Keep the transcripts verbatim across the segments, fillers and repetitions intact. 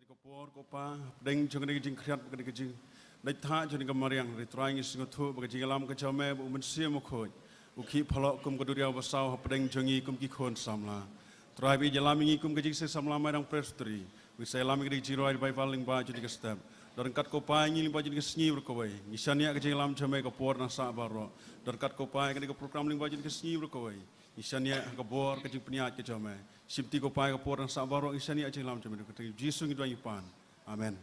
Ka por ko Pa, hapdeng jong kane ka jingkhriat, kane ka jingdait thah jong kane ka mariang, ri Trai ngi sngewthuh ba ka jingïalam ka jong me, ba u Mynsiem Bakhuid u khih phalok kum ka duriaw basaw hapdeng jong ngi kum ki khun samla. Trai ba ïalam ïa ngi kum ka jingïaseng samla Mairang Presbytery, ba ngi sa ïalam ïa kane ka jingrwai Baibl lyngba jong kane ka step. Don kat ko Pa ïa ngi lyngba jong kane ka sngi baroh kawei, ngi shaniah ka jingïalam jong me ka por nang sah baroh. Don kat ko Pa ïa kane ka program lyngba jong kane ka sngi baroh kawei, ngi shaniah ha ka bor ka jingpynïaid ka jong me. Shimti ko Pa ïa ka por nang sah baroh, ngi shaniah jingïalam jong me. Kyrteng Jisu ngi duwai ngi pan. Amen.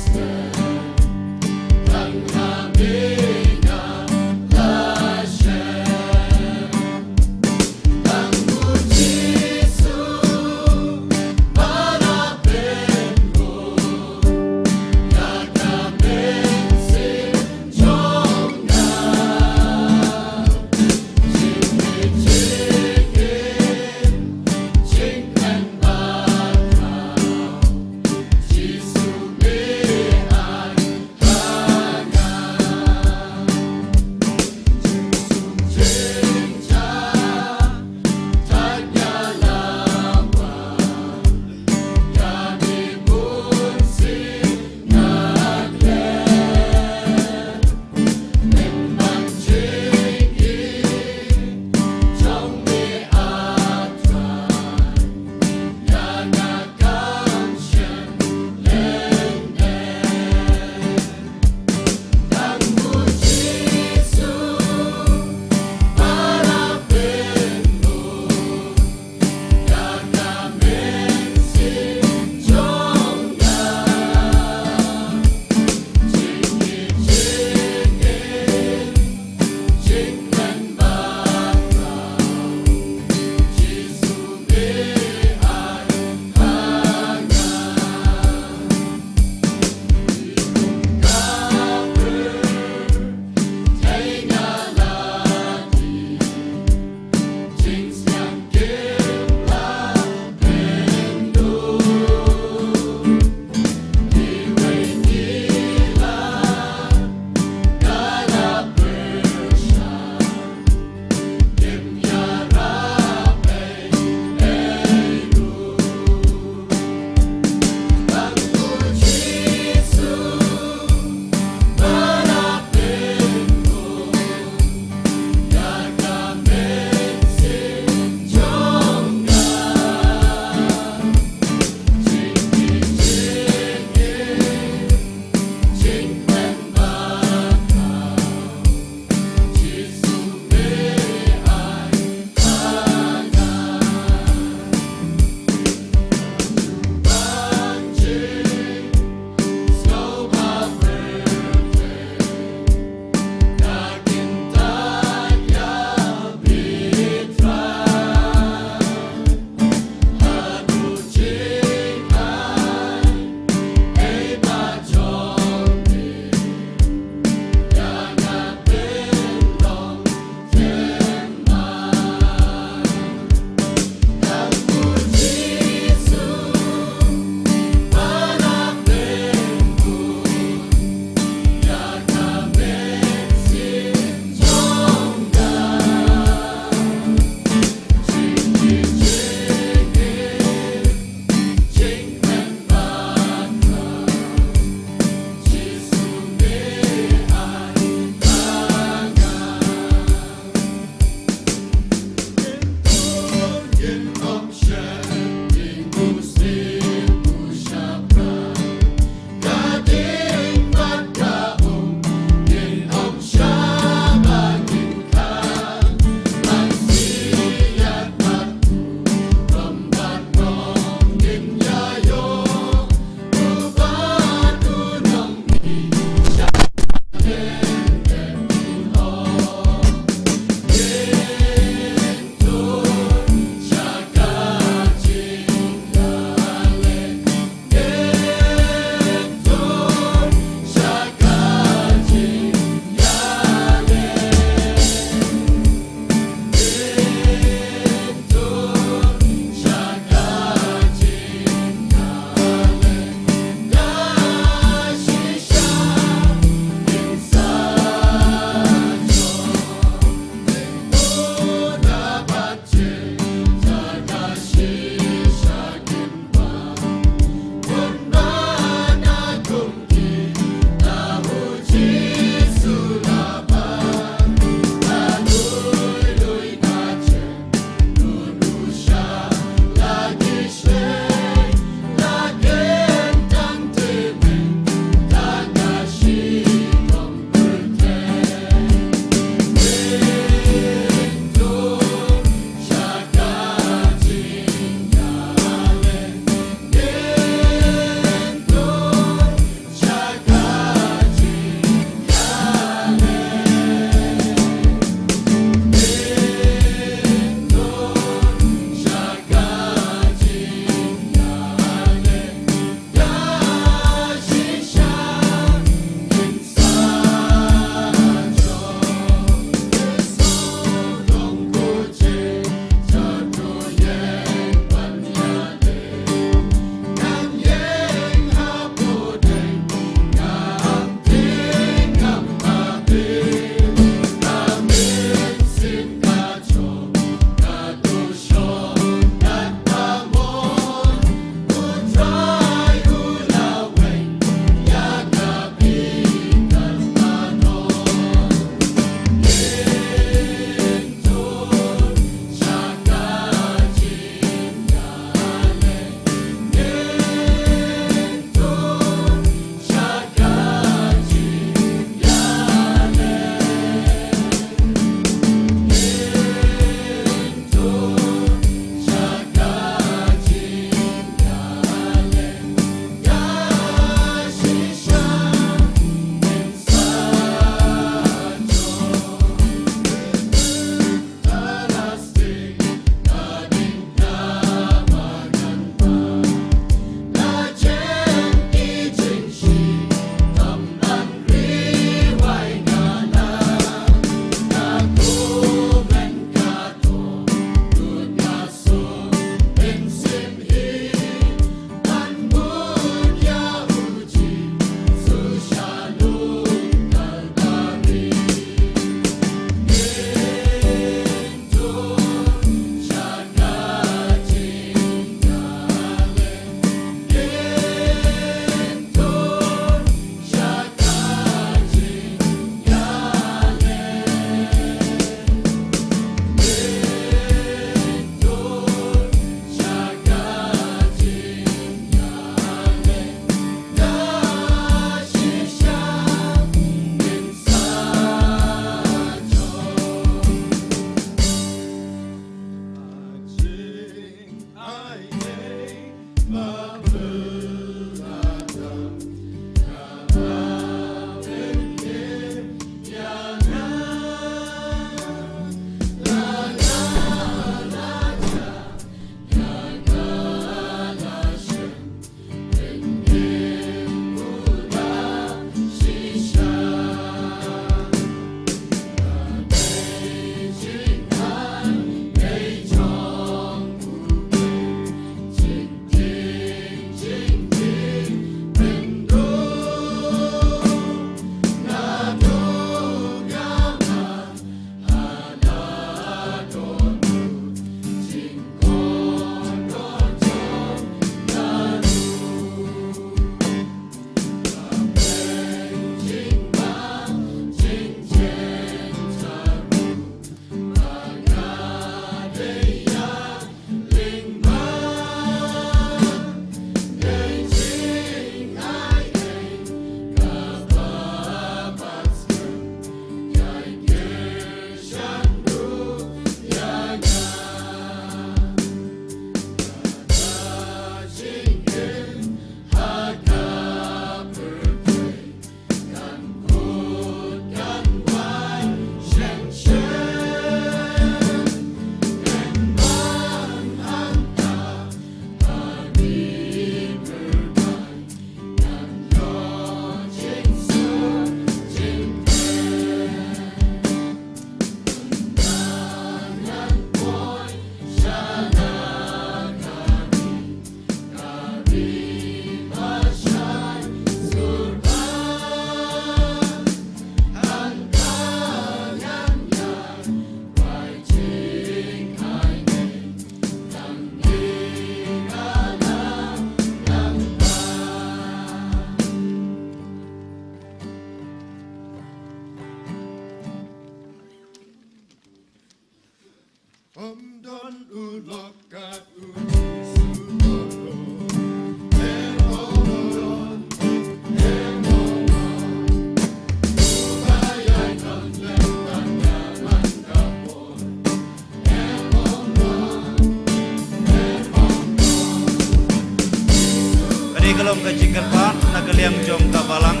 ka liang jong ka balang.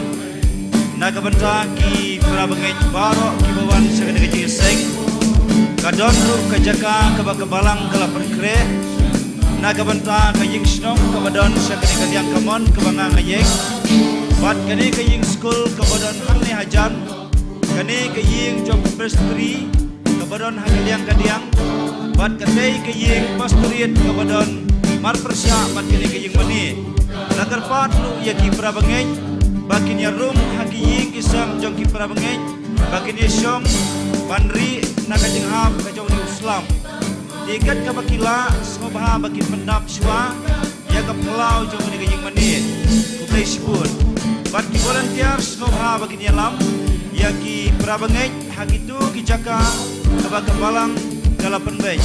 Na ka bynta ki para bangeit baroh kiba wan sha kane ka jingïaseng, ka don ruh ka jaka kaba ka balang ka la pynkhreh na ka bynta ka ïing shnong kaba don sha kane ka liang kamon kaba nga nga ïeng. Bad kane ka ïing skul kaba don hangne hajan, kane ka ïing jong ka presbytery kaba don ha ka liang ka diang, bad katei ka ïing pastorate kaba don marpyrshah bad kane ka ïing mane. La kyrpad ruh ïa ki para bangeit ba kin ïarum ha ki ïing ki sem jong ki para bangeit, ba kin ïashong ban rieh na ka jinghap ka jong u Islam. Te kat kaba ki lah, sngewbha ba kin pyndap shuwa ïa ka phyllaw jong kane ka ïing mane. Khublei shibun. Bad ki volunteer, sngewbha ba kin ïalam ïa ki para bangeit ha kito ki jaka kaba ka balang ka la pynbeit.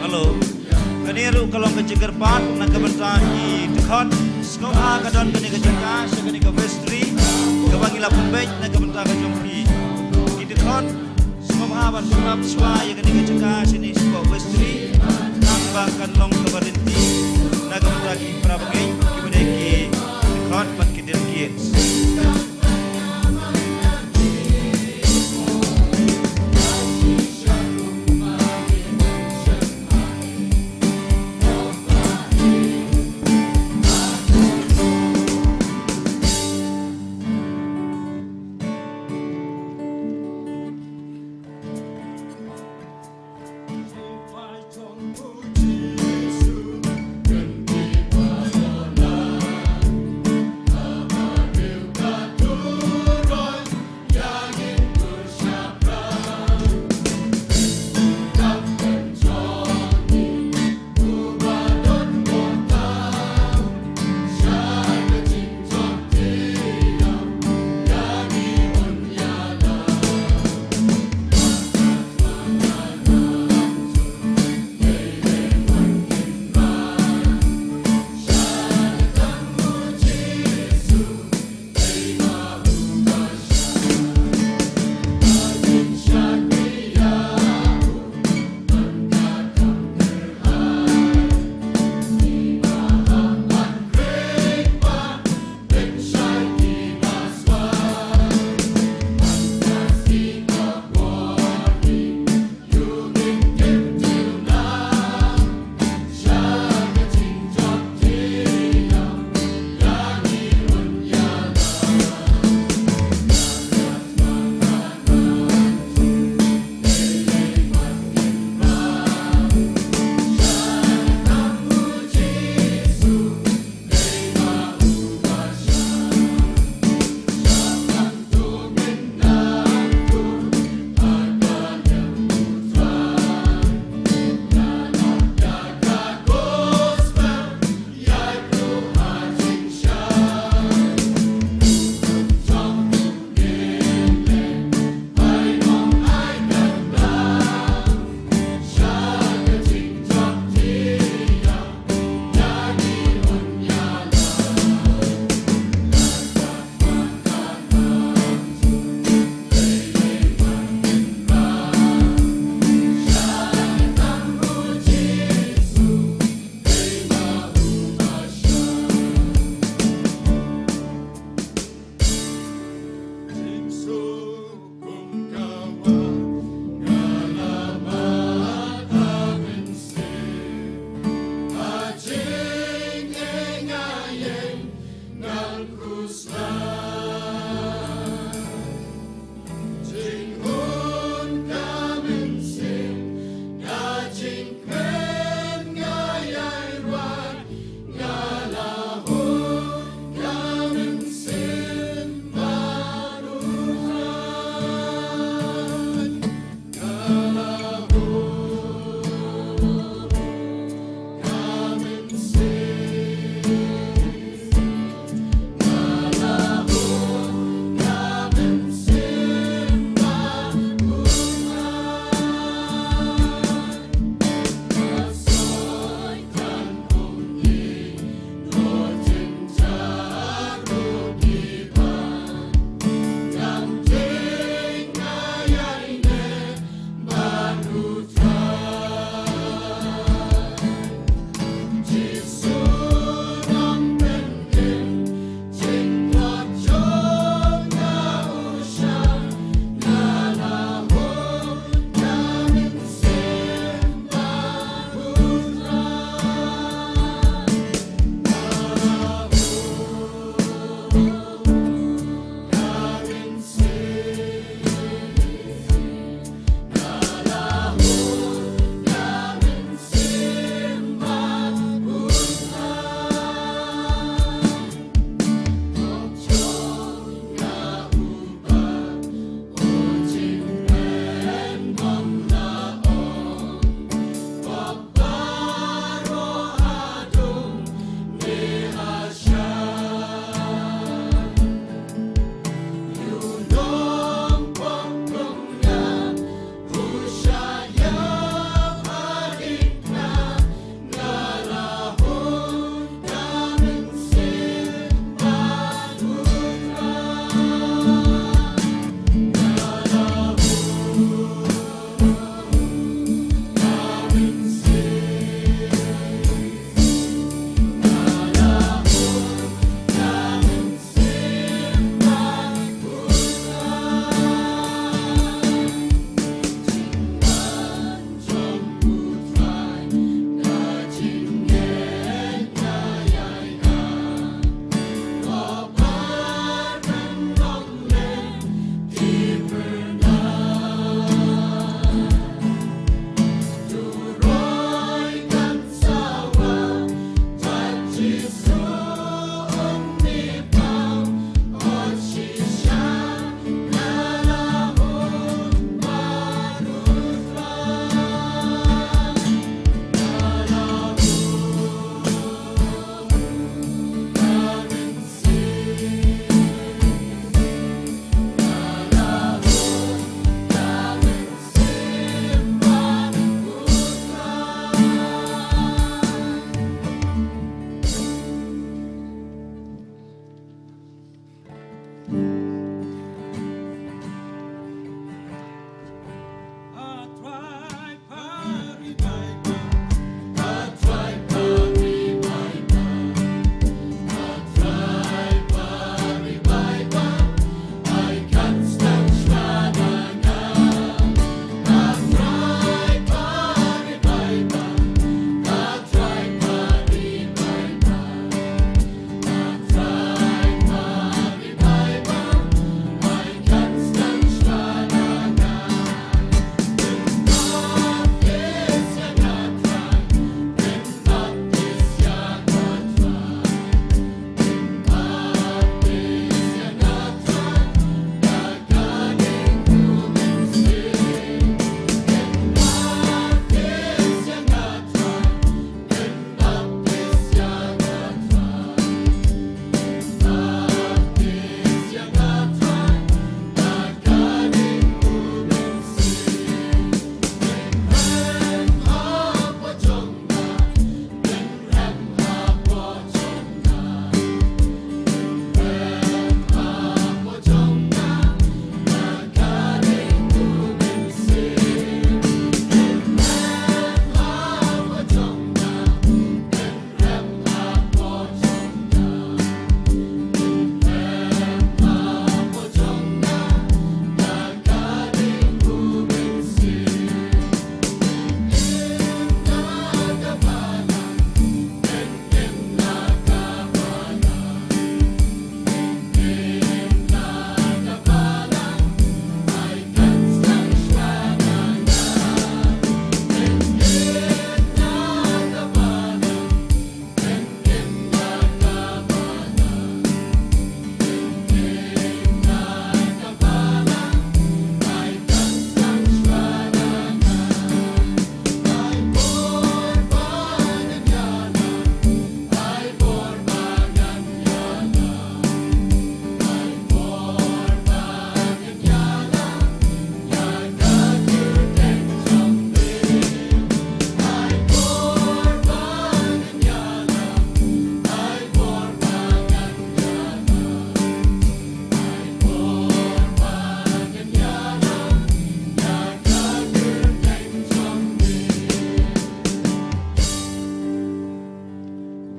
Hello. Kane ruh ka long ka jingkyrpad na ka bynta ki dkhot. Sngewbha ka don kane ka jaka sha kane ka vestry kaba ngi la pynbeit na ka bynta ka jong phi. Ki dkhot, sngewbha ban pyndap shuwa ïa kane ka jaka shane shapoh vestry. Tang ba kan long kaba ryntih na ka bynta ki para bangeit kiba dei ki dkhot bad ki delegates.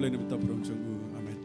Ïa na bynta burom jong u. Amen.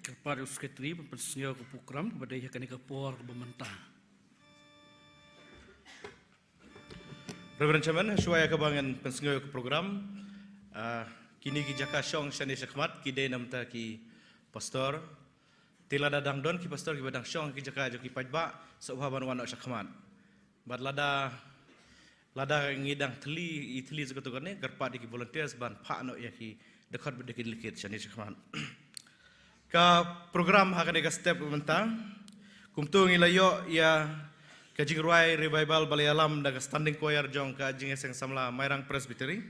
Kyrpad ïa u Secretary ban pynsngew ka program kaba dei ha kane ka por kaba mynta. Reverend Chairman, shuwa ïa kaba ngan pynsngew ïa ka program, ah, kine ki jaka shong shane shakhmat ki dei na bynta ki pastor. Te lada dang don ki pastor kiba dang shong ki jaka jong ki paidbah, sngewbha ban wan noh shakhmat. Bad lada, lada ngi dang thylli, i thylli sa katto katne, kyrpad ïa ki volunteers ban phah noh ïa ki dkhot bad ïa ki lykit shane shakhmat. Ka program ha kane ka step mynta, kumto ngi la ïoh ïa ka jingrwai revival ba la ïalam da ka standing choir jong ka Jingïaseng Samla Mairang Presbytery.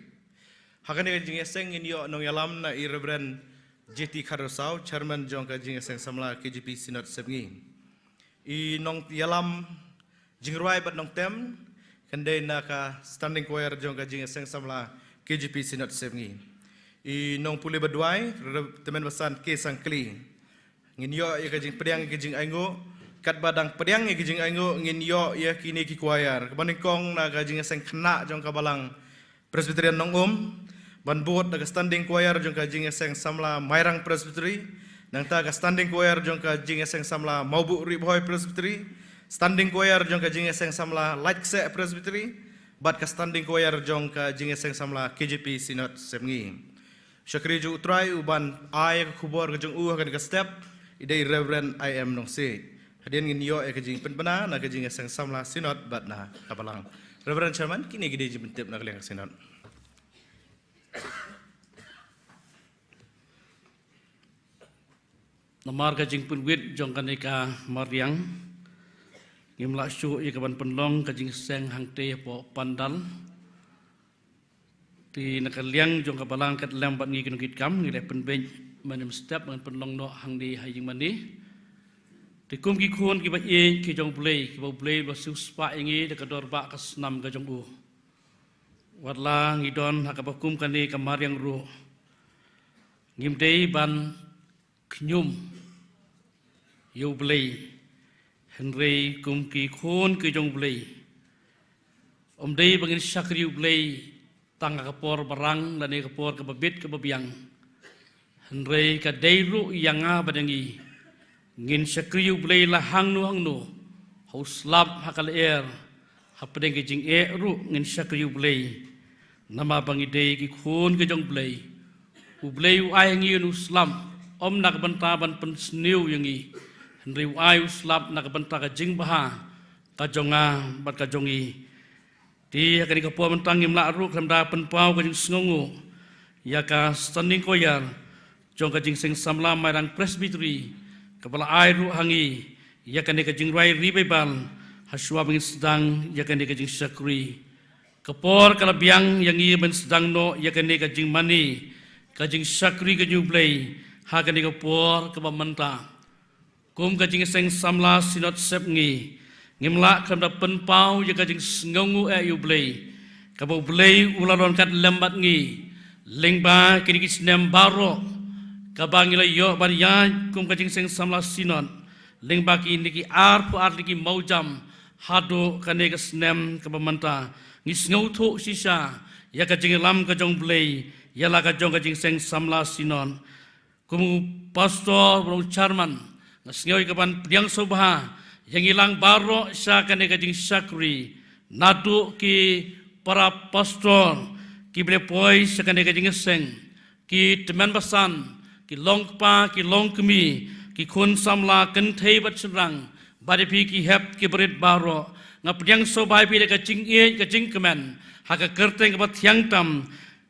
Ha kane ka jingïaseng ngin ïoh nongïalam na i Reverend J T Kharsaw, Chairman jong ka Jingïaseng Samla K J P Synod Sepngi. I nongïalam jingrwai bad nongtem kan dei na ka standing choir jong ka Jingïaseng Samla K J P Synod Sepngi. I nongpule bad duwai, Rev. Tymmen Basan K Sangkli. Ngin ïoh ïa ka jingpdiang ïa ka jingainguh, katba dang pdiang ïa ka jingainguh ngin ïoh ïa kine ki choir. Kaba nyngkong na ka Jingïaseng Khynnah jong ka Balang Presbyterian Nongum, ban bud na ka standing choir jong ka Jingïaseng Samla Mairang Presbytery, nangta ka standing choir jong ka Jingïaseng Samla Mawbuh Ri Bhoi Presbytery, standing choir jong ka Jingïaseng Samla Laitksyeh Presbytery, bad ka standing choir jong ka Jingïaseng Samla K J P Synod Sepngi. Shakri jong U Trai uban ai ka khubor ka jong u ha kane ka step, i dei Reverend I M Nongsiej. Hadien ngin ïoh ïa ka jingpynbna na ka Jingïaseng Samla Synod bad na ka Balang. Reverend Chairman, kine ki dei jingpyntip na ka liang ka Synod. Namar ka jingpynwit jong kane ka mariang, ngim lah shuh ïa ka ban pynlong ka jingïaseng hangtei hapoh pandal. Te na ka liang jong ka Balang kat lem bad ngi ki nongkitkam, ngi leh pynbeit mynhynnin step ngan pynlong noh hangne ha ïingmane. Te kum ki khun kiba ïeit ki jong U Blei, kiba U Blei u la siewspah ïa ngi da ka dorbah ka snam ka jong u. Watla ngi don ha kaba kum kane ka mariang ruh, ngim dei ban khñium ïa U Blei. Hynrei kum ki khun ki jong U Blei, ym dei ba ngin shakri U Blei tang ha ka por ba rang lane ka por kaba bit kaba biang. Hynrei ka dei ruh ïa nga bad ïa ngi, ngin shakri U Blei la hangno hangno, ha u slap ha ka lyer, hapdeng ka jingeh ruh ngin shakri U Blei. Namar ba ngi dei ki khun ki jong U Blei. U Blei u ai ha ngi u slap, ym na ka bynta ban pynsniew ïa ngi, hynrei u ai u slap na ka bynta ka jingbha ka jong nga bad ka jong ngi. Te ha kane ka por mynta ngim lah ruh khlem da pynpaw ka jingsngewnguh ïa ka standing choir jong ka Jingïaseng Samla Mairang Presbytery, kaba la ai ruh ha ngi ïa kane ka jingrwai revival, ha shuwa ba ngin sdang ïa kane ka jingshakri. Ka por ka la biang ïa ngi ban sdang noh ïa kane ka jingmane, ka jingshakri ka jong U Blei, ha kane ka por kaba mynta. Kum ka Jingïaseng Samla Synod Sepngi, ngim lah khlem da pynpaw ïa ka jingsngewnguh eh ïa U Blei, kaba U Blei u la don kat lem bad ngi lyngba kine ki snem baroh, kaba ngi la ïoh ban ïaid kum ka Jingïaseng Samla Synod lyngba kine ki arphew ar tylli ki mawjam haduh kane ka snem kaba mynta. Ngi sngewthuh shisha ïa ka jingïalam ka jong U Blei ïa la ka jong ka Jingïaseng Samla Synod. Kum u pastor, u chairman, nga sngew ïa ka ban pdiang sngewbha ïa ngi lang baroh sha kane ka jingshakri, naduh ki para pastor kiba la poi sha kane ka jingïaseng, ki tymmen basan, ki longkpa, ki longkmie, ki khun samla kynthei bad shynrang, bad ïa phi ki hep ki barit baroh. Nga pdiang sngewbha ïa phi da ka jingïeit ka jingkmen ha ka kyrteng kaba thiang tam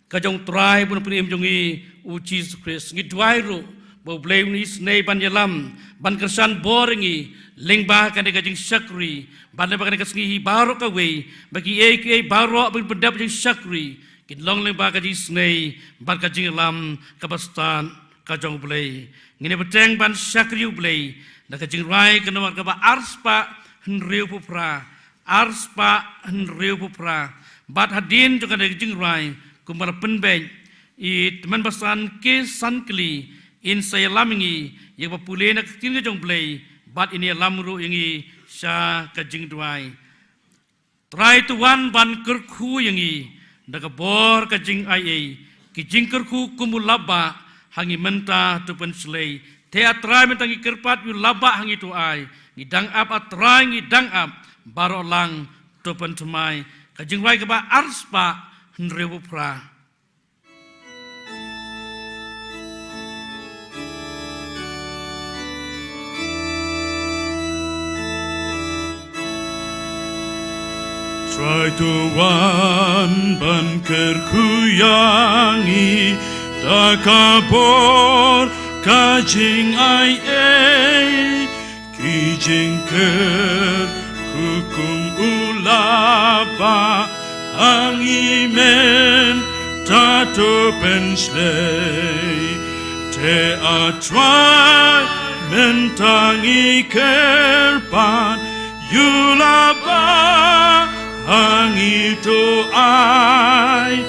ka jong U Trai bad U Nongpynim jong ngi U Jisu Khrist. Ngi duwai ruh ba U Blei un isynei ban ïalam, ban kyrshan bor ïa ngi lyngba kane ka jingshakri, bad lyngba kane ka sngi hi baroh kawei, ba kiei kiei baroh ba kin pyndep jingshakri kin long lyngba ka jingisynei bad ka jingïalam kaba stad ka jong U Blei. Ngin ïa bteng ban shakri ïa U Blei da ka jingrwai ka nombar kaba arspah hynriewphew phra, arspah hynriewphew phra. Bad hadien jong kane ka jingrwai, kumba la pynbeit, i tymmen basan K. Sankli in sa ïalam ïa ngi ïa kaba pule na ka ktien ka jong U Blei, bad in ïalam ruh ïa ngi sha ka jingduwai. Trai, to wan ban kyrkhu ïa ngi da ka bor ka jingaiei, ki jingkyrkhu kum u lapbah ha ngi mynta, to pynshlei. Te A Trai, mynta ngi kyrpad ïa u lapbah ha ngi, to ai. Ngi dang ap A Trai, ngi dang ap, baroh lang to pynthymmai. Ka jingrwai kaba arspah hynriewphew phra. Trai, to wan ban kyrkhu ïa ngi da ka bor ka jingaiei, ki jingkyrkhu kum u lapbah ha ngi mynta, to pynshlei. Te A Trai, mynta ngi kyrpad ïa u lapbah ha ngi, to ai.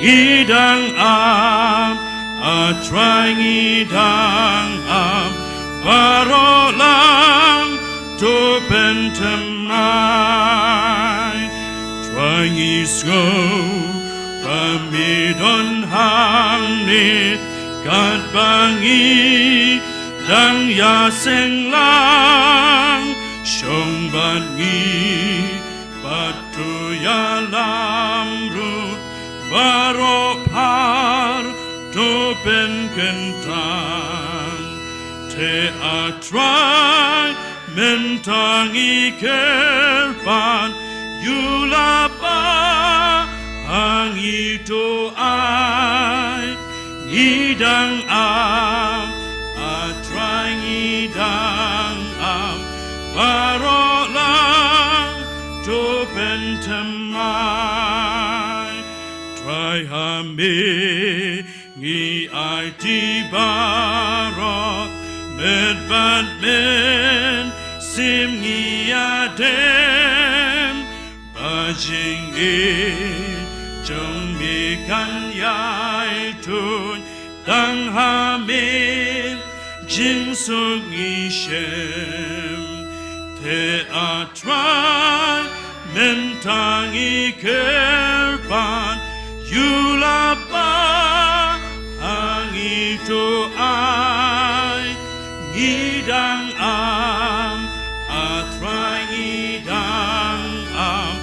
Ngi dang ap A Trai, ngi dang ap, baroh lang to pynthymmai. Trai, ngi sngew ba me don hangne, katba ngi dang ïaseng lang, shong bad ngi, bad to ïalam ruh, baroh phar to pynkyntang. Te A Trai, mynta ngi kyrpad ïa u lapbah ha ngi, to ai. Ngi dang ap A Trai, ngi dang ap, baroh lang to pynthymmai. Trai, ha me ngi aiti baroh, met bad mynsiem ngi ïadem, ba jingïeit jong me kan ïai tuid, tang ha me jingsuk ngi shem. Te A Trai, mynta ngi kyrpad ïa u lapbah ha ngi, to ai. Ngi dang ap A Trai, ngi dang ap,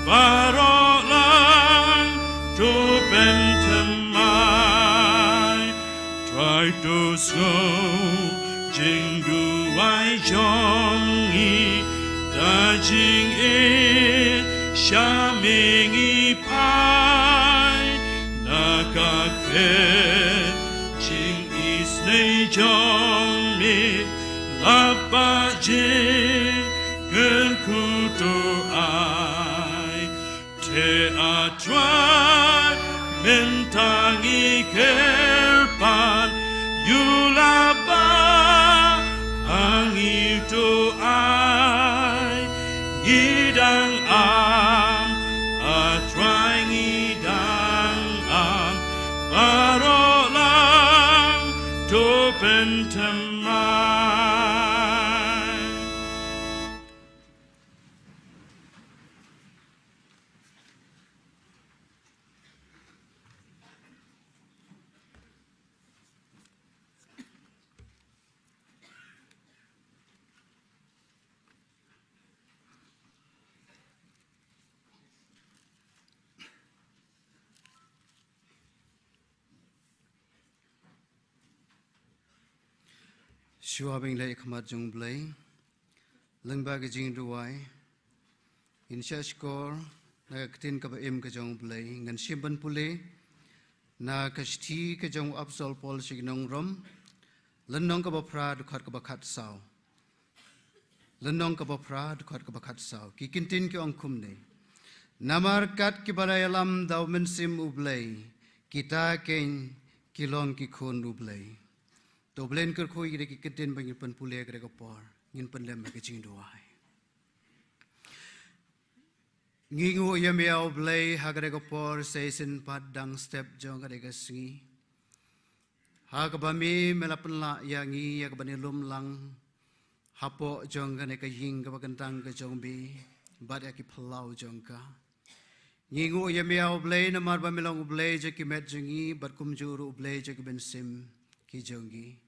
baroh lang to pynthymmai. Trai, to sngew jingduwai jong ngi, da jingïeit sha me ngi phai, na ka khet jingisynei jong me, lapbah jingkyrkhu to ai. Te A Trai, mynta ngi kyrpad ïa u lapbah ha ngi, to ai. Ngi dang ap A Trai, ngi dang ap, baroh lang to Open to mine. Shuwa ban leit khmat jong U Blei, lyngba ka jingduwai, ngin shah shkor na ka ktien kaba im ka jong U Blei, ngan shim ban pule na ka shithi ka jong u Apostol Paul sha ki nong Rom, lynnong kaba phra, dkhot kaba khatsaw. Lynnong kaba phra, dkhot kaba khatsaw. Ki kyntien ki ong kumne: Namar kat kiba la ïalam da u Mynsiem U Blei, kita keiñ ki long ki khun U Blei. To, U Blei un kyrkhu ïa ki kyntien ba ngin pynpule ha kane ka por, ngin pynlem ha ka jingduwai. Ngi nguh ïa me, A U Blei, ha kane ka por, sa shisien pat dang step jong kane ka sngi, ha kaba me, me la pynlah ïa ngi ïa kaban ïalum lang hapoh jong kane ka ïing kaba kyntang ka jong me, bad ïa ki phyllaw jong ka. Ngi nguh ïa me, A U Blei, namar ba me long U Blei jong ki met jong ngi, bad kumjuh ruh U Blei jong ki mynsiem ki jong ngi.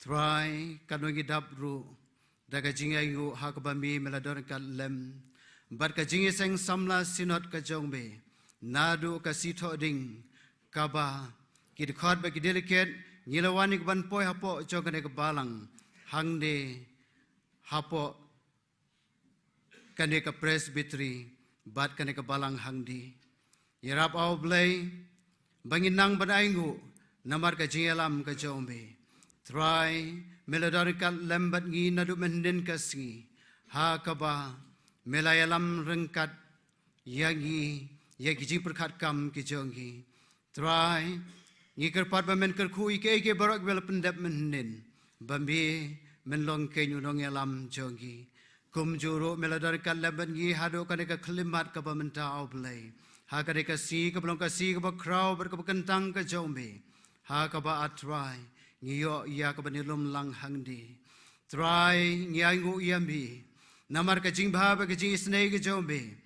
Trai, katno ngi dap ruh da ka jingainguh ha kaba me, me la don ryngkat lem bad ka jingïaseng samla Synod ka jong me, naduh ka sngi Thohdieng, kaba ki dkhot bad ki delegate ngi la wan ïa kaban poi hapoh jong kane ka balang hangne, hapoh kane ka Presbytery bad kane ka balang hangne. Ïarap, A U Blei, ba ngin nang ban ainguh namar ka jingïalam ka jong me. Trai, me la don ryngkat lem bad ngi naduh mynhynnin ka sngi, ha kaba me la ïalam ryngkat ïa ngi, ïa ki jingpyrkhat kam ki jong ngi. Trai, ngi kyrpad ba men kyrkhu ïa kiei kiei baroh kiba la pyndep mynhynnin, ba me men long keiñ u nongïalam jong ngi. Kumjuh ruh me la don ryngkat lem bad ngi haduh kane ka khyllipmat kaba mynta, A U Blei, ha kane ka sngi kaba long ka sngi kaba khraw bad kaba kyntang ka jong me, ha kaba, A Trai, ngi ïoh ïa kaban ïalum lang hangne. Trai, ngi ainguh ïa me namar ka jingbha bad ka jingisynei ka jong me,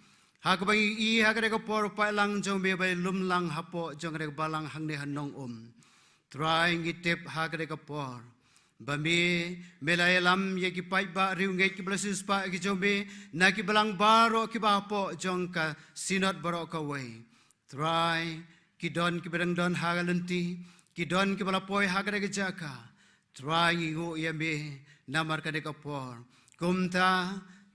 ha kaba ngi ïohi ha kane ka por u paidlang jong me ba ïalum lang hapoh jong kane ka balang hangne ha Nongum. Trai, ngi tip ha kane ka por ba me, me la ïalam ïa ki paidbah riewngeit kiba la siewspah ki jong me na ki balang baroh kiba hapoh jong ka Synod baroh kawei. Trai, ki don kiba dang don ha ka lynti, ki don kiba la poi ha kane ka jaka. Trai, ngi nguh ïa me namar kane ka por. Kumta,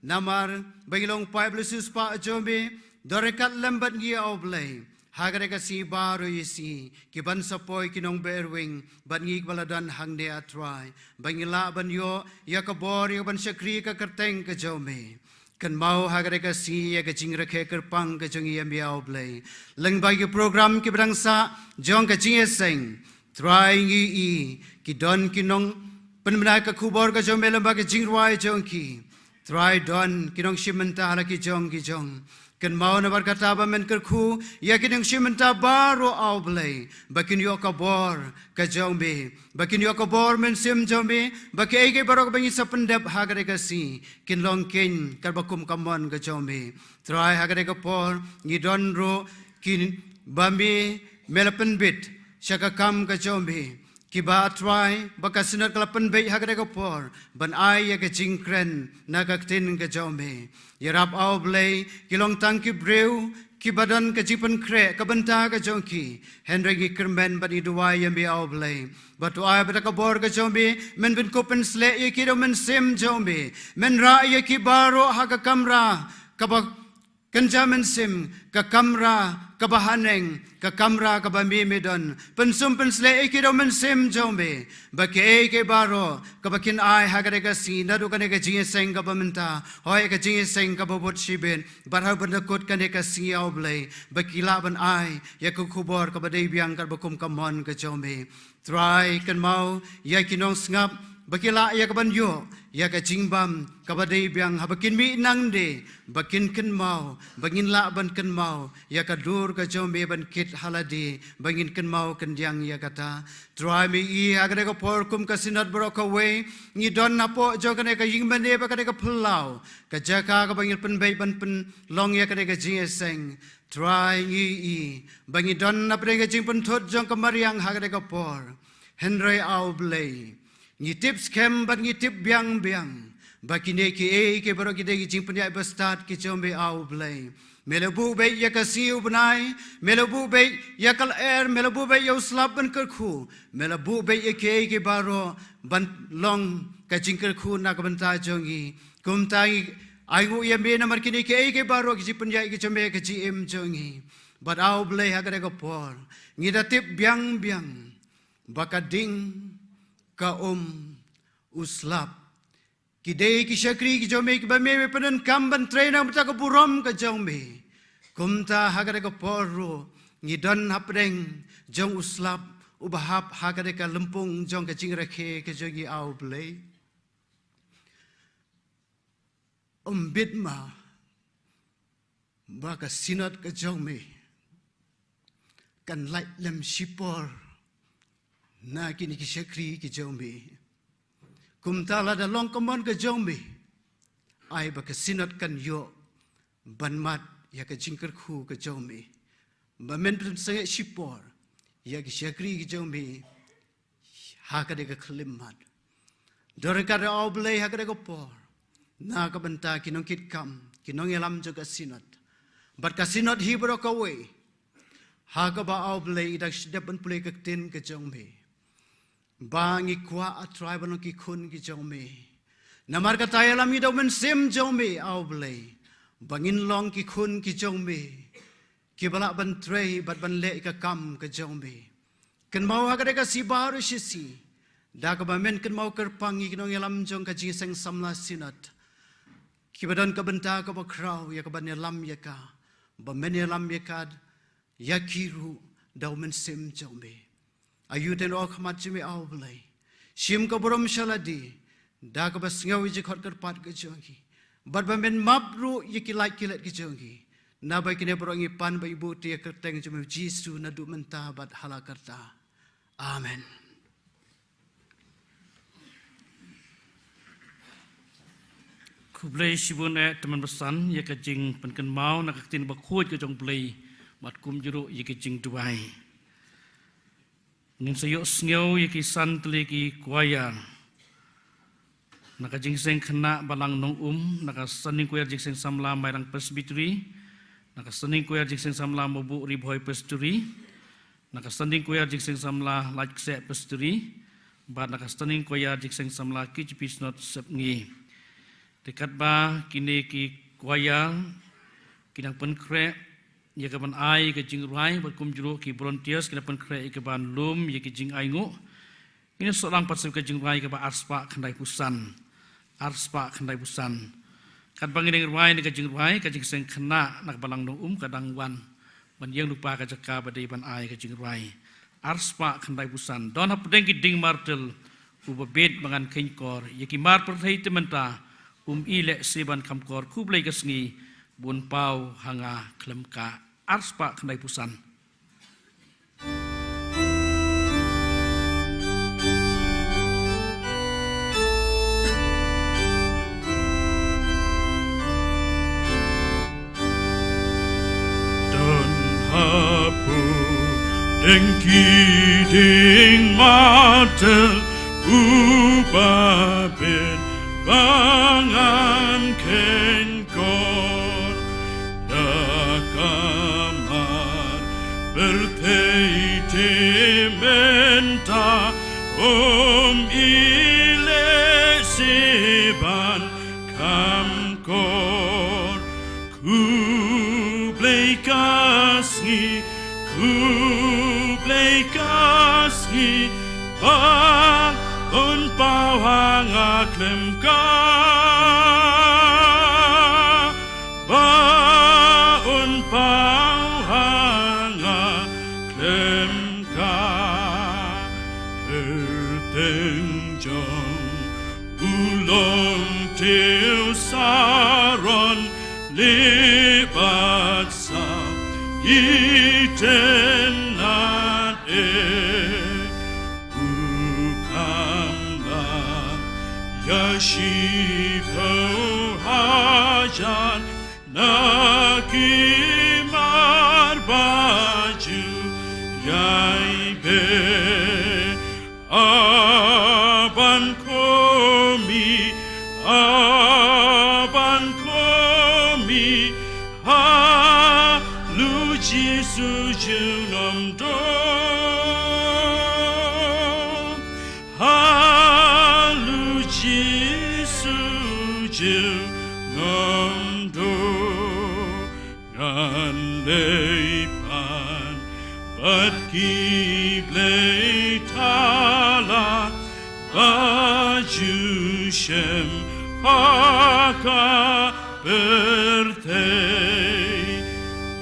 namar ba ngi long paid ba la siewspah jong me, don ryngkat lem bad ngi, A U Blei, ha kane ka sngi baroh ïa sngi, ki ban sa poi ki nongbeh rwiang bad ngi kiba la don hangne, A Trai, ba ngin lah ban ïoh ïa ka bor ïa kaban shakri ka kyrteng ka jong me. Kynmaw ha kane ka sngi ïa ka jingrakhe kyrpang ka jong ngi, ïa me, A U Blei, lyngba ki program kiba dang sah jong ka jingïaseng. Trai, ngi ïohi ki don ki nongpynbna ka khubor ka jong me lyngba ka jingrwai jong ki. Trai, don ki nongshim bynta ha la ki jong ki jong. Kynmaw namar kata ba men kyrkhu ïa ki nongshim bynta baroh, A U Blei, ba kin ïoh ka bor ka jong me, ba kin ïoh ka bor mynsiem jong me, ba kiei kiei baroh ba ngin sa pyndep ha kane ka sngi kin long keiñ katba kum ka mon ka jong me. Trai, ha kane ka por ngi don ruh kiba me, me la pynbit sha ka kam ka jong me, kiba, A Trai, ba ka Synod ka la pynbeit ha kane ka por ban ai ïa ka jingkren na ka ktien ka jong me. Ïarap, A U Blei, ki long tang ki briew kiba don ka jingpynkhreh ka bynta ka jong ki. Hynrei ngi kyrmen bad ngi duwai, ïa me, A U Blei, ba to ai ba da ka bor ka jong me men pynkup pynsleh ïa ki da u Mynsiem jong me, men rah ïa ki baroh ha ka kamra kaba kynja mynsiem, ka kamra kaba haneng, ka kamra kaba me, me don. Pynsum pynsleh ïa ki da u Mynsiem jong me, ba kiei kiei baroh kaba kin ai ha kane ka sngi, naduh kane ka jingïaseng kaba mynta, hooid ka jingïaseng kaba bud shibit, bad haduh ban da kut kane ka sngi, A U Blei, ba ki lah ban ai ïa ka khubor kaba dei biang katba kum ka mon ka jong me. Trai, kynmaw ïa ki nongsngap ba ki lah ïa ka ban ïoh ïa ka jingbam kaba dei biang, haba kin mih nangne, ba kin kynmaw, ba ngin lah ban kynmaw ïa ka dur ka jong me ban kit ha lade, ba ngin kynmaw khyndiat ïa kata. Trai, me i ha kane ka por kum ka Synod baroh kawei, ngi don hapoh jong kane ka ïing mane bad kane ka phyllaw, ka jaka kaba ngin pynbeit ban pynlong ïa kane ka jingïaseng. Trai, ngi i ba ngi don hapdeng ka jingpynthut jong ka mariang ha kane ka por. Hynrei A U Blei, ngi tip skhem bad ngi tip biang biang ba kine kiei kiei baroh ki dei ki jingpynïaid bastad ki jong me, A U Blei. Me la buh beit ïa ka sngi u bnai, me la buh beit ïa ka lyer, me la buh beit ïa u slap ban kyrkhu, me la buh beit ïa kiei kiei baroh ban long ka jingkyrkhu na ka bynta jong ngi. Kumta ngi ainguh ïa me namar kine kiei kiei baroh ki jingpynïaid ki jong me ha ka jingim jong ngi. Bad A U Blei, ha kane ka por ngi da tip biang biang ba ka ding, ka um, u slap, ki dei ki shakri ki jong me kiba me, me pyndonkam ban trei na ka bynta ka burom ka jong me. Kumta ha kane ka por ruh ngi don hapdeng jong u slap uba hap ha kane ka lympung jong ka jingrakhe ka jong ngi, A U Blei. Ym bit ma ba ka Synod ka jong me kan lait lem shipor na kine ki shakri ki jong me. Kumta lada long ka mon ka jong me, ai ba ka Synod kan ïoh ban mad ïa ka jingkyrkhu ka jong me, ba men pynsangeh shipor ïa ki shakri ki jong me ha kane ka khyllipmat. Don ryngkat, A U Blei, ha kane ka por na ka bynta ki nongkitkam, ki nongïalam jong ka Synod bad ka Synod hi baroh kawei, ha kaba, A U Blei, i dang shu dep ban pule ka ktien ka jong me. Ba ngi kwah, A Trai, ban long ki khun ki jong me. Namar kata ïalam ngi da u Mynsiem jong me, A U Blei, ba ngin long ki khun ki jong me kiba lah ban trei bad ban leh ïa ka kam ka jong me. Kynmaw ha kane ka sngi baroh shi sngi da kaba men kynmaw kyrpang ïa ki nongïalam jong ka Jingïaseng Samla Synod, kiba don ka bynta kaba khraw ïa kaban ïalam ïa ka, ba men ïalam ïa ka, ïa ki ruh da u Mynsiem jong me. Aïu te ngi ong ha khmat jong me, A U Blei, shim ka burom sha lade da kaba sngew ïa ka jingkhot kyrpad ka jong ngi, bad ba men map ruh ïa ki lait ki let ka jong ngi. Naba kine baroh ngi pan bad ngi buh ïa ka kyrteng jong me, Jisu, naduh mynta bad hala karta. Amen. Khublei shibun eh tymmen basan ïa ka jingpynkynmaw na ka Ktien Bakhuid ka jong U Blei bad kumjuh ruh ïa ka jingduwai. Ngin sa ïohsngew ïa ki san tylli ki choir na ka Jingïaseng Khynnah Balang Nongum, na ka Standing Choir Jingïaseng Samla Mairang Presbytery, na ka Standing Choir Jingïaseng Samla Mabuh Ri Bhoi Presbytery, na ka Standing Choir Jingïaseng Samla Laitksyeh Presbytery, bad na ka Standing Choir Jingïaseng Samla K J P Synod Sepngi. Te katba kine ki choir ki nang pynkhreh ïa kaban ai ka jingrwai bad kumjuh ruh ki volunteers ki nang pynkhreh ïa kaban lum ïa ki jingainguh, ngin sa lang pat sha ka jingrwai kaba arspah khyndaiphew san. Arspah khyndaiphew san. Katba ngin ïeng rwai na ka jingrwai, ka Jingïaseng Khynnah na ka Balang Nongum ka dang wan ban ïeng lypa ka jaka ba dei ban ai ka jingrwai. Arspah khyndaiphew san. Don hapdeng ki dieng martel uba bit ba ngan kheiñkor, ïa ki mar pyrthei te mynta um ïaleh shuh ban kham kor, khublei ka sngi ba un paw ha nga khlem ka. Arspah khyndaiphew san. Don hapdeng ki dieng martel uba bit ba ngan kheiñ kor, da ka mar pyrthei te mynta um ïaleh shuh ban kham kor. Khublei ka sngi, khublei ka sngi, ba un paw ha nga khlem ka, ba un paw ha nga khlem ka. Kyrteng jong U longtiew saron leh bad sa itynnad eh. U kham la ïa shiphew hajar na ki mar ba ju ïai beh. A ban khmih, a ban khmih ha Lord Jisu junom do. Ha Lord Jisu junom do. Ngan leit pan bad ki blei thala ba ju shem ha ka pyrthei.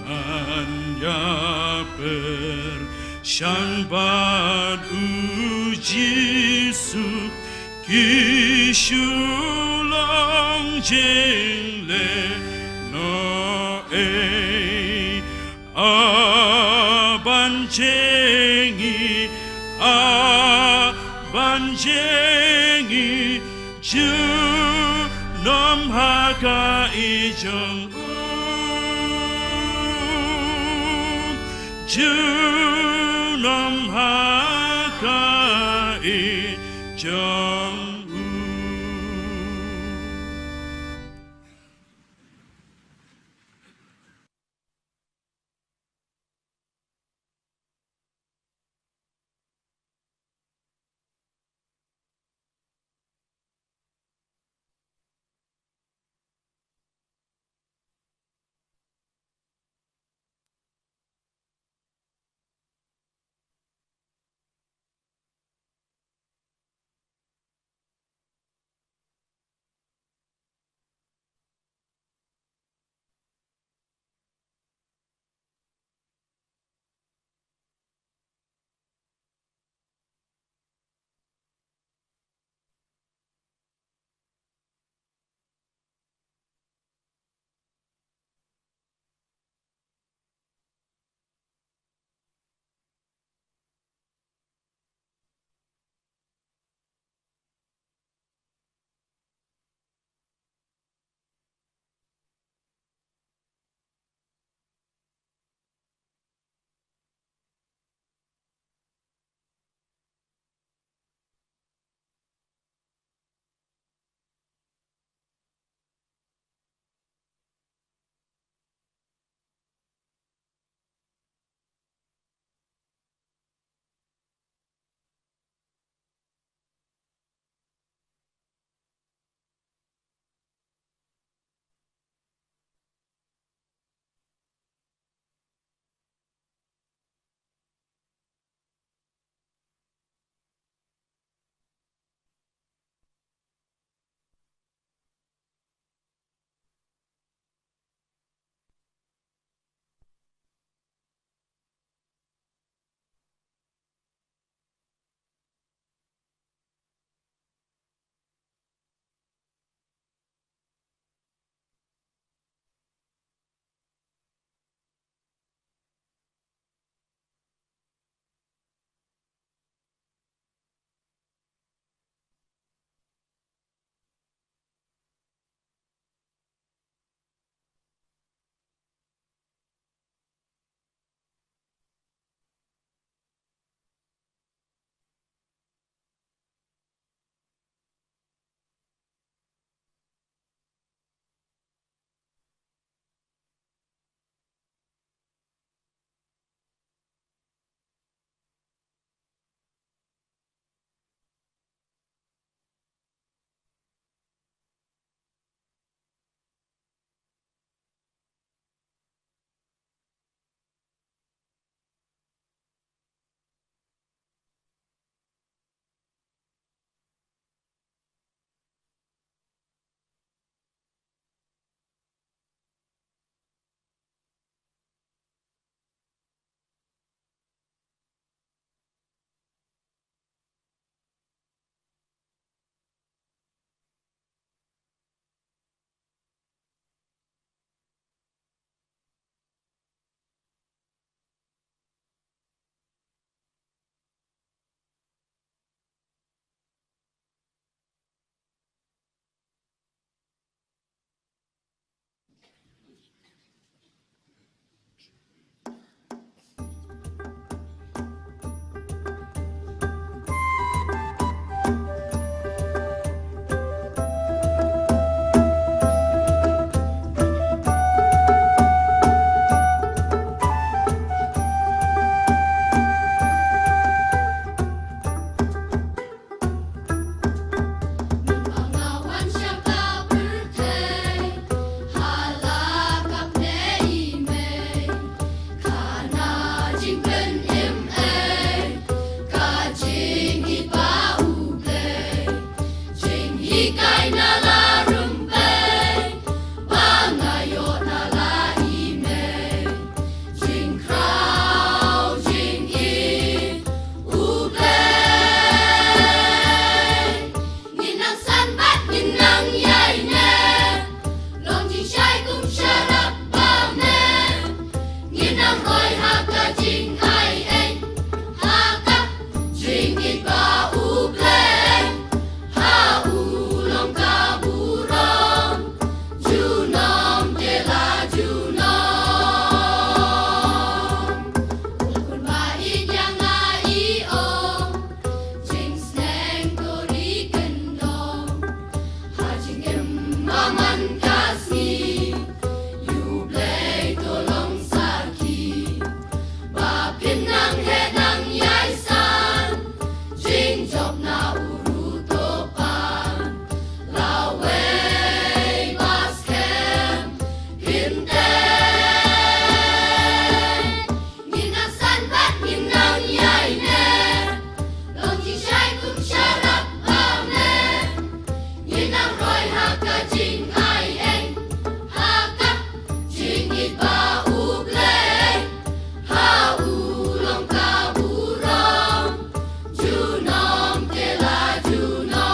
Ngan ïa pyrshang bad U Jisu, ki shu long jingleh noh ei. A ban jngi, a ban jngi, junom ha ka ïing jong U. Junom ha ka ïing jong U. Kai na la rympei ba nga ïoh na la i mei. Jingkhraw jingïeit U Blei. Ngin nang san bad ngin nang ïaineh. Long jingshai kum sharap ba me. Ngin nang roi ha ka jingaiei. Ha ka jingïeit ba U Blei. Ha u long ka burom. Junom te la junom. U khun ba ïeit ïa nga i ong. Jingsneng to ri kyndong. Ha jingim ba man ka sngi. Ïa U Blei to long sakhi. Ba phin nang heh nang ïai san. Jingjop na u ruh to pan. Lawei ba skhem phin tei. Ngin nang san bad ngin nang ïaineh. Long jingshai kum sharap ba me. Ngin nang roi ha ka jingaiei. Ha ka jingïeit ba U Blei. Ha u long ka burom. Junom te la junom.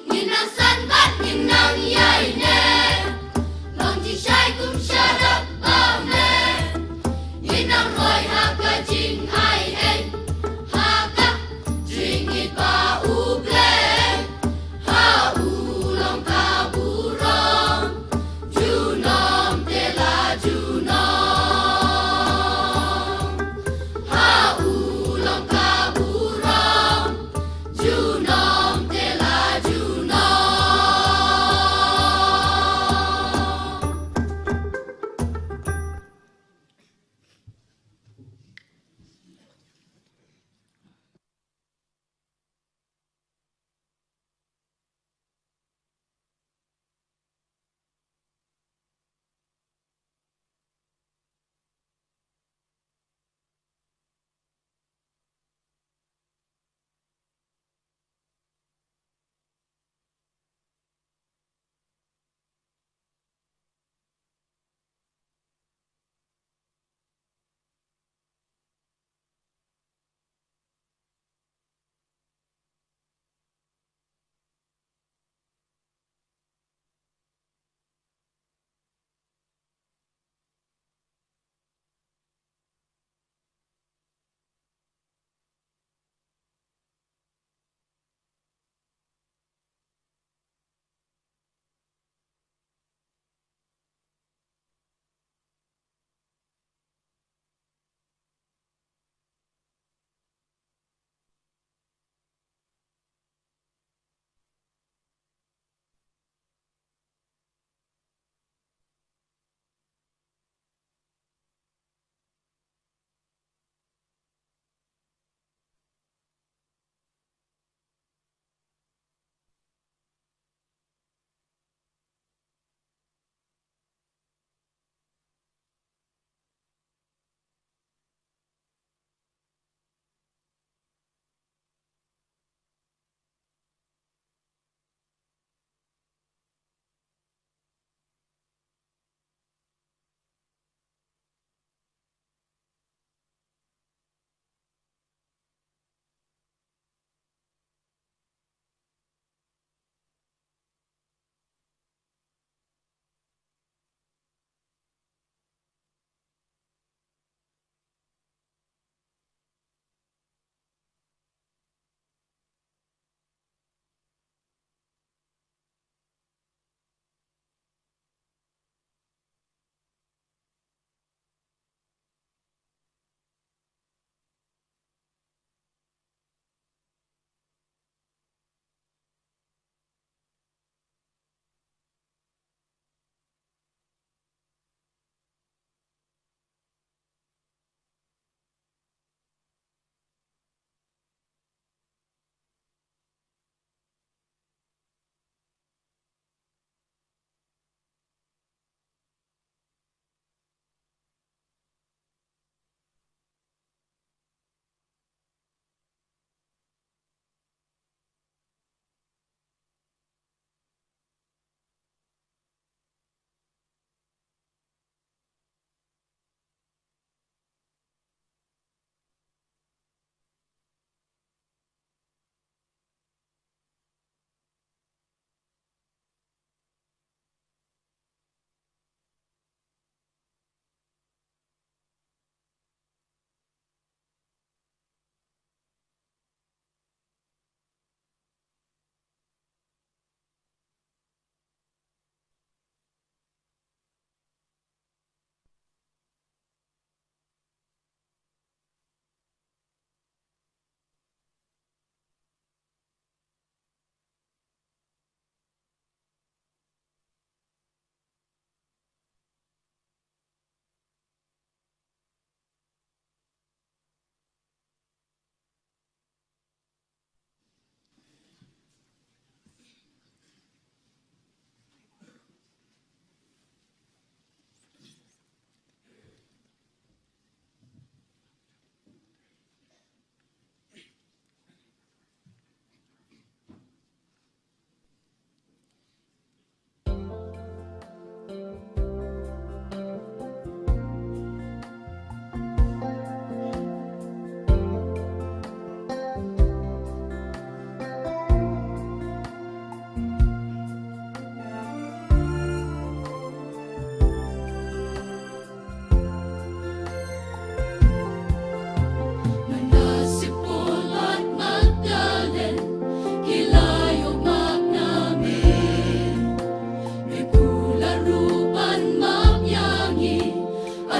Ngin nang san bad ngin nang ïaineh. Long jingshai kum sharap ba me. Ngin nang roi ha ka jingaiei. Ha ka jingïeit ba U Blei. Ha u long ka burom. Junom te la junom.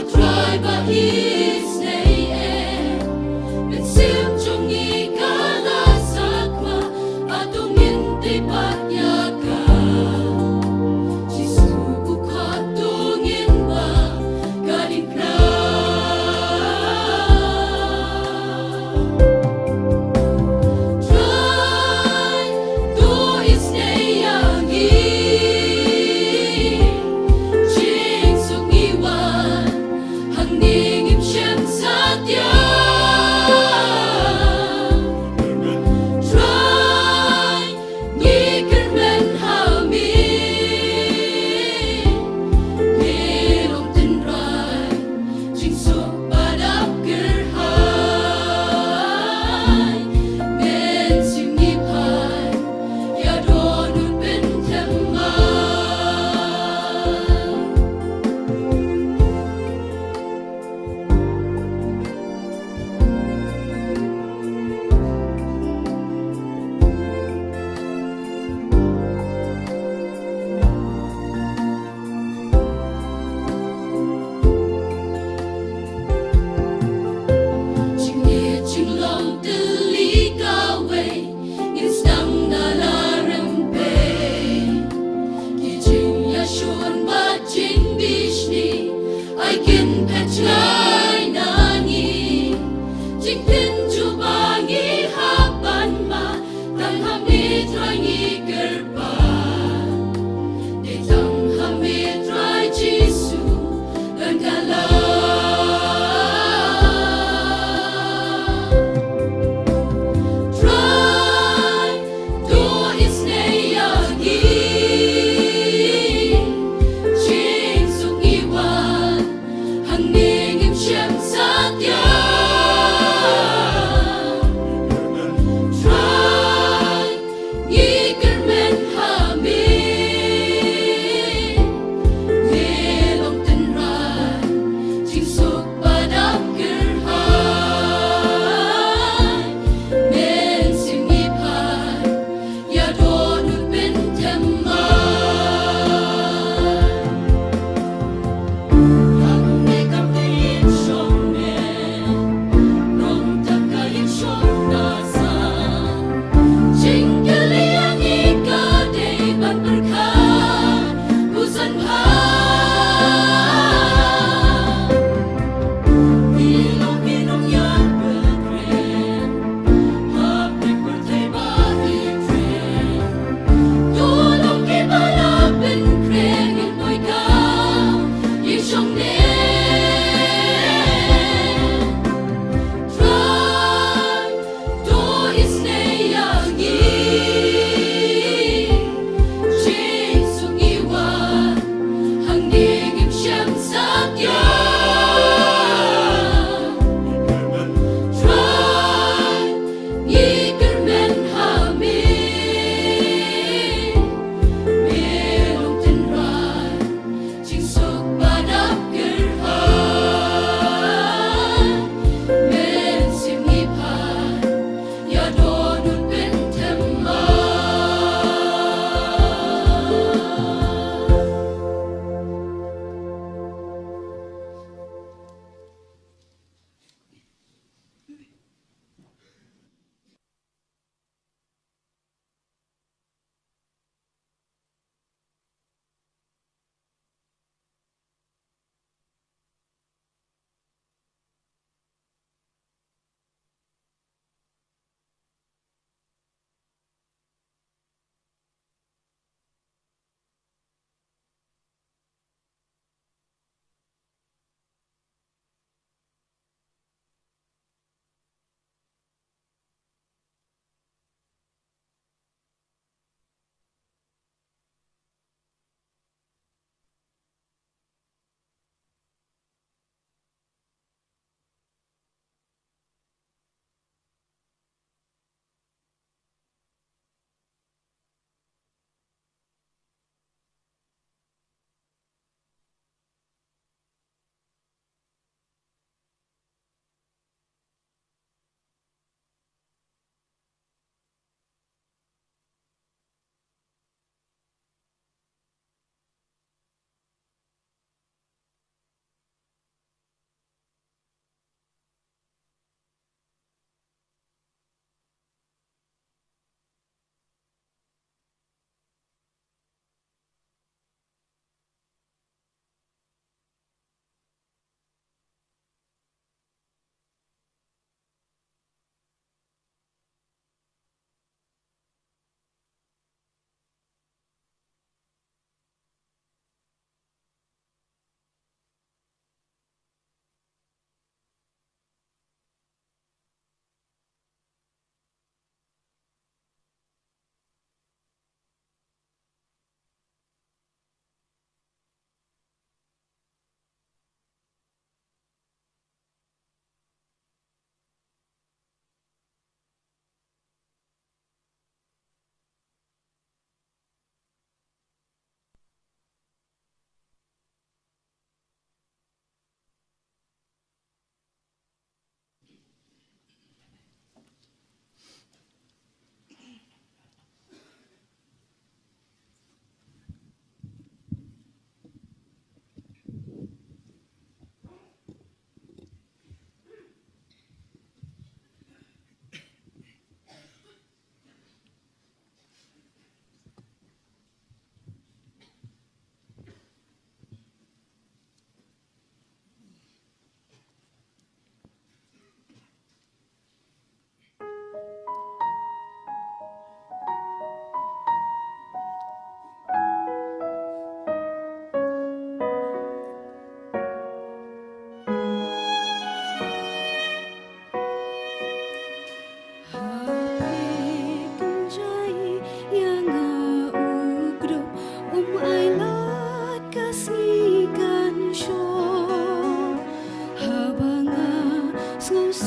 Trai ba isynei eh, mynsiem jong ngi ka la sakma, hato ngin tei pat ïa ka? Jisu u khot to ngin bam ka diengphna. Trai, to isynei ïa ngi. Jingsuk ngi wan, hangne ngim shym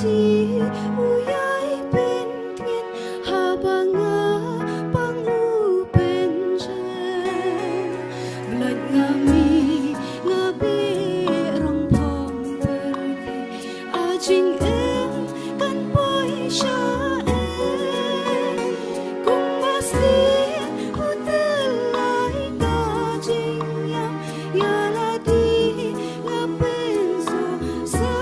U ïai pyntngen haba nga pang u pynjem. Bluit nga mih nga beh rong phong pyrthei. A jingim kan poi sha ei? Kumba sien u tyllai ka jingïap, ïa lade nga pynsawa.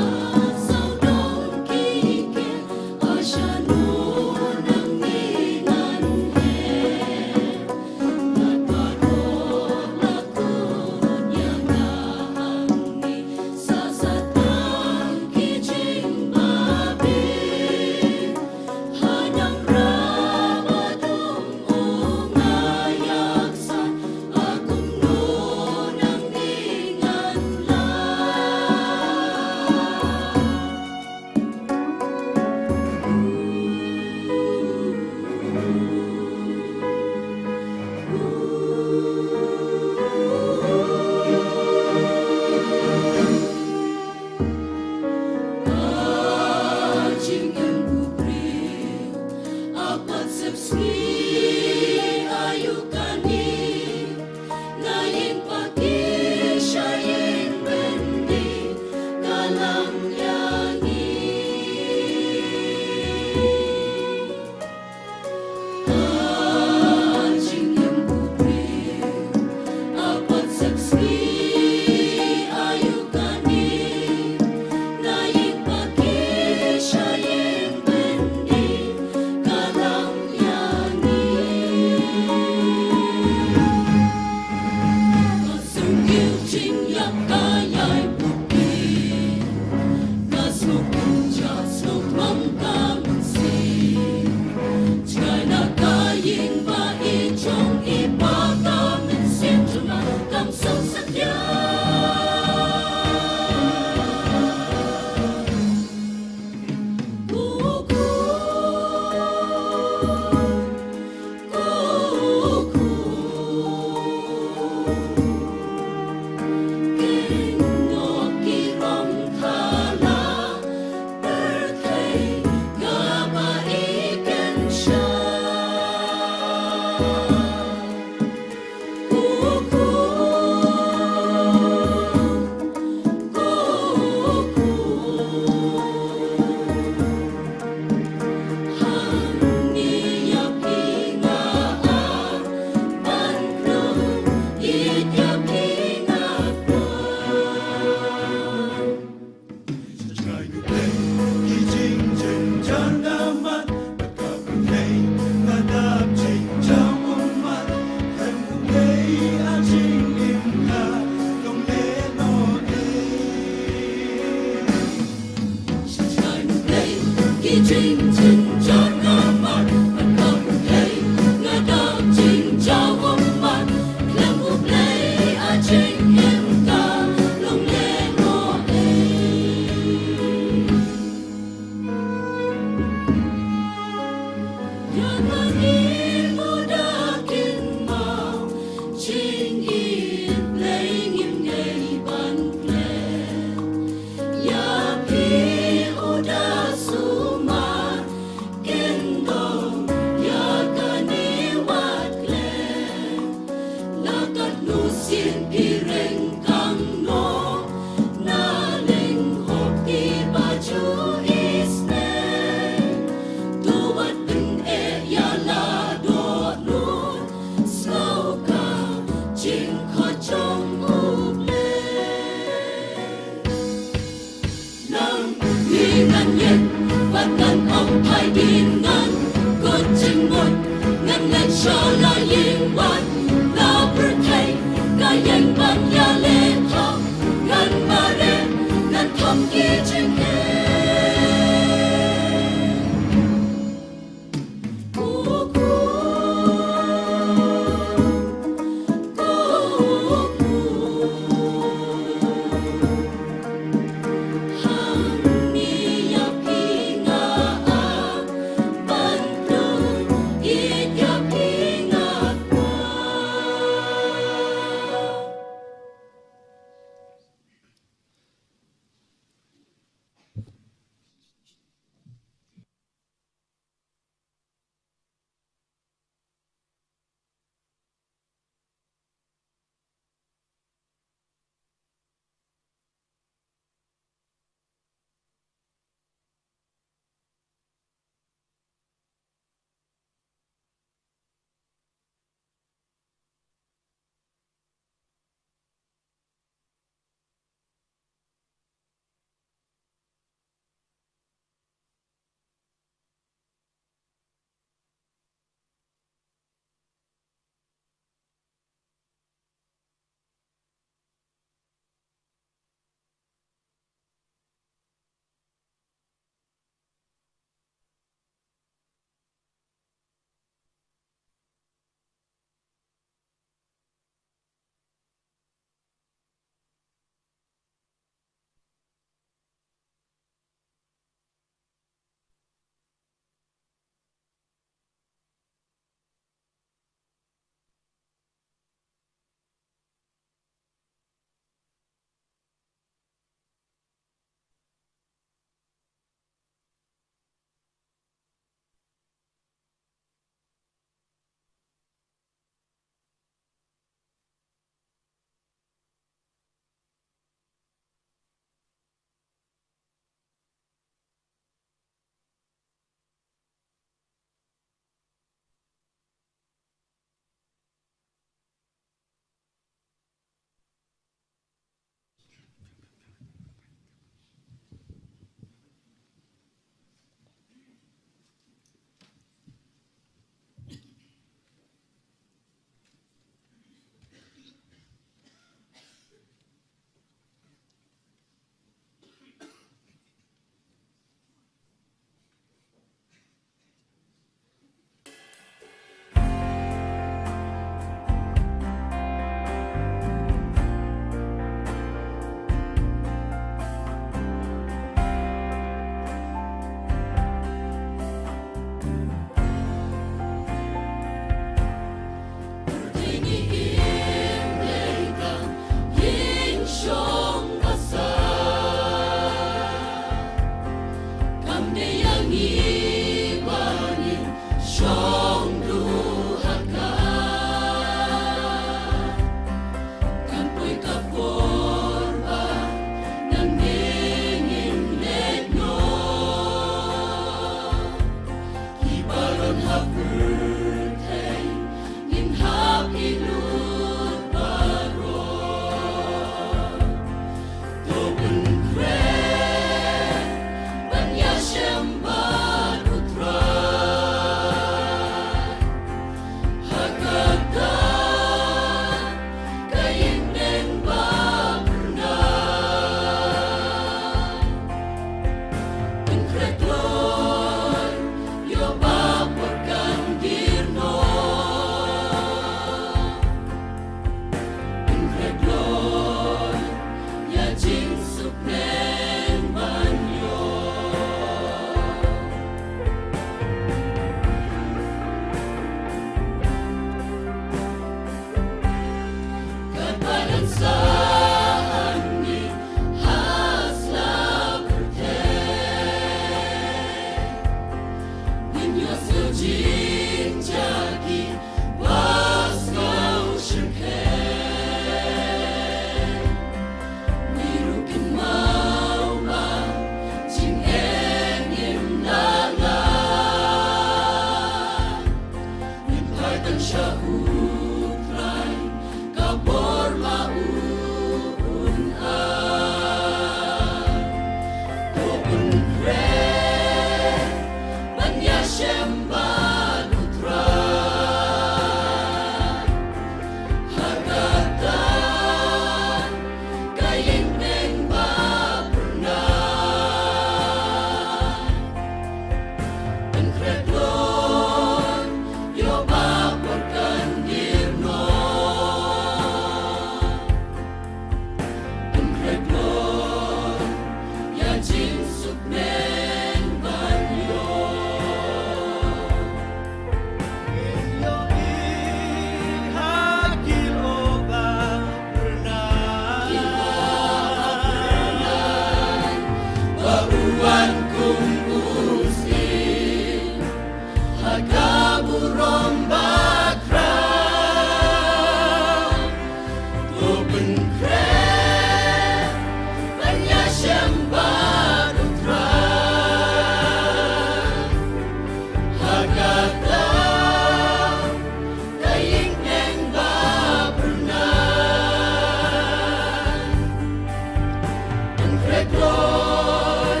Khreh kloi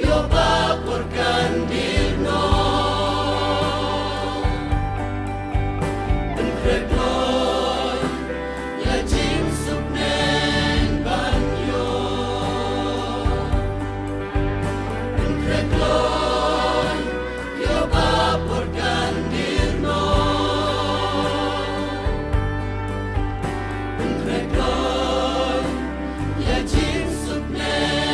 ïa uba por kan dir noh. Khreh kloi ïa jingsuk neng ban ïoh. Khreh kloi ïa uba por kan dir noh. Khreh kloi ïa jingsuk neng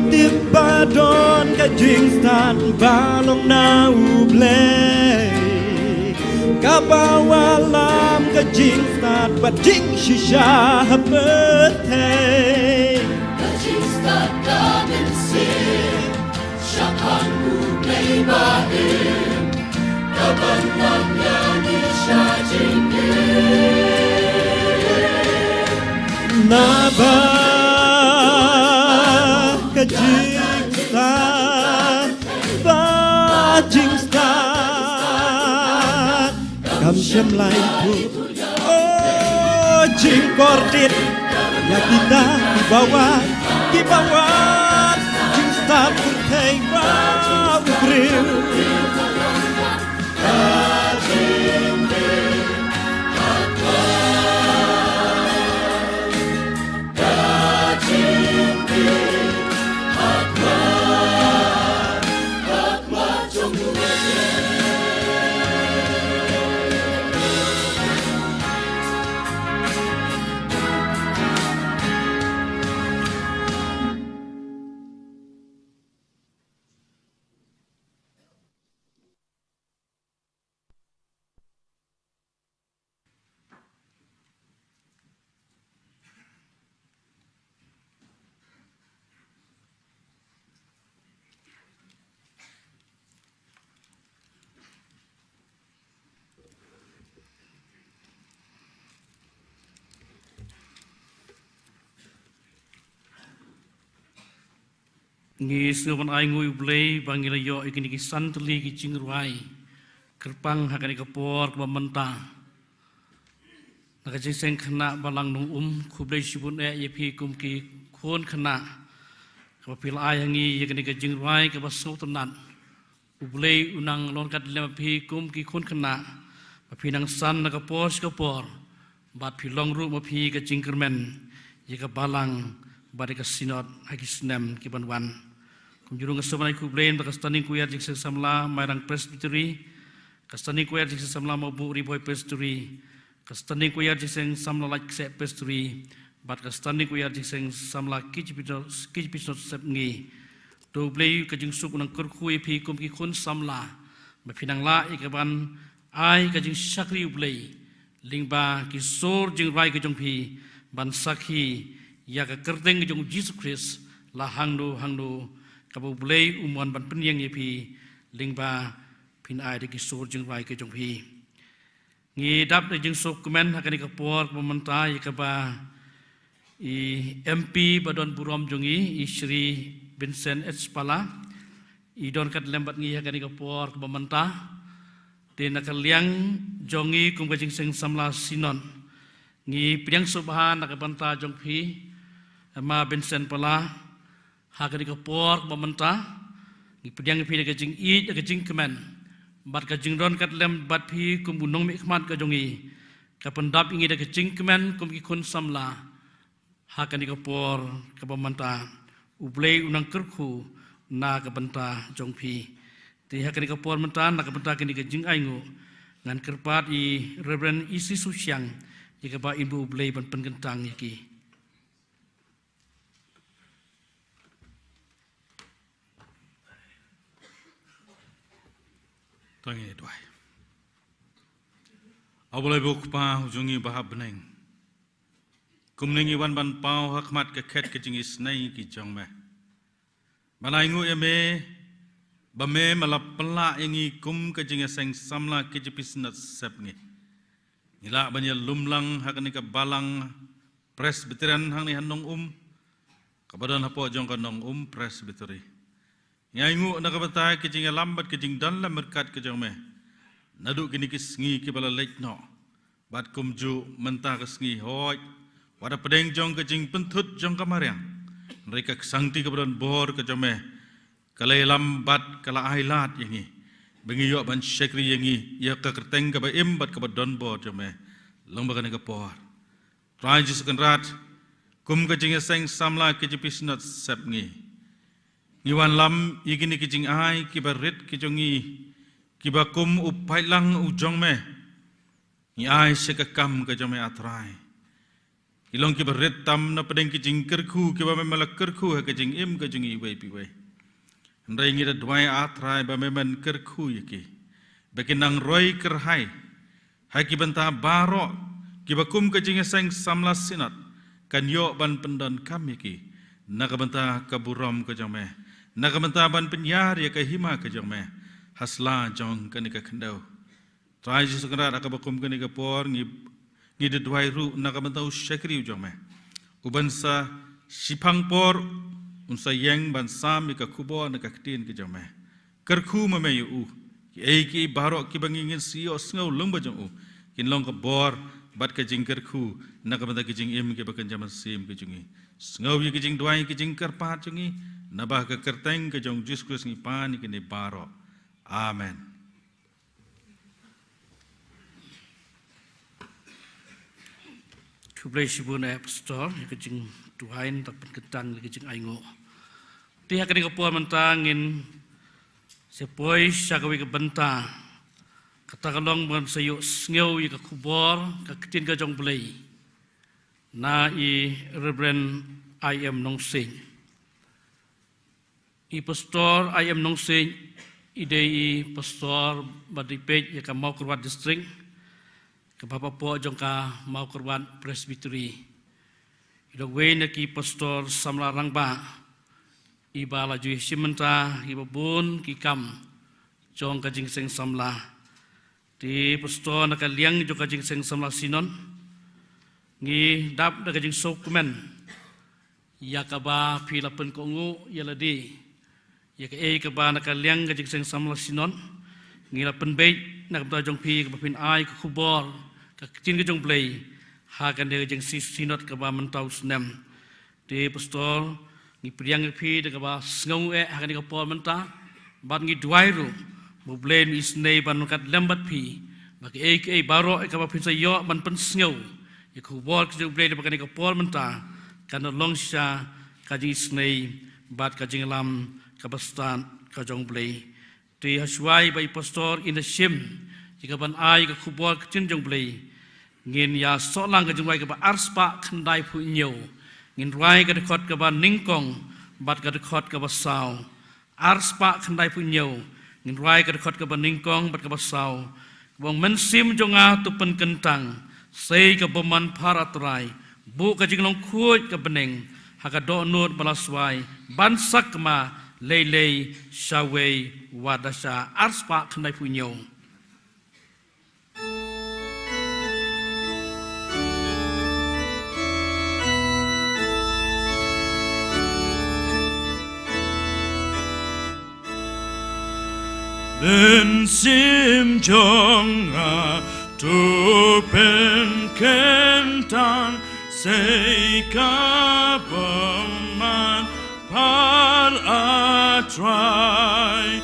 Tip ba don ka jingstad ba long na U Blei, kaba wallam ka jingstad ba jingshisha ha pyrthei. Ka jingstad ka mynsiem shaphang U Blei ba im, ka ban lam ïa ngi sha jingim. Naba ka jingstad, ba jingstad kam shym la ïuh. O jingkordit ïa kita kiba wad, kiba wad jingstad pyrthei ba u briew. Ngi sngewbha ban ai nguh ïa U Blei ba ngi la ïoh ïa kine ki san tylli ki jingrwai kyrpang ha kane ka por kaba mynta. Na ka jingseng khynnah Balang Nongum, khublei shibun eh ïa phi kum ki khun khynnah kaba phi la ai ha ngi ïa kane ka jingrwai kaba sngewtynnat. U Blei u nang long ryngkat lem bad phi kum ki khun khynnah, ba phi nang san na ka por sha ka por, bad phi long ruh ma phi ka jingkyrmen ïa ka Balang bad ïa ka Synod ha ki snem ki ban wan. Kumjuh ruh nga sngewbha ban ai khublei ïa ka Standing Choir Jingseng Samla Mairang Presbytery, ka Standing Choir Jingseng Samla Mawbuh Ri Bhoi Presbytery, ka Standing Choir Jingseng Samla Laitksheh Presbytery, bad ka Standing Choir Jingseng Samla K J P Synod, K J P Synod Sepngi. To U Blei ka jingsuk u nang kyrkhu ïa phi kum ki khun samla, ba phi nang lah ïa ka ban ai ka jingshakri U Blei lyngba ki sur jingrwai ka jong phi, ban sakhi ïa ka kyrteng ka jong U Jisu Khrist la hangno hangno, kaba U Blei u mon ban pynïeng ïa phi lyngba phin ai da ki sur jingrwai ka jong phi. Ngi dap da jingsuk kmen ha kane ka por kaba mynta ïa kaba i M P ba don burom jong ngi, i Shri Vincent H Pala, i don ryngkat lem bad ngi ha kane ka por kaba mynta. Te na ka liang jong ngi kum ka Jingseng Samla Synod, ngi pdiang sngewbha na ka bynta jong phi, Ma Vincent Pala, ha kane ka por kaba mynta, ngi pdiang ïa phi da ka jingïeit, da ka jingkmen, bad ka jingdon ryngkat lem bad phi kum u nongmihkhmat ka jong ngi, ka pyndap ïa ngi da ka jingkmen kum ki khun samla ha kane ka por kaba mynta. U Blei u nang kyrkhu na ka bynta jong phi. Te ha kane ka por mynta, na ka bynta kane ka jingainguh, ngan kyrpad ïa i Reverend Isi Susiang, ïa kaba in buh U Blei ban pynkyntang ïa ki. To ngin ïa duwai. A U Blei U Kpa u jong ngi uba ha bneng, kumne ngi wan ban paw ha khmat ka khet ka jingisynei ki jong me, ban ainguh ïa me ba me me la pynlah ïa ngi kum ka Jingïaseng Samla K J P Synod Sepngi. Ngi lah ban ïalum lang ha kane ka balang Presbyterian hangne ha Nongum, kaba don hapoh jong ka Nongum Presbytery. Ngi ainguh na ka bynta ka jingïalam bad ka jingdon lem ryngkat ka jong me naduh kine ki sngi kiba la leit noh, bad kumjuh mynta ka sngi, hooid, wat hapdeng jong ka jingpynthut jong ka mariang, hynrei ka Ksangti kaba donbor ka jong me ka la ïalam bad ka la ailad ïa ngi ba ngin ïoh ban shakri ïa ngi, ïa ka kyrteng kaba im bad kaba donbor jong me lyngba kane ka por. Trai Jisu Kynrad, kum ka Jingïaseng Samla K J P Synod Sepngi, ngi wanlam ïa kine ki jingai kiba rit ki jong ngi, kiba kum u paidlang u jong me ngi ai sha ka kam ka jong me, A Trai. Ki long kiba rit tam na pdeng ki jingkyrkhu kiba me la kyrkhu ha ka jingim ka jong ngi iwei pa iwei. Hynrei ngi da duwai, A Trai, ba me men kyrkhu ïa ki, ba kin nang roi kyrhai ha ki bynta baroh, kiba kum ka Jingïaseng Samla Synod kan ïoh ban pyndonkam ïa ki na ka bynta ka burom ka jong me, na ka bynta ban pynïar ïa ka hima ka jong me ha sla jong kane ka khyndew. Trai Jisu Kynrad, ha kaba kum kane ka por ngi, ngi da duwai ruh na ka bynta u shakri u jong me, uban sa shiphang por un sa ïeng ban sam ïa ka khubor na ka ktien ka jong me. Kyrkhu ma me ïa u. Kiei kiei baroh kiba ngi ngin sa ïohsngew lyngba jong u kin long ka bor bad ka jingkyrkhu na ka bynta ka jingim kaba kynja mynsiem ka jong ngi. Sngew ïa ka jingduwai, ka jingkyrpad jong ngi, naba ha ka kyrteng ka jong Jisu Khrist ngi pan ïa kine baroh. Amen. Khublei shibun, eh, Pastor, ïa ka jingduwai nangta pynkyntang ïa ka jingainguh. Te ha kane ka por mynta ngin sa poi sha kawei ka bynta, kata ka long ban sa ïohsngew ïa ka khubor ka ktien ka jong U Blei na i Reverend I M Nongsiej. I Pastor I M Nongsiej i dei i pastor ba dei peit ïa ka Mawkyrwat District, kaba hapoh jong ka Mawkyrwat Presbytery. I long uwei na ki pastor samla rangbah iba la ju ïashim bynta ïa kiba bun ki kam jong ka Jingïaseng Samla. Te Pastor, na ka liang jong ka Jingïaseng Samla Synod, ngi dap da ka jingsngewkmen ïa kaba phi la pynkohnguh ïa lade, ïa kaei kaba na ka liang ka Jingïaseng Samla Synod ngi la pynbeit na ka bynta jong phi, kaba phin ai ka khubor ka ktien ka jong U Blei ha kane ka jingsynod kaba mynta u snem. Te Pastor, ngi pdiang ïa phi da kaba sngewnguh eh ha kane ka por mynta, bad ngi duwai ruh ba U Blei un isynei ban ryngkat lem bad phi, ba kaei kaei baroh ïa kaba phin sa ïoh ban pynsngew ïa ka khubor ka jong U Blei lyngba kane ka por mynta kan long shisha ka jingisynei bad ka jingïalam kaba stad ka jong U Blei. Te ha shuwa ba i Pastor in da shim ïa kaban ai ka khubor ka ktien jong U Blei, ngin ïa soh lang ka jingrwai kaba arspah khyndaiphew hynñiew. Ngin rwai ka dkhot kaba nyngkong bad ka dkhot kaba saw. Arspah khyndaiphew hynñiew. Ngin rwai ka dkhot kaba nyngkong bad kaba saw. Kaba ong: Mynsiem jong nga to pynkyntang, sei ka bymman phar, A Trai, buh ka jinglong khuid ka bneng ha ka dohnud ba la swai, ban sakma lei lei shawei wat da shah. Arspah khyndaiphew hynñiew. Mynsiem jong nga to pynkyntang, sei ka bymman phar, A Trai,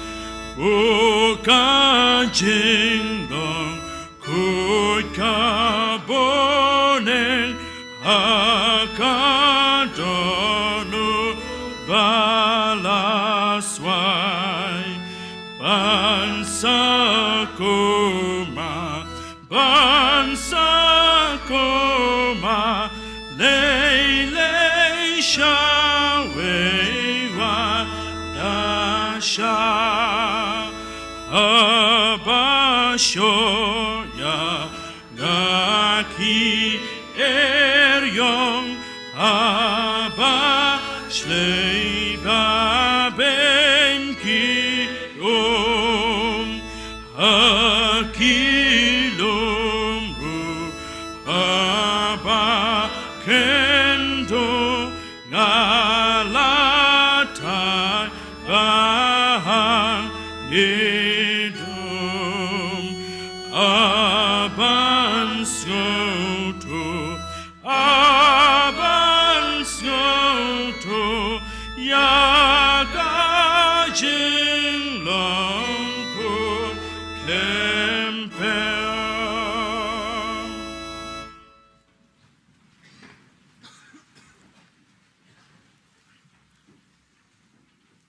buh ka jinglong khuid ka bneng ha ka dohnud ba la swai, ban sakma, ban sakma lei lei shawei wat da shah. Haba shong ïa nga ki eriong, haba shlei ba beiñ ki um, ha ki lum ruh haba khyndew, nga la thait ba hangne dum. A ban sngewthuh, a ban sngewthuh ïa ka jinglong khuid khlem pher.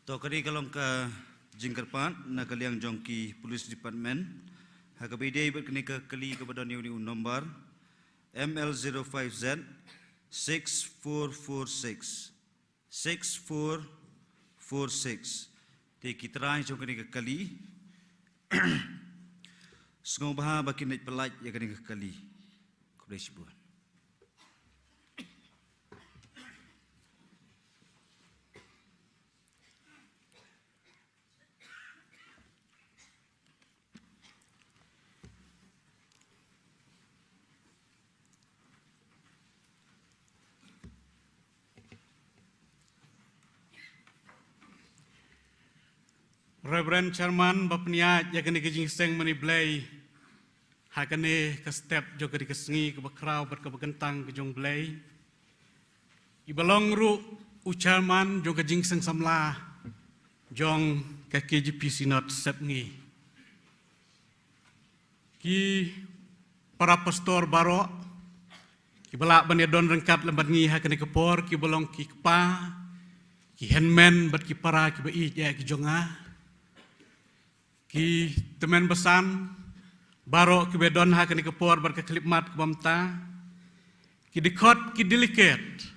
To, kane ka long ka jingkyrpad na ka liang jong ki Police Department ha kaba ïadei bad kane ka kali kaba don ïa une u nombar M L zero five Z six four four six. Six four four six. Te ki trai jong kane ka kali. Sngewbha ba kin leit pyllait ïa kane ka kali. Khublei shibun. Reverend Chairman ba pynïaid ïa kane ka jingïaseng mane Blei ha kane ka step jong kane ka sngi kaba khraw bad kaba kyntang ka jong Blei. Iba long ruh u chairman jong ka jingseng samla jong ka K J P Synod Sepngi. Ki para pastor baroh kiba lah ban ïadon ryngkat lem bad ngi ha kane ka por, kiba long ki kpa, ki hynmen bad ki para kiba ïeit eh ki jong nga. Ki tymmen basan baroh kiba don ha kane ka por bad ka khyllipmat kaba mynta. Ki dkhot, ki delegate,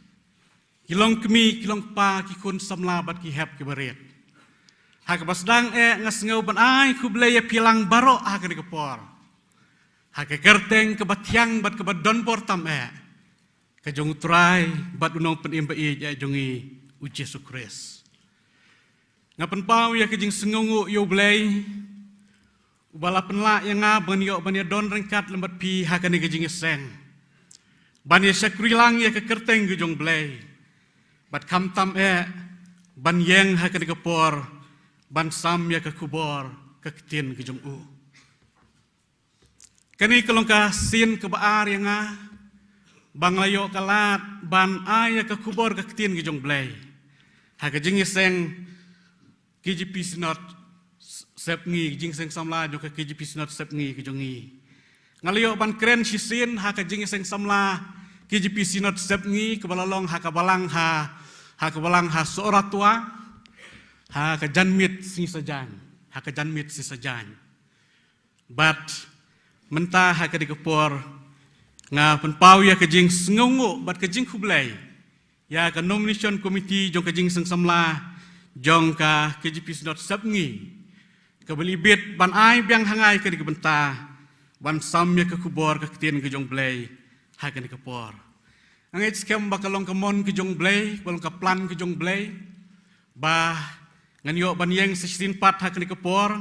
ki long kmie, ki long kpa, ki khun samla bad ki hep kiba rit. Ha kaba sdang eh nga sngew ban ai khublei ïa phi lang baroh ha kane ka por. Ha ka kyrteng kaba thiang bad kaba don bor tam eh, ka jong u Trai bad u Nongpynim ba ïeit eh jong ngi, u Jisu Khrist. Nga pynpaw ïa ka jingsngewnguh ïa u Blei uba la pynlah ïa nga ban ïoh ban ïadon ryngkat lem bad phi ha kane ka jingïaseng, ban ïa shakri lang ïa ka kyrteng ka jong u Blei, bad khamtam eh ban ïeng ha kane ka por ban sam ïa ka khubor ka ktien ka jong u. Kane ka long ka sien kaba ar ïa nga ba nga la ïoh ka lad ban ai ïa ka khubor ka ktien ka jong u Blei ha ka jingïaseng K J P Synod Sepngi, jingseng samla jong ka K J P Synod Sepngi ka jong ngi. Nga la ïoh ban kren shisien ha ka jingseng samla K J P Synod Sepngi kaba la long ha ka balang ha, ha ka balang ha Sohra Twa, ha ka janmiet sngi Saitjaiñ, ha ka janmiet sngi Saitjaiñ. Bad mynta ha kane ka por nga pynpaw ïa ka jingsngewnguh bad ka jingkhublei ïa ka nomination committee jong ka jingseng samla jong ka K J P Synod Sepngi kaba la ibit ban ai biang ha nga ïa kane ka bynta ban sam ïa ka khubor ka ktien ka jong u Blei ha kane ka por. Nga ngeit skhem ba ka long ka mon ka jong u Blei, ba long ka plan ka jong u Blei, ba ngan ïoh ban ïeng sa shisien pat ha kane ka por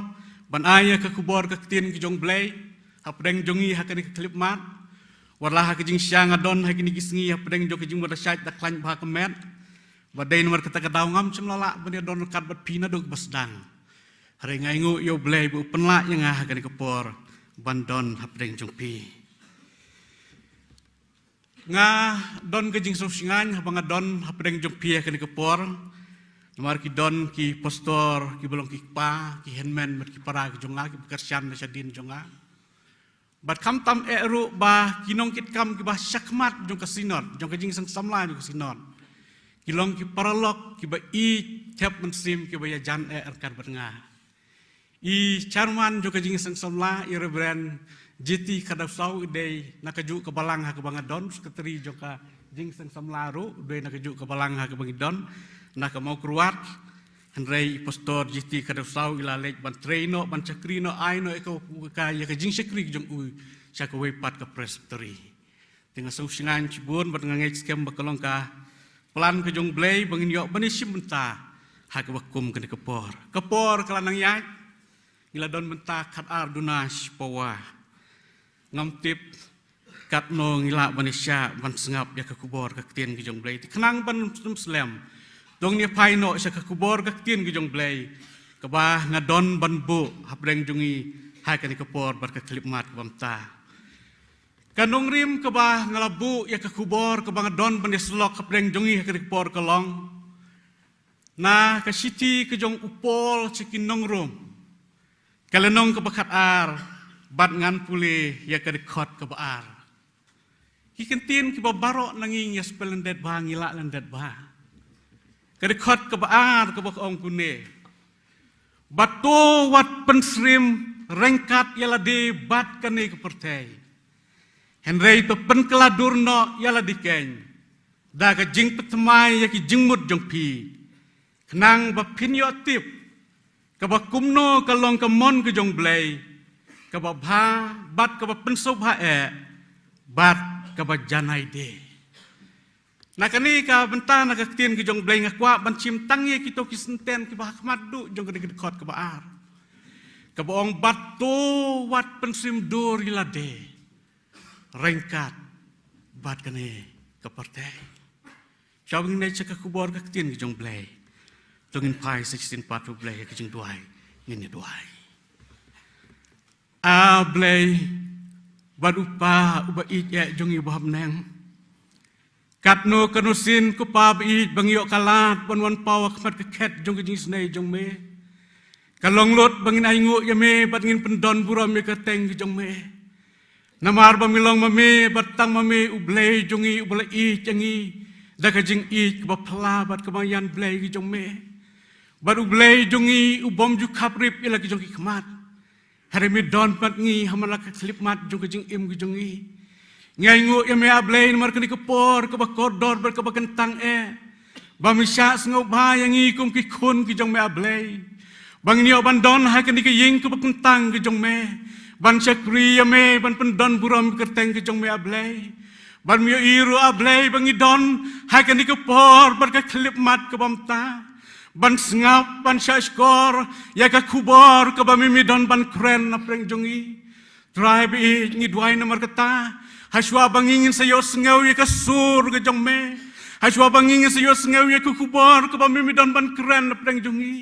ban ai ïa ka khubor ka ktien ka jong u Blei hapdeng jong ngi ha kane ka khyllipmat. Wat la ha ka jingshisha nga don ha kine ki sngi hapdeng jong ka jingmut da shait da khlaiñ bha ka met, ba dei namar kata ka daw ngam shym la lah ban ïadon ryngkat bad phi naduh ba sdang. Hynrei nga ainguh ïa u Blei ba u pynlah ïa nga ha kane ka por ban don hapdeng jong phi. Nga don ka jingsngewsynei haba nga don hapdeng jong phi ha kane ka por. Namar ki don ki pastor, kiba long ki kpa, ki hynmen bad ki para ki jong nga, kiba kyrshan na shadien jong nga. Bad khamtam eh ruh ba ki nongkitkam kiba shakhmat jong ka Synod, jong ka jingseng samla jong ka Synod, ki long ki paralok kiba ïeit thep mynsiem, kiba ïajan eh ryngkat bad nga. I chairman jong ka jingseng samla, i Reverend J T Khadewsaw, i dei na kajuh ka balang ha kaba nga don, secretary jong ka jingseng samla ruh u dei na kajuh ka balang ha kaba ngi don, na ka Mawkyrwat. Hynrei i pastor J T Khadewsaw i la leit ban trei noh, ban shakri noh, ai noh ïa ka, ïa ka jingshakri jong u sha kawei pat ka presbytery. Te nga sngewsynei shibun bad nga ngeit skhem ba ka long ka plan ka jong u Blei ba ngin ïoh ban ïashim bynta ha kaba kum kane ka por. Ka por ka la nang ïaid, ngi la don bynta khatar duna shi pawa. Ngam tip katno ngi lah ban ïashah ban sngap ïa ka khubor ka ktien ka jong u Blei. Te khnang ban ym slem, to ngin ïa phai noh sha ka khubor ka ktien ka jong u Blei kaba nga don ban buh hapdeng jong ngi ha kane ka por bad ka khyllipmat kaba mynta. Ka nongrim kaba nga la buh ïa ka khubor kaba nga don ban ïasyllok hapdeng jong ngi ha kane ka por ka long na ka shithi ka jong u Paul sha ki nong Rom, ka lynnong kaba khatar, bad ngan pule ïa ka dkhot kaba ar. Ki kyntien kiba baroh na ngi ngi ïa spell lyndet bha, ngi lah lyndet bha. Ka dkhot kaba ar kaba ka ong kumne: Bad to wat pynsyriem ryngkat ïa lade bad kane ka pyrthei, hynrei to pynkylla dur noh ïa lade keiñ. da ka jingpynthymmai ïa ki jingmut jong phi, khnang ba phin ïoh tip kaba kumno ka long ka mon ka jong U Blei, kaba bha bad kaba pynsngewbha eh bad kaba janai de. Na kane ka bynta na ka ktien ka jong U Blei nga kwah ban shim tang ïa kito ki senten kiba ha khmat duh jong kane ka dkhot kaba ar, kaba ong, bad to wat pynsngewdur ïa lade ryngkat bad kane ka pyrthei. Sha ba ngin ïa shah ka khubor ka ktien ka jong U Blei, to ngin phai sa shisien pat ha U Blei ha ka jingduwai. Ngin ïa duwai. A Blei bad U Kpa uba ïeit eh jong ngi uba ha bneng, katno katno sien ko Pa ba ïeit ba ngi ïoh ka lad ban wan paw ha khmat ka khet jong ka jingisynei jong me. Ka long lut ba ngin ainguh ïa me bad ngin pyndon burom ïa ka kyrteng ka jong me. Namar ba me long ma me bad tang ma me U Blei jong ngi uba la ïeit ïa ngi da ka jingïeit kaba phylla bad kaba ïan Blei ka jong me. Bad U Blei jong ngi u bym ju khaprip ïa la ka jong ki khmat, hynrei me don bad ngi ha man la ka khyllipmat jong ka jingim ka jong ngi. Ngi ainguh ïa me A Blei namar kane ka por kaba kordor bad kaba kyntang eh, ba me shah sngewbha ïa ngi kum ki khun ki jong me A Blei, ba ngin ïoh ban don ha kane ka ïing kaba kyntang ka jong me, ban shakri ïa me, ban pyndon burom ïa ka kyrteng ka jong me A Blei. Bad me ïohi ruh A Blei ba ngi don ha kane ka por bad ka khyllipmat kaba mynta ban sngap, ban shahshkor ïa ka khubor kaba me me don ban kren na pdeng jong ngi. Trai ba ïeit, ngi duwai namar kata, hashwa ba ngi ngin sa ïohsngew ïa ka sur ka jong me, hashwa ba ngi ngin sa ïohsngew ïa ka khubor kaba me me don ban kren na pdeng jong ngi,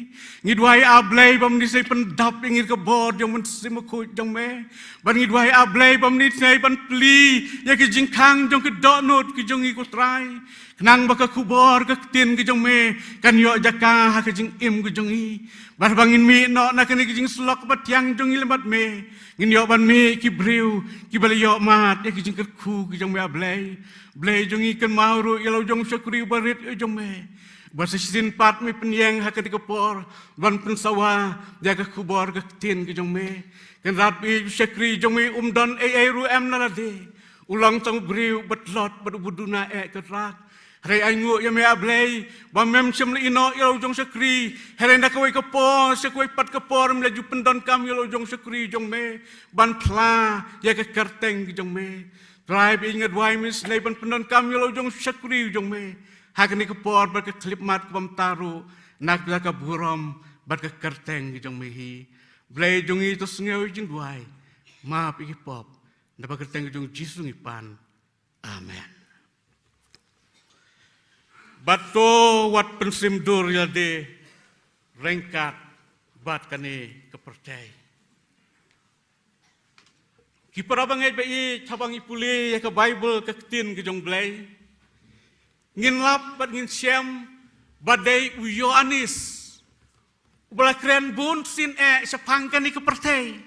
ngi duwai A Blei ba me sa pyndap ïa ngi ka bor jong U Mynsiem Bakhuid jong me. Bad ngi duwai A Blei ba me sa ban plie ïa ka jingkhang jong ka dohnud ka jong ngi ko Trai, khnang ba ka khubor ka ktien ka jong me kan ïoh jaka ha ka jingim ka jong ngi. Bad ba ngin mih noh na kane ka jingsyllok ba thiang jong ngi lem bad me, ngin ïoh ban mih ki briew kiba la ïoh mad ïa ka jingkyrkhu ka jong me A Blei. Blei jong ngi, kynmaw ruh ïa la u jong u shakri uba rit jong me, ba sa shisien pat me pynïeng ha kane ka por ban pynsawa ïa ka khubor ka ktien ka jong me. Kynrad ba ïeit, u shakri jong me um don ei ei ruh em na lade, u long tang u briew uba tlot bad uba duna eh Kynrad. Hynrei ainguh ïa me A Blei ba mem shym la ïehnoh ïa la u jong u shakri, hynrei na kawei ka por sha kawei pat ka por me la ju pyndonkam ïa la u jong u shakri jong me ban phla ïa ka kyrteng ka jong me. Trai ba ïeit, nga duwai me isynei ban pyndonkam ïa la u jong u shakri jong me ha kane ka por bad ka khyllipmat kaba mynta ruh na ka bynta ka burom bad ka kyrteng ka jong me hi. Blei jong ngi, to sngew ïa ka jingduwai, map ïa ki pop, na ka kyrteng ka jong U Jisu ngi pan. Amen. Bad to wat pynsngewdur ïa lade ryngkat bad kane ka pyrthei. Ki para bangeit ba ïeit, haba ngi pule ïa ka Baibl, ka ktien ka jong U Blei, ngin lap bad ngin shem ba dei u Ïoannis uba la kren bunsien eh shaphang kane ka pyrthei.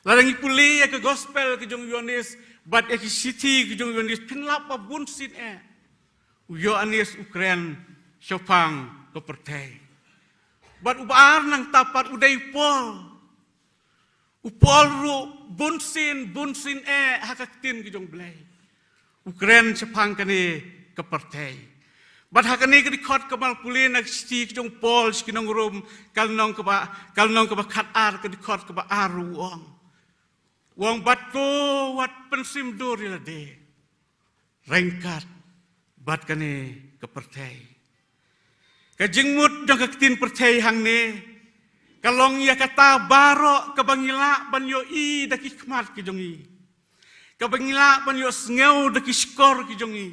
Lada ngi pule ïa ka Gospel ka jong u Ïoannis bad ïa ki shithi ka jong u Ïoannis, phin lap ba bunsien eh u Ïoannis u kren shaphang ka pyrthei. Bad uba ar nangta pat u dei u Paul. U Paul ruh bunsien, bunsien eh ha ka ktien ka jong U Blei u kren shaphang kane ka pyrthei. Bad ha kane ka dkhot kaba ngi pule na ka shithi ka jong u Paul sha ki nong Rom, ka lynnong kaba, ka lynnong kaba khatar, ka dkhot kaba ar, u ong, u ong, bad to wat pynsngewdur ïa lade ryngkat bad kane ka pyrthei. Ka jingmut jong ka ktien pyrthei hangne ka long ïa kata baroh kaba ngi lah ban ïohi da ki khmat ki jong ngi, kaba ngi lah ban ïohsngew da ki shkor ki jong ngi,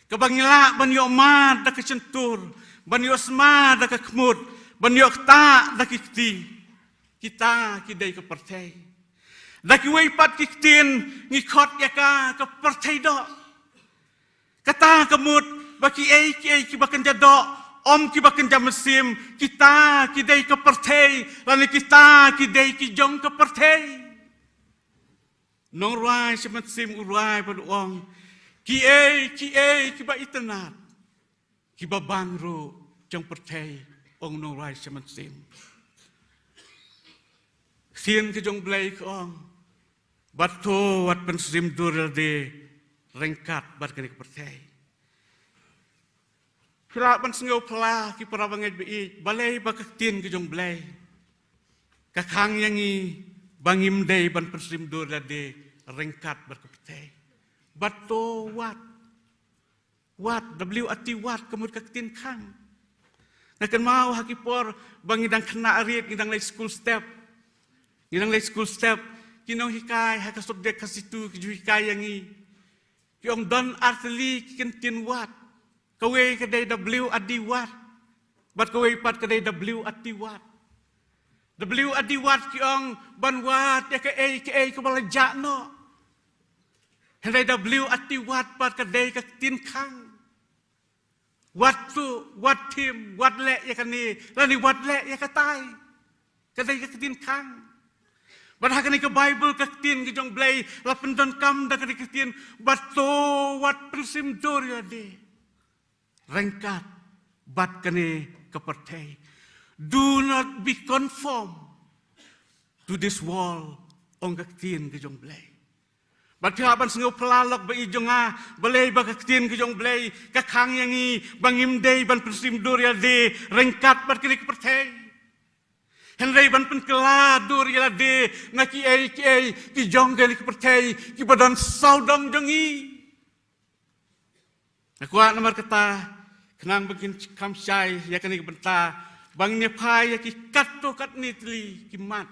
kaba ngi lah ban ïohmad da ka shyntur, ban ïohsma da ka khmut, ban ïohktah da ki kti. Kita ki dei ka pyrthei. Da kiwei pat ki ktien ngi khot ïa ka ka pyrthei doh. Kata ka mut ba kiei kiei kiba kynja doh, ym kiba kynja mynsiem, kita ki dei ka pyrthei, lane kita ki dei ki jong ka pyrthei. Nongrwai sha mynsiem u rwai bad u ong, kiei kiei kiba itynnad, kiba bang ruh jong pyrthei, ong u nongrwai sha mynsiem. Ktien ka jong U Blei ka ong, bad to wat pynsngewdur ïa lade ryngkat bad kane ka pyrthei. Phi lah ban sngew phylla ki para bangeit ba ïeit, balei ba ka ktien ka jong Blei ka khang ïa ngi ba ngim dei ban pynshim dur ïalade ryngkat bad ka pyrthei. Bad to wat, wat, W A T wat, ka mut ka ktien khang. Nga kynmaw ha ki por ba ngi dang khynnah rit, ngi dang leit skul step. Ngi dang leit skul step. Ki nonghikai ha ka subject Khasi tu ki ju hikai ïa ngi. Ki ong don artylli ki kyntien wat. Kawei ka dei W A D wat. Bad kawei pat ka dei W A T wat. W A D wat ki ong ban wad ïa kaei kaei kaba la jah noh. Hynrei W A T wat pat ka dei ka ktien khang. Wat tuh, wat thim, wat leh ïa kane, lane wat leh ïa katai. Ka dei ka ktien khang. Bad ha kane ka Baibl ka ktien ka jong Blei la pyndonkam da kane ka ktien, bad to wat pynshim dur ïalade ryngkat bad kane ka pyrthei. Do not be conformed to this world, ong ka ktien ka jong Blei. Bad phi lah ban sngew phylla lok ba ïeit jong nga, balei ba ka ktien ka jong Blei ka khang ïa ngi ba ngim dei ban pynshim dur ïalade ryngkat bad kane ka pyrthei. Hynrei ban pynkylla dur ïalade na kiei kiei ki jong kane ka pyrthei kiba don sawdong jong ngi. Nga kwah namar kata, khnang ba ngin kham shai ïa kane ka bynta, ba ngin ïa phai ïa ki katto katne tylli ki mat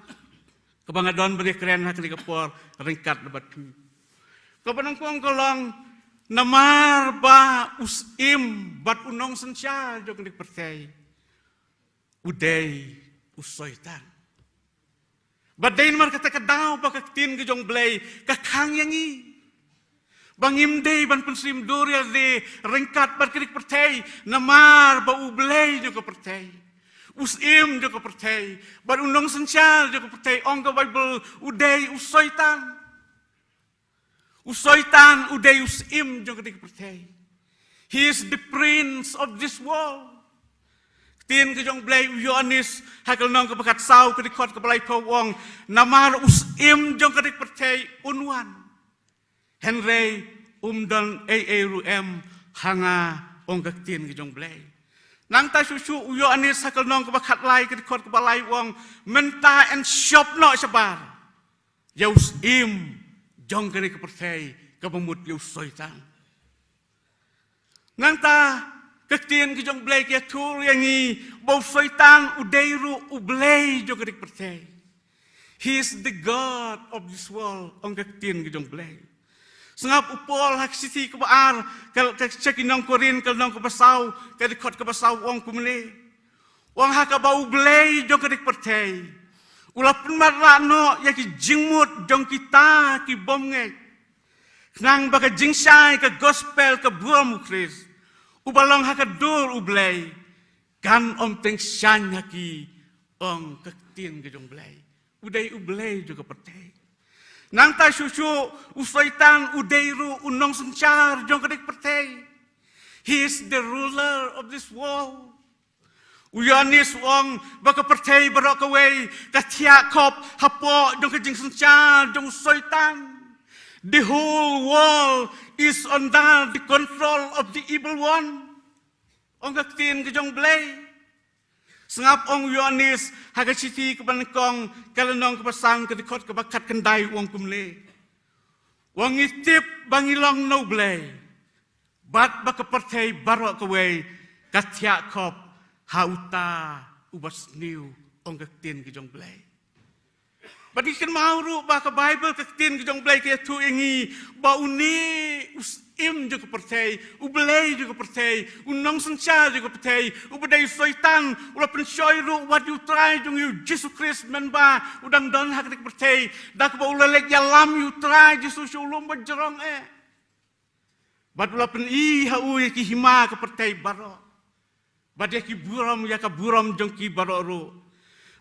kaba nga don ban ïa kren ha kane ka por ryngkat bad phi. Kaba nyngkong ka long, namar ba u syiem bad u nongsynshar jong kane ka pyrthei u dei u Soitan. Bad dei namar kata ka daw ba ka ktien ka jong Blei ka khang ïa ngi ba ngim dei ban pynshim dur ïalade ryngkat bad kane ka pyrthei, namar ba u blei jong ka pyrthei, u syiem jong ka pyrthei, bad u nongsynshar jong ka pyrthei, ong ka Baibl, u dei u Soitan. U Soitan u dei u syiem jong kane ka pyrthei. He is the prince of this world. Ktien ka jong Blei, u Ïoannis ha ka lynnong kaba khatsaw, ka dkhot kaba laiphew, u ong, namar u syiem jong kane ka pyrthei un wan, hynrei um don ei ei ruh em ha nga, ong ka ktien ka jong Blei. Nangta shuh shuh u Ïoannis ha ka lynnong kaba khatlai, ka dkhot kaba lai, u ong, mynta yn shop noh shabar ïa u syiem jong kane ka pyrthei, kaba mut ïa u Soitan. Nangta ka ktien ka jong Blei ka ïathuh ïa ngi ba u Soitan u dei ruh u blei jong kane ka pyrthei. He is the god of this world, ong ka ktien ka jong Blei. Sngap u Paul ha ka shithi kaba ar, ka, ka, sha ki nong Korinth, ka lynnong kaba saw, ka dkhot kaba saw, u ong kumne. U ong ha kaba u blei jong kane ka pyrthei u la pynmatlah noh ïa ki jingmut jong kita ki bym ngeit, khnang ba ka jingshai ka gospel ka burom u Khrist, uba long ha ka dur u Blei, kan ym tyngshaiñ ha ki, ong ka ktien ka jong Blei. U dei u blei jong ka pyrthei. Nangta shuh shuh u Soitan u dei ruh u nongsynshar jong kane ka pyrthei. He is the ruler of this world. U Ïoannis u ong ba ka pyrthei baroh kawei ka thiah khop hapoh jong ka jingsynshar jong u Soitan. The whole world is under the control of the evil one, ong ka ktien ka jong Blei. Sngap, ong u Ïoannis ha ka shithi kaba nyngkong, ka lynnong kaba san, ka dkhot kaba khatkhyndai, u ong kumne. U ong, ngi tip ba ngi long na u Blei, bad ba ka pyrthei baroh kawei ka thiah khop ha uta uba sniew, ong ka ktien ka jong Blei. Bad ngi kynmaw ruh ba ka Baibl, ka ktien ka jong Blei, ka ïathuh ïa ngi ba une u syiem jong ka pyrthei, u blei jong ka pyrthei, u nongsynshar jong ka pyrthei, uba dei u Soitan, u la pynshoi ruh wat ïa u Trai jong ngi u Jisu Khrist, mynba u dang don ha kane ka pyrthei, da kaba u la leit ïalam ïa u Trai Jisu sha u lum bajrong eh. Bad u la pyni ha u ïa ki hima ka pyrthei baroh, bad ïa ki burom, ïa ka burom jong ki baroh ruh.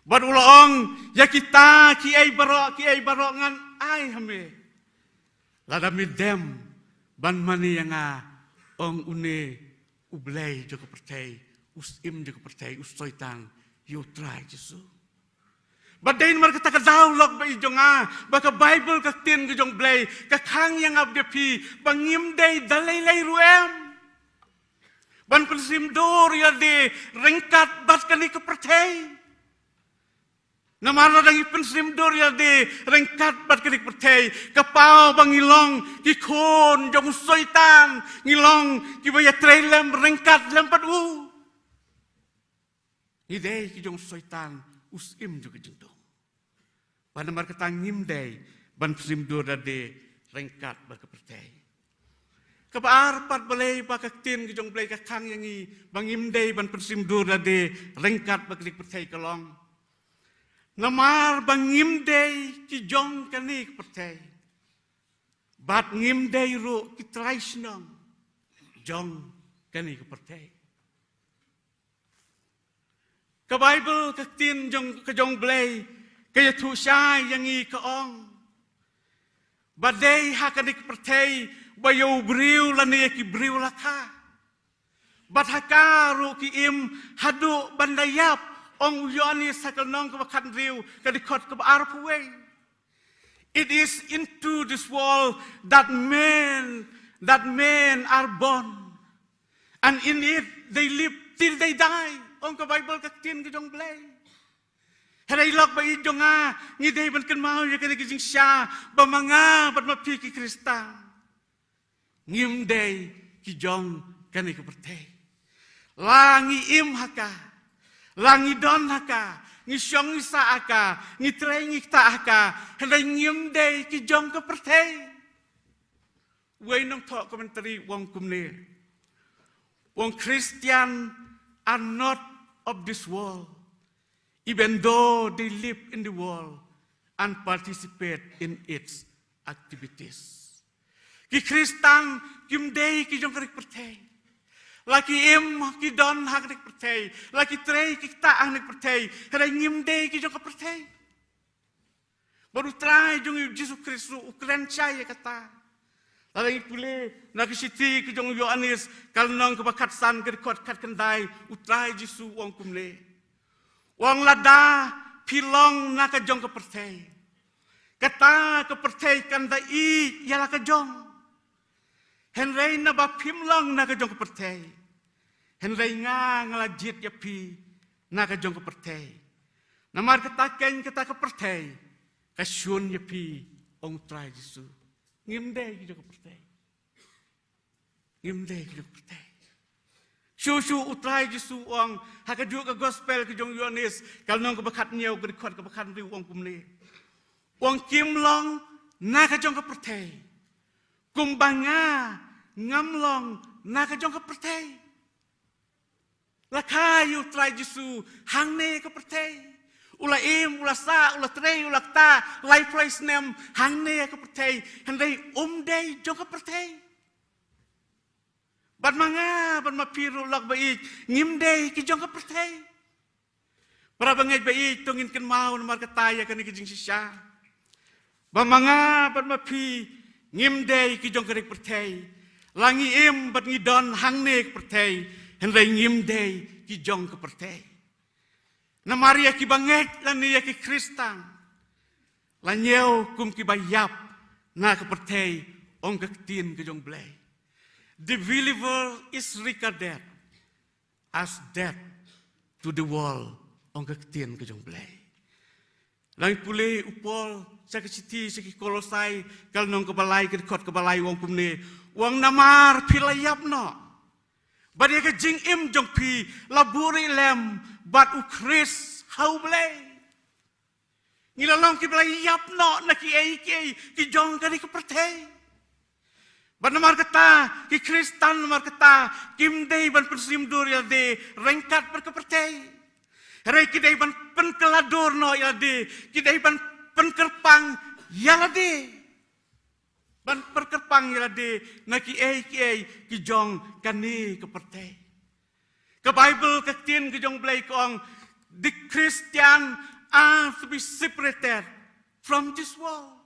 Bad u la ong, ïa kita kiei baroh, kiei baroh ngan ai ha me, lada me dem ban mane ïa nga, ong une u blei jong ka pyrthei, u syiem jong ka pyrthei, u Soitan, ïa u Trai Jisu. Bad dei namar kata ka daw lok ba ïeit jong nga ba ka Baibl, ka ktien ka jong Blei, ka khang ïa nga bad ïa phi ba ngim dei da lei lei ruh em Ban pynsngewdur ïa lade ryngkat bad kane ka pyrthei. Namar lada ngi pynsngewdur ïa lade ryngkat bad kane ka pyrthei, ka paw ba ngi long ki khun jong u Soitan, ngi long kiba ïatrei lem ryngkat lem bad u. Ngi dei ki jong u Soitan, u syiem jong ka jingdum. Bad namar kata ngim dei ban pynsngewdur lade ryngkat bad ka pyrthei. Kaba ar pat, balei ba ka ktien ka jong u Blei ka khang ïa ngi ba ngim dei ban pynsngewdur lade ryngkat bad ka pyrthei? Ka long namar ba ngim dei ki jong kane ka pyrthei. Bad ngim dei ruh ki trai shnong jong kane ka pyrthei. Ka Baibl, ka ktien jong, ka jong u Blei, ka ïathuh shai ïa ngi, ka ong ba dei ha kane ka pyrthei ba ïa u briew lane ïa ki briew la kha. Bad ha ka ruh ki im haduh ban da ïap, ong u Ïoannis ha ka lynnong kaba khathynriew, ka dkhot kaba arphew wei. It is into this world that men, that men are born. And in it they live till they die. Ong ka Baibl, ka ktien ka jong u Blei. Hynrei lok ba ïeit jong nga, ngi dei ban kynmaw ïa kane ka jingshisha, ba ma nga bad ma phi ki Khristan, ngim dei ki jong kane ka pyrthei. La ngi im ha ka, la ngi don ha ka, ngi shong ngi sah ha ka, ngi trei ngi ktah ha ka, hynrei ngim dei ki jong ka pyrthei. Wei nongthoh commentary u ong kumne, u ong, Christian are not of this world, even though they live in the world and participate in its activities. Ki Khristan kim dei ki jong kane ka pyrthei. La ki im ki don ha kane ka pyrthei, la ki trei ki ktah ha kane ka pyrthei, hynrei ngim dei ki jong ka pyrthei. Bad u Trai jong ngi u Jisu Khrist ruh u kren shai ïa kata. Lada ngi pule na ka shithi ka jong u Ïoannis, ka lynnong kaba khatsan, ka dkhot khatkhyndai, u Trai Jisu u ong kumne. U ong, lada phi long na ka jong ka pyrthei, kata ka pyrthei kan da ïeit ïa la ka jong. Hynrei naba phim long na ka jong ka pyrthei, hynrei nga, nga la jied ïa phi na ka jong ka pyrthei. Namar kata keiñ kata ka pyrthei ka shun ïa phi, ong u Trai Jisu. Ngim dei ki jong ka pyrthei. Ngim dei ki jong ka pyrthei. Shuh shuh u Trai Jisu u ong ha kajuh ka gospel ka jong u Ïoannis, ka lynnong kaba khathynñiew, ka dkhot kaba khathynriew, u ong kumne. U ong, kim long na ka jong ka pyrthei, kumba nga ngam long na ka jong ka pyrthei. La kha ïa u Trai Jisu hangne ha ka pyrthei. U la im, u la sah, u la trei, u la ktah lai phew lai snem hangne ha ka pyrthei, hynrei um dei jong ka pyrthei. Bad ma nga bad ma phi ruh, lok ba ïeit, ngim dei ki jong ka pyrthei. Para bangeit ba ïeit, to ngin kynmaw namar kata ïa kane ka jingshisha, ba ma nga bad ma phi ngim dei ki jong kane ka pyrthei. La ngi im bad ngi don hangne ha ka pyrthei, hynrei ngim dei ki jong ka pyrthei. Namar ïa ki bangeit lane ïa ki Khristan la ñiew kum kiba ïap na ka pyrthei, ong ka ktien ka jong u Blei. The believer is regarded as dead to the world, ong ka ktien ka jong u Blei. Lada ngi pule u Paul sha ka shithi sha ki Kolosai, ka lynnong kaba lai, ka dkhot kaba lai, u ong kumne. U ong, namar phi la ïap noh, bad ïa ka jingim jong phi la buhrieh lem bad u Khrist ha u Blei. Ngi la long kiba la ïap noh na kiei kiei ki jong kane ka pyrthei. Bad namar kata ki Khristan namar kata kim dei ban pynsngewdur ïa lade ryngkat bad ka pyrthei. Hynrei ki dei ban pynkylla dur noh ïa lade, ki dei ban pynkyrpang ïa lade. Ban pynkyrpang ïa lade na kiei kiei ki jong kane ka pyrthei. Ka Baibl, ka ktien ka jong u Blei, ka ong, the Christian are to be separated from this world.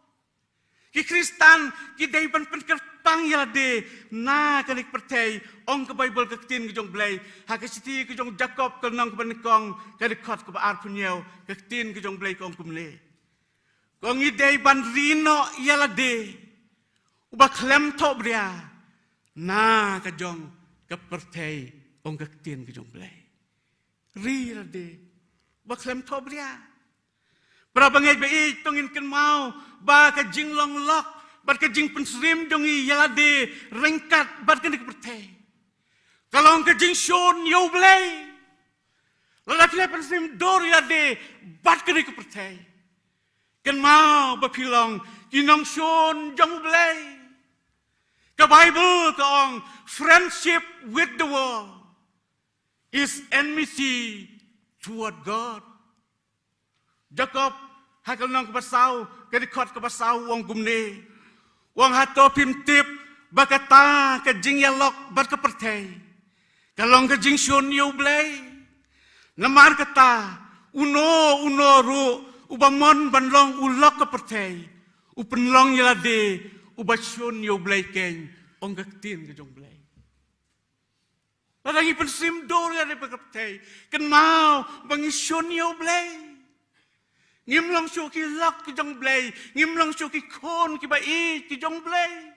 Ki Khristan ki dei ban pynkyrpang ïa lade na kane ka pyrthei, ong ka Baibl, ka ktien ka jong u Blei. Ha ka shithi ka jong u Jakob, ka lynnong kaba nyngkong, ka dkhot kaba arphew hynñiew, ka ktien ka jong u Blei ka ong kumne. Ka ong, ngi dei ban ri noh ïa lade, uba khlem thohbria na ka jong ka pyrthei, ong ka ktien ka jong U Blei. Ri lade ba khlem thohbria. Para bangeit ba ïeit, to ngin kynmaw ba ka jinglong lok bad ka jingpynsyriem jong ngi ïa lade ryngkat bad kane ka pyrthei ka long ka jingshun ïa U Blei. Lada phi la pynsyriem dur ïa lade bad kane ka pyrthei, kynmaw ba phi long ki nongshun jong U Blei. Ka Bible ka ong, "Friendship with the world is enmity toward God." Jakob ha ka lynnong kaba saw, ka dkhot kaba saw u ong kumne. U ong, "Hato phim tip ba kata ka jingïalok bad ka pyrthei ka long ka jingshun ïa U Blei? Namar kata, uno uno ruh uba mon ban long u lok ka pyrthei, u pynlong ïa lade uba shun ïa U Blei keiñ," ong ka ktien ka jong U Blei. Lada ngi pynsyriem dur ïa lade bad ka pyrthei, kynmaw ba ngi shun ïa U Blei. Ngim long shuh ki lok ki jong U Blei, ngim long shuh ki khun kiba ïeit ki jong U Blei.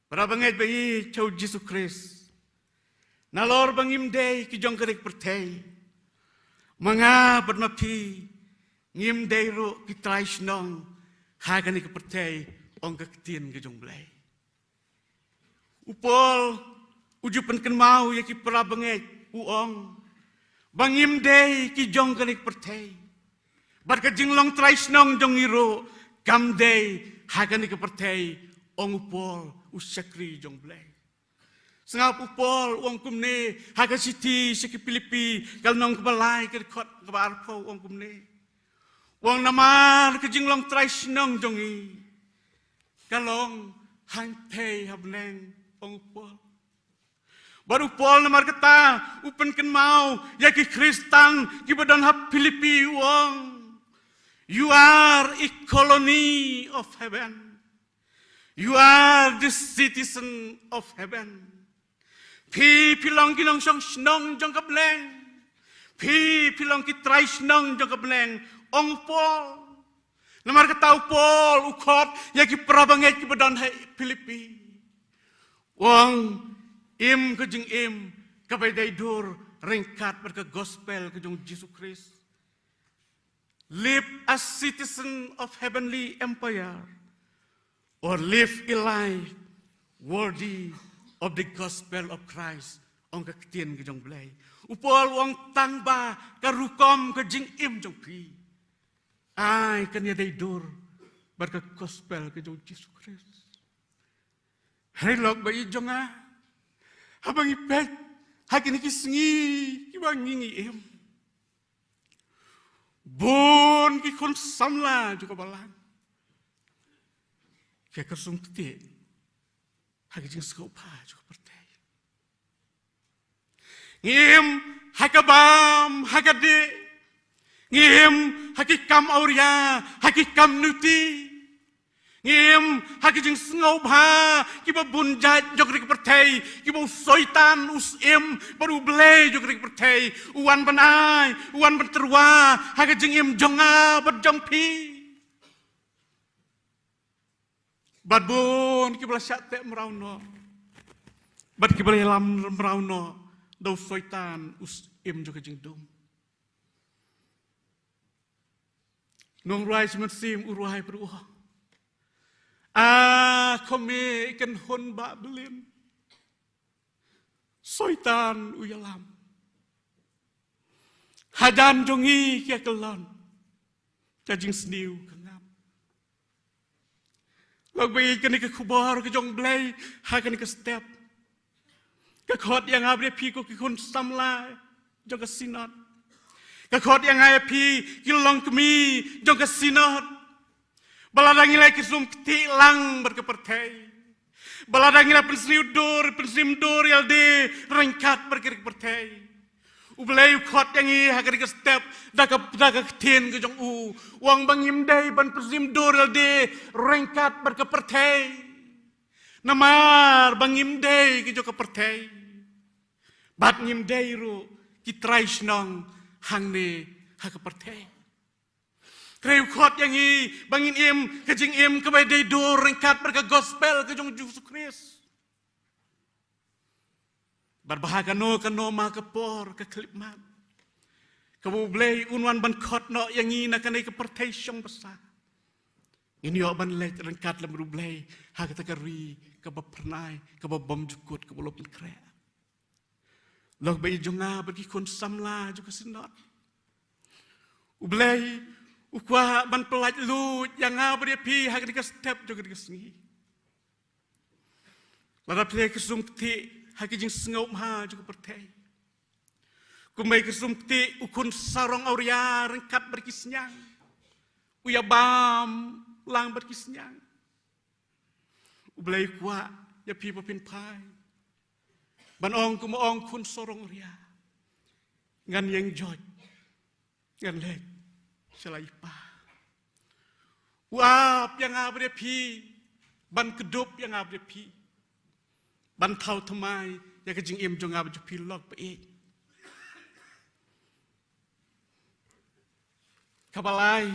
Para bangeit ba ïeit ha U Jisu Khrist, nalor ba ngim dei ki jong kane ka pyrthei, ma nga bad ma phi ngim dei ruh ki trai shnong ha kane ka pyrthei, ong ka ktien ka jong U Blei. U Paul u ju pynkynmaw ïa ki para bangeit, u ong ba ngim dei ki jong kane ka pyrthei, bad ka jinglong trai shnong jong ngi ruh kam dei ha kane ka pyrthei, ong u Paul u shakri jong U Blei. Sngap u Paul u ong kumne ha ka shithi sha ki Philippi, ka lynnong kaba lai, ka dkhot kaba arphew, u ong kumne. U ong, "Namar ka jinglong trai shnong jong ngi ka long hangthei ha bneng," ong u Paul. Bad u Paul namar kata u pynkynmaw ïa ki Khristan kiba don ha Philippi, u ong, "You are a colony of heaven. You are the citizen of heaven." Phi, phi long ki nongshong shnong jong ka bneng. Phi, phi long ki trai shnong jong ka bneng, ong u Paul. Namar kata u Paul u khot ïa ki para bangeit kiba don ha Philippi, u ong, "Im ka jingim kaba dei dur ryngkat bad ka gospel ka jong U Jisu Khrist. Live as citizen of heavenly empire, or live a life worthy of the gospel of Christ," ong ka ktien ka jong U Blei. U Paul u ong, tang ba ka rukom ka jingim jong phi, ai, kan ïadei dur bad ka gospel ka jong U Jisu Khrist. Hei lok ba ïeit jong nga, haba ngi peit ha kine ki sngi kiba ngi ngi im, bun ki khun samla jong ka balang ki kyrsong ktieh ha ka jingsngewbha jong ka pyrthei. Ngi im ha ka bam ha ka dih, ngi im ha ki kam awria, ha ki kam nuti. Ngi im ha ki jingsngewbha kiba bun jait jong ka ri ka pyrthei, kiba u Soitan u syiem bad U Blei jong ka ri ka pyrthei u wan ban ai, u wan ban tyrwa ha ka jingim jong nga bad jong phi. Bad bun kiba la shah teh mraw noh bad kiba la ïalam mraw noh da u Soitan u syiem jong ka jingdum. Nongrwai Shyman Syiem u rwai bad u ong, a khmih i kynhun bah Blin, Soitan u ïalam. Hajan jong ngi ki ïa kyllon, ka jingsniew ka ngam. Lok ba ïeit, kane ka khubor ka jong U Blei ha kane ka step ka khot ïa nga bad ïa phi ko ki khun samla jong ka Synod. Ka khot ïa nga ïa phi ki longkmie jong ka Synod, ba lada ngi la kyrsong ktieh lang bad ka pyrthei, ba lada ngi la pynsniew dur, pynsniew dur ïa lade ryngkat bad ka pyrthei, U Blei u khot ïa ngi ha kane ka step da ka, da ka ktien ka jong u, u ong ba ngim dei ban pynsniew dur ïa lade ryngkat bad ka pyrthei. Namar ba ngim dei ki jong ka pyrthei, bad ngim dei ruh ki trai shnong hangne ha ka pyrthei. Hynrei u khot ïa ngi ba ngin im ka jingim kaba dei dur ryngkat bad ka gospel ka jong U Jisu Khrist. Bad ba ha kano kano ma ka por ka khyllipmat, kaba U Blei un wan ban khot noh ïa ngi na kane ka pyrthei shong basa, ngin ïoh ban leit ryngkat lem bad U Blei ha kata ka ri kaba phyrnai, kaba bymjukut, kaba la pynkhreh. Lok baieit jong nga bad ki khun samla jong ka Synod, U Blei u kwah ban pyllait luid ïa nga bad ïa phi ha kane ka step jong kane ka sngi. Lada phi leh ka sum ktieh ha ka jingsngewbha jong ka pyrthei, kumba ka sum ktieh u khun sarong awria ryngkat bad ki sniang, u ïabam lang bad ki sniang, U Blei u kwah ïa phi ba phin phai ban ong kumba ong khun sarong awria: Ngan ïeng joit, ngan leit sha la i Pa. U ap ïa nga bad ïa phi, ban kdup ïa nga bad ïa phi, ban thaw thymmai ïa ka jingim jong nga bad jong phi, lok baieit. Kaba lai,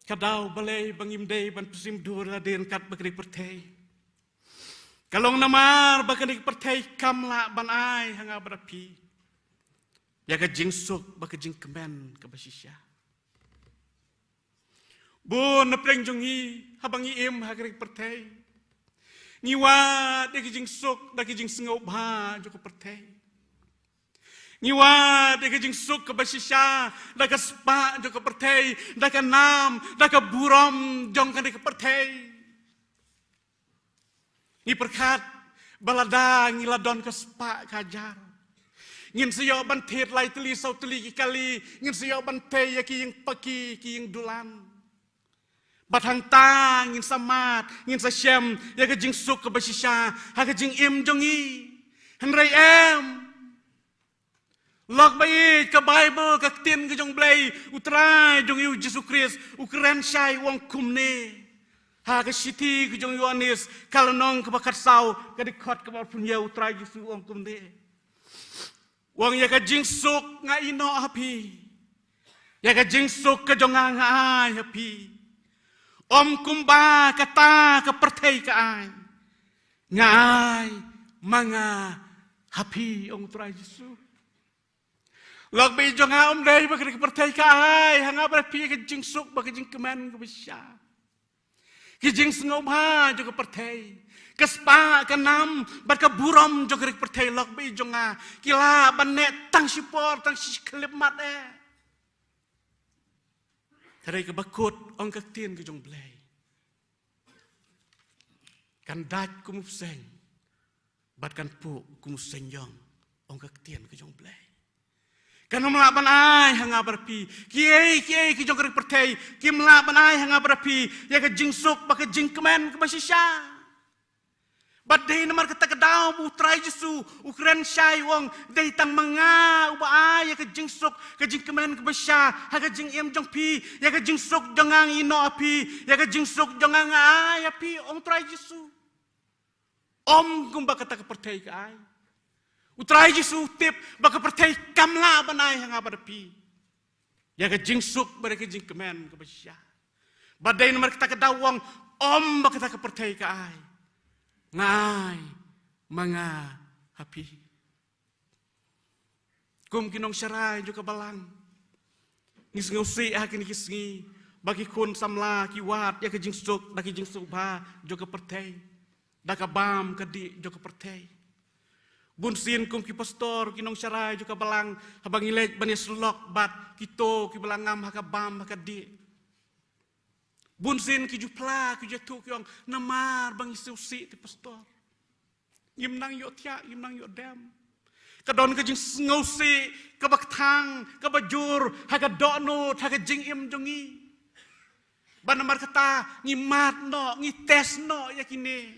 ka daw balei ba ngim dei ban pynsngewdur lade ryngkat bad kane ka pyrthei? Ka long namar ba kane ka pyrthei kam lah ban ai ha nga bad ha phi ïa ka jingsuk bad ka jingkmen kaba shisha. Bun na pdeng jong ngi, haba ngi im ha kane ka pyrthei, ngi wad ïa ka jingsuk da ka jingsngewbha jong ka pyrthei. Ngi wad ïa ka jingsuk kaba shisha da ka spah jong ka pyrthei, da ka nam, da ka burom jong kane ka pyrthei. Ngi pyrkhat ba lada ngi la don ka spah ka hajar, ngin sa ïoh ban thied lai tylli saw tylli ki kali, ngin sa ïoh ban tei ïa ki ïing paki, ki ïing dulan. Bad hangta ngin sa mad, ngin sa shem ïa ka jingsuk kaba shisha ha ka jingim jong ngi. Hynrei em, lok baieit, ka Baibl, ka ktien ka jong U Blei, U Trai jong ngi U Jisu Khrist u kren shai, u ong kumne ha ka shithi ka jong u Ïoannis, ka lynnong kaba khatsaw, ka dkhot kaba arphew hynñiew, U Trai Jisu u ong kumne. U ong, ïa ka jingsuk nga ïehnoh ha phi, ïa ka jingsuk ka jong nga nga ai ha phi. Ym kumba kata ka pyrthei ka ai, nga ai ma nga ha phi, ong U Trai Jisu. Lok baieit jong nga, ym dei ba kane ka pyrthei ka ai ha nga bad ha phi ka jingsuk bad ka jingkmen kaba shisha. Ki jingsngewbha jong ka pyrthei, ka spah ka nam bad ka burom jong kane ka pyrthei, lok baieit jong nga, ki lah ban neh tang shipor, tang shi khyllipmat eh. Hynrei kaba kut, ong ka ktien ka jong U Blei, kan dait kum u bseiñ bad kan puh kum u seiñiong, ong ka ktien ka jong U Blei. Kan ym lah ban ai ha nga bad ha phi, kiei kiei ki jong kane ka pyrthei kim lah ban ai ha nga bad ha phi ïa ka jingsuk bad ka jingkmen kaba shisha. Bad dei namar kata ka daw ba U Trai Jisu u kren shai, u ong, dei tang ma nga uba ai ïa ka jingsuk, ka jingkmen kaba shisha ha ka jingim jong phi, ïa ka jingsuk jong nga nga ïehnoh ha phi, ïa ka jingsuk jong nga nga ai ha phi, ong U Trai Jisu. Ym kumba kata ka pyrthei ka ai. U Trai Jisu u tip ba ka pyrthei kam lah ban ai ha nga bad ha phi ïa ka jingsuk bad ïa ka jingkmen kaba shisha. Bad dei namar kata ka daw u ong, ym ba kata ka pyrthei ka ai, nga ai ma nga ha phi. Kum ki nongsharai jong ka balang, ngi sngewsih ha kine ki sngi ba ki khun samla ki wad ïa ka jingsuk da ka jingsngewbha jong ka pyrthei, da ka bam ka dih jong ka pyrthei. Bunsien kum ki pastor, ki nongsharai jong ka balang, haba ngi leit ban ïasyllok bad kito kiba la ngam ha ka bam ha ka dih, bunsien ki ju phla, ki ju ïathuh, ki ong, namar ba ngi sngewsih te pastor. Ngim nang ïohthiah, ngim nang ïohdem. Ka don ka jingsngewsih kaba kthang, kaba jur ha ka dohnud, ha ka jingim jong ngi. Bad namar kata ngi mad noh, ngi test noh ïa kine,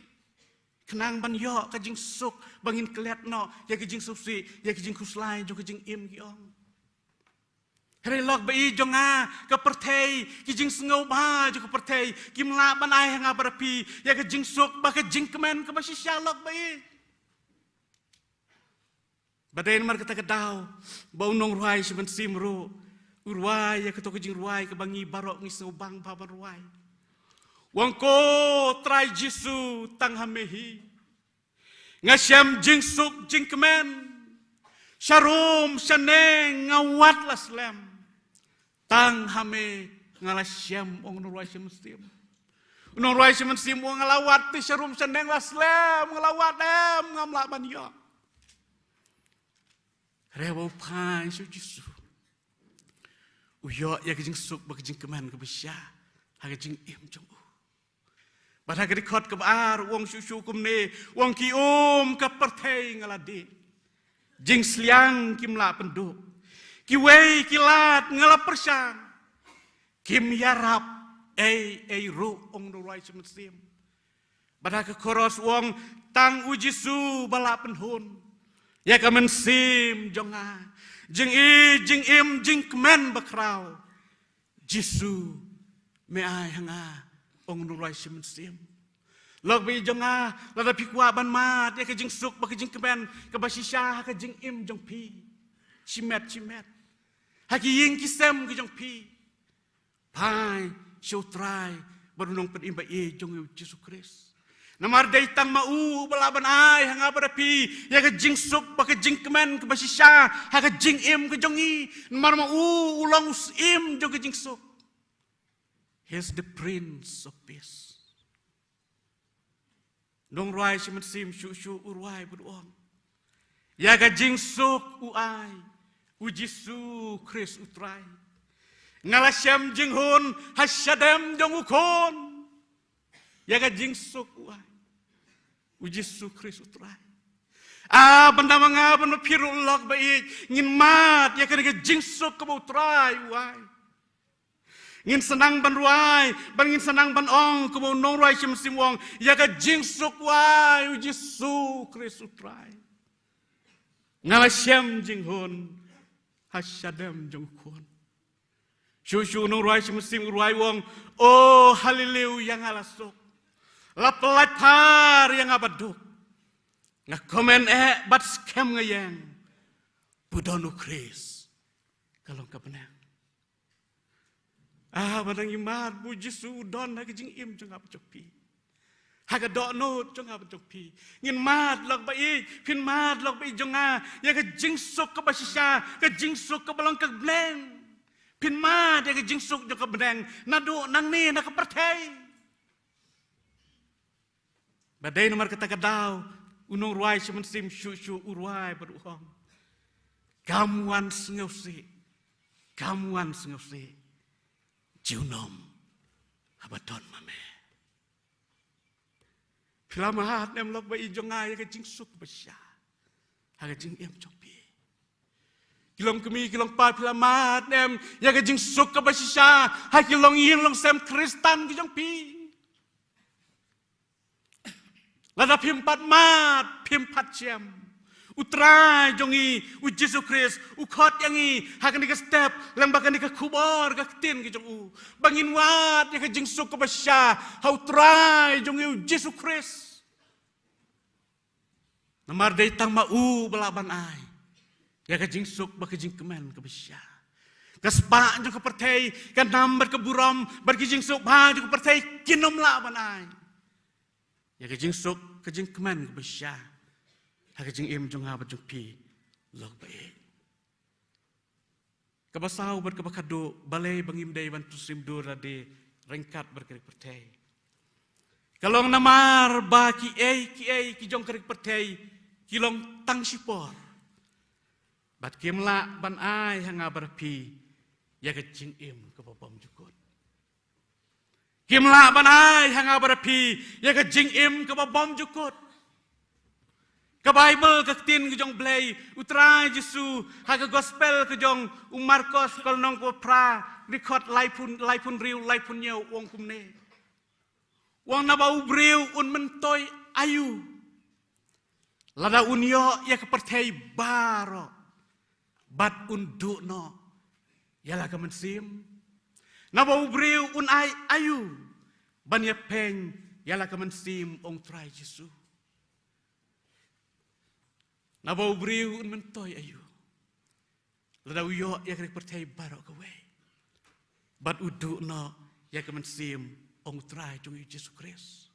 khnang ban ïoh ka jingsuk ba ngin klet noh ïa ka jingsngewsih, ïa ka jingkhuslai jong ka jingim, ki ong. Hynrei lok baieit jong nga, ka pyrthei, ki jingsngewbha jong ka pyrthei kim lah ban ai ha nga bad ha phi ïa ka jingsuk bad ka jingkmen kaba shisha, lok baieit. Bad dei namar kata ka daw ba u nongrwai Shyman Syiem ruh u rwai ïa kato ka jingrwai kaba ngi baroh ngi sngewbang bha ban rwai. U ong, ko Trai Jisu, tang ha me hi Nga shem jingsuk jingkmen. Sharum shaneng nga wad la slem. Tang ha me nga la shem, ong u nongrwai shi mynsiem. U nongrwai shi mynsiem u ong nga la wad te sharum shaneng la slem, nga la wad em, ngam lah ban ïoh. Hynrei haba u phai sha u Jisu, u ïoh ïa ka jingsuk bad ka jingkmen kaba shisha ha ka jingim jong u. Bad ha ka dkhot kaba ar u ong shuh shuh kumne, u ong ki um ka pyrthei nga la dih. Jingsliang kim lah pynduh. Kiwei ki lad nga la pyrshang. Kim ïarap ei ei ruh, ong u nongrwai shi mynsiem. Bad ha ka koros u ong tang u Jisu ba lah pynhun ïa ka mynsiem jong nga. Jingïeit jingim jingkmen bakhraw. Jisu, me ai ha nga, ong u nongrwai shi mynsiem. Lok baieit jong nga, lada phi kwah ban mad ïa ka jingsuk bad ka jingkmen kaba shisha ha ka jingim jong phi, shimet shimet, ha ki ïing ki sem ki jong phi, phai sha u Trai bad u Nongpynim baieit jong ngi u Jisu Khrist. Namar dei tang ma u uba lah ban ai ha nga bad ha phi ïa ka jingsuk bad ka jingkmen kaba shisha ha ka jingim ka jong ngi. Namar ma u u long u Syiem jong ka jingsuk. He is the Prince of Peace. U nongrwai shi mynsiem shuh shuh u rwai bad u ong, ïa ka jingsuk u ai u Jisu Khrist u Trai. Nga la shem jinghun ha shadem jong u Khun. Ïa ka jingsuk u ai u Jisu Khrist u Trai. Ah, ban da ma nga, ban ma phi ruh lok baieit, ngin mad ïa kane ka jingsuk kaba u Trai u ai. Ngin sa nang ban rwai, ban ngin sa nang ban ong kumba u nongrwai shi mynsiem u ong, ïa ka jingsuk u ai u Jisu Khrist u Trai. Nga la shem jinghun ha shadem jong u Khun. Shuh shuh u nongrwai shi mynsiem u rwai u ong, oh, haleluya, nga la suk. La pyllait phar ïa nga ba duk. Nga kmen eh bad skhem nga ïeng, ba u don u Khrist ka long ka bneng. Ah, ba dang ngi mad ba u Jisu u don ha ka jingim jong nga bad jong phi, ha ka dohnud jong nga bad jong phi. Ngin mad lok baieit, phin mad lok baieit jong nga, ïa ka jingsuk kaba shisha, ka jingsuk kaba long ka bneng. Phin mad ïa ka jingsuk jong ka bneng naduh nangne na ka pyrthei. Ba dei namar kata ka daw u nongrwai shi mynsiem shuh shuh u rwai bad u ong, kam wan sngewsih, kam wan sngewsih junom haba don ma me. Phi la mad em lok baieit jong nga ïa ka jingsuk ba shisha ha ka jingim jong phi? Ki long kmie ki long kpa, phi la mad em ïa ka jingsuk kaba shisha ha ki longïing longsem Khristan ki jong phi? Lada phim pat mad, phim pat shem, u Trai jong ngi u Jisu Khrist u khot ïa ngi ha kane ka step lyngba kane ka khubor ka ktien ka jong u, ba ngin wad ïa ka jingsuk kaba shisha ha u Trai jong ngi u Jisu Khrist. Namar dei tang ma u ba lah ban ai ïa ka jingsuk bad ka jingkmen kaba shisha. Ka spah jong ka pyrthei, ka nam bad ka burom bad ka jingsuk bha jong ka pyrthei kin ym lah ban ai ïa ka jingsuk, ka jingkmen kaba shisha ha ka jingim jong nga bad jong phi lok baieit. Kaba saw bad kaba khadduh, balei ba ngim dei ban pynshim dur lade ryngkat bad ka ri ka pyrthei? Ka long namar ba kiei kiei ki jong ka ri ka pyrthei ki long tang shipor, bad kim lah ban ai ha nga bad ha phi ïa ka jingim kaba bymjukut. Kim lah ban ai ha nga bad ha phi ïa ka jingim kaba bymjukut. Ka Baibl, ka ktien ka jong u Blei, u Trai Jisu ha ka Gospel ka jong u Markos, ka lynnong kaba phra, dkhot laiphew, laiphew hynriew, laiphew hynñiew, u ong kumne. U ong, naba u briew un myntoi aïu lada un ïoh ïa ka pyrthei baroh bad un duh noh ïa la ka mynsiem? Naba u briew un ai aïu ban ïapeiñ ïa la ka mynsiem, ong u Trai Jisu? Naba u briew un myntoi aïu lada u ïoh ïa ka ri ka pyrthei baroh kawei bad u duh noh ïa ka mynsiem, ong u Trai jong ngi u Jisu Khrist?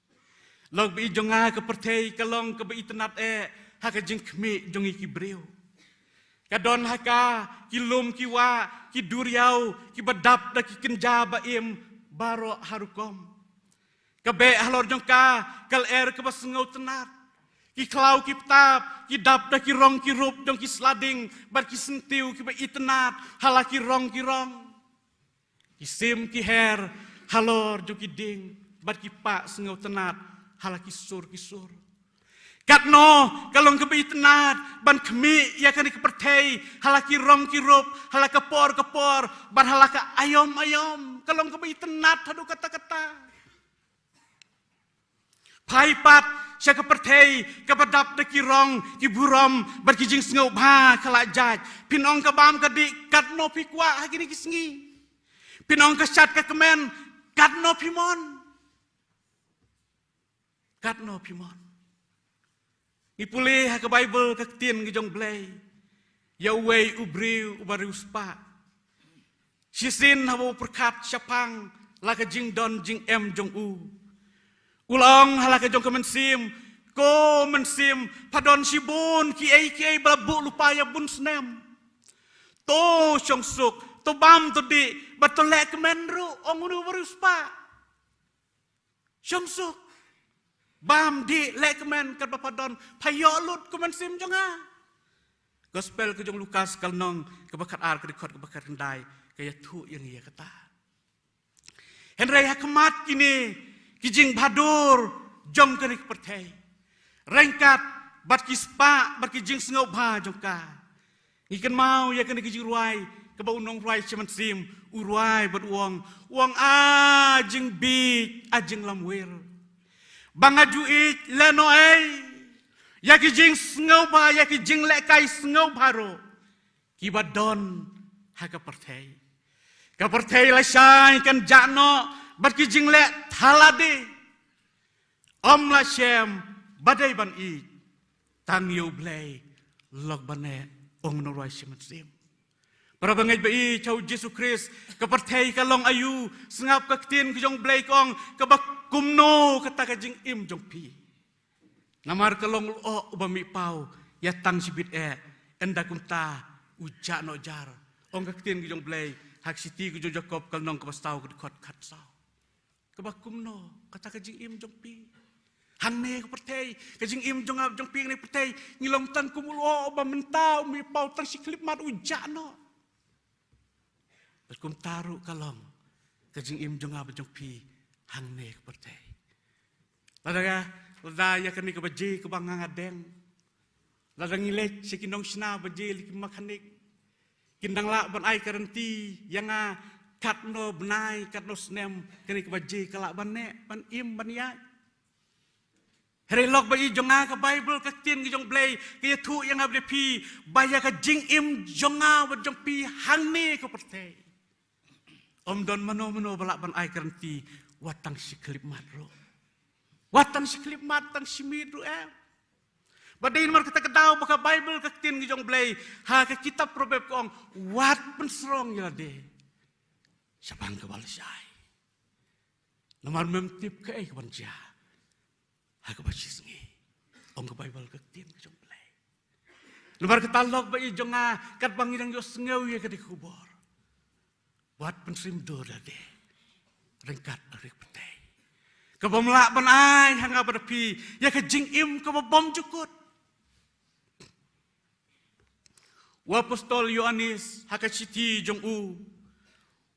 Lok ba i jong nga ka pyrthei ka long kaba itynnad eh ha ka jingkhmih jong ngi ki briew. Ka don ha ka ki lum ki wah, ki duriaw, kiba dap da ki kynja ba im, baroh ha rukom. Ka beh halor jong ka ka lyer kaba sngewtynnad. Ki khlaw ki btap ki dap da ki rong ki rup jong ki sla ding bad ki syntiew kiba itynnad ha la ki rong ki rong. Ki sim ki her halor jong ki ding bad ki pah sngewtynnad ha la ki sur ki sur. Katno ka long kaba itynnad ban khmih ïa kane ka pyrthei ha la ki rong ki rup, ha la ka por ka por bad ha la ka aïom aïom. Ka long kaba itynnad haduh katta katta. Phai pat sha ka pyrthei kaba dap da ki rong ki burom bad ki jingsngewbha ka la jait. Phin ong ka bam ka dih, katno phi kwah ha kine ki sngi? Phin ong ka shad ka kmen, katno phi mon? Katno phi mon? Ngi pule ha ka Baibl ka ktien ka jong Blei ïa uwei u briew uba riewspah. Shisien haba u pyrkhat shaphang la ka jingdon jingem jong u, u la ong ha la ka jong ka mynsiem, ko mynsiem, pha don shibun kiei kiei ba la buh lypa ïa bun snem. To shong suk, to bam to dih bad to leh kmen ruh, ong une uba riewspah. Shong suk, bam dih, leh kmen katba pha don, pha ïoh lut, ko mynsiem jong nga. Gospel ka jong Lukas ka lynnong kaba khatar ka dkhot kaba khatkhyndai ka ïathuh ïa ngi ïa kata. Hynrei ha khmat kine ki jingbhadur jong kane ka pyrthei, ryngkat bad ki spah bad ki jingsngewbha jong ka, ngi kynmaw ïa kane ka jingrwai kaba u nongrwai shi mynsiem u rwai bad u ong, u ong, a jingbieit, a jinglamwir, ba nga ju ïeit lehnohei ïa ki jingsngewbha, ïa ki jinglehkai sngewbha ruh kiba don ha ka pyrthei. Ka pyrthei lashai kan jah noh bad ki jingleh thalade. Ym lah shem ba dei ban ïeit, tang ïa U Blei lok ban neh, ong u nongrwai shi mynsiem. Para bangeit ba ïeit ha U Jisu Khrist, ka pyrthei ka long aïu? Sngap ka ktien ka jong U Blei ka ong, kaba kumno kata ka jingim jong phi? Namar ka long u lyoh uba mih paw ïa tang shibit eh, ynda kumta u jah noh jar. Ong ka ktien ka jong U Blei ha ka shithi ka jong Jakob ka lynnong kaba saw ka dkhot khatsaw. Kaba kumno kata ka jingim jong phi hangne ka pyrthei? Ka jingim jong nga jong phi hangne pyrthei, ngi long tang kum u lyoh uba mynta u mih paw, tang shi khyllipmat u jah noh. Bad kumta ruh ka long ka jingim jong nga bad jong phi hangne ka pyrthei. Lada ka, lada ïa kane ka baje kaba nga nga deng, lada ngi leit sha ki nongshna baje lane ki mechanic, kin dang lah ban ai guarantee ïa nga katno bnai, katno snem kane ka baje ka lah ban neh, ban im, ban ïaid? Hynrei lok ba ïeit jong nga, ka Baibl, ka ktien ka jong U Blei ka ïathuh ïa nga bad ïa phi ba ïa ka jingim jong nga bad jong phi hangne ka pyrthei, ym don mano mano ba lah ban ai guarantee wat tang shi khyllipmat ruh. Wat tang shi khyllipmat, tang shi miet ruh em. Ba dei namar kata ka daw ba ka Baibl, ka ktien ka jong U Blei, ha ka kitab Proverb ka ong, wat pynsrong ïa lade shaphang kaba lashai. Namar mem tip kaei kaban jia ha kaba shi sngi, ong ka Baibl, ka ktien ka jong U Blei. Namar kata lok ba ïeit jong nga, katba ngi dang ïohsngew ïa kane ka khubor, wat pynsyriem dur ïa lade ryngkat bad ka pyrthei, kabym lah ban ai ha nga bad phi ïa ka jingim kaba bymjukut. U apostol Ïoannis ha ka shithi jong u,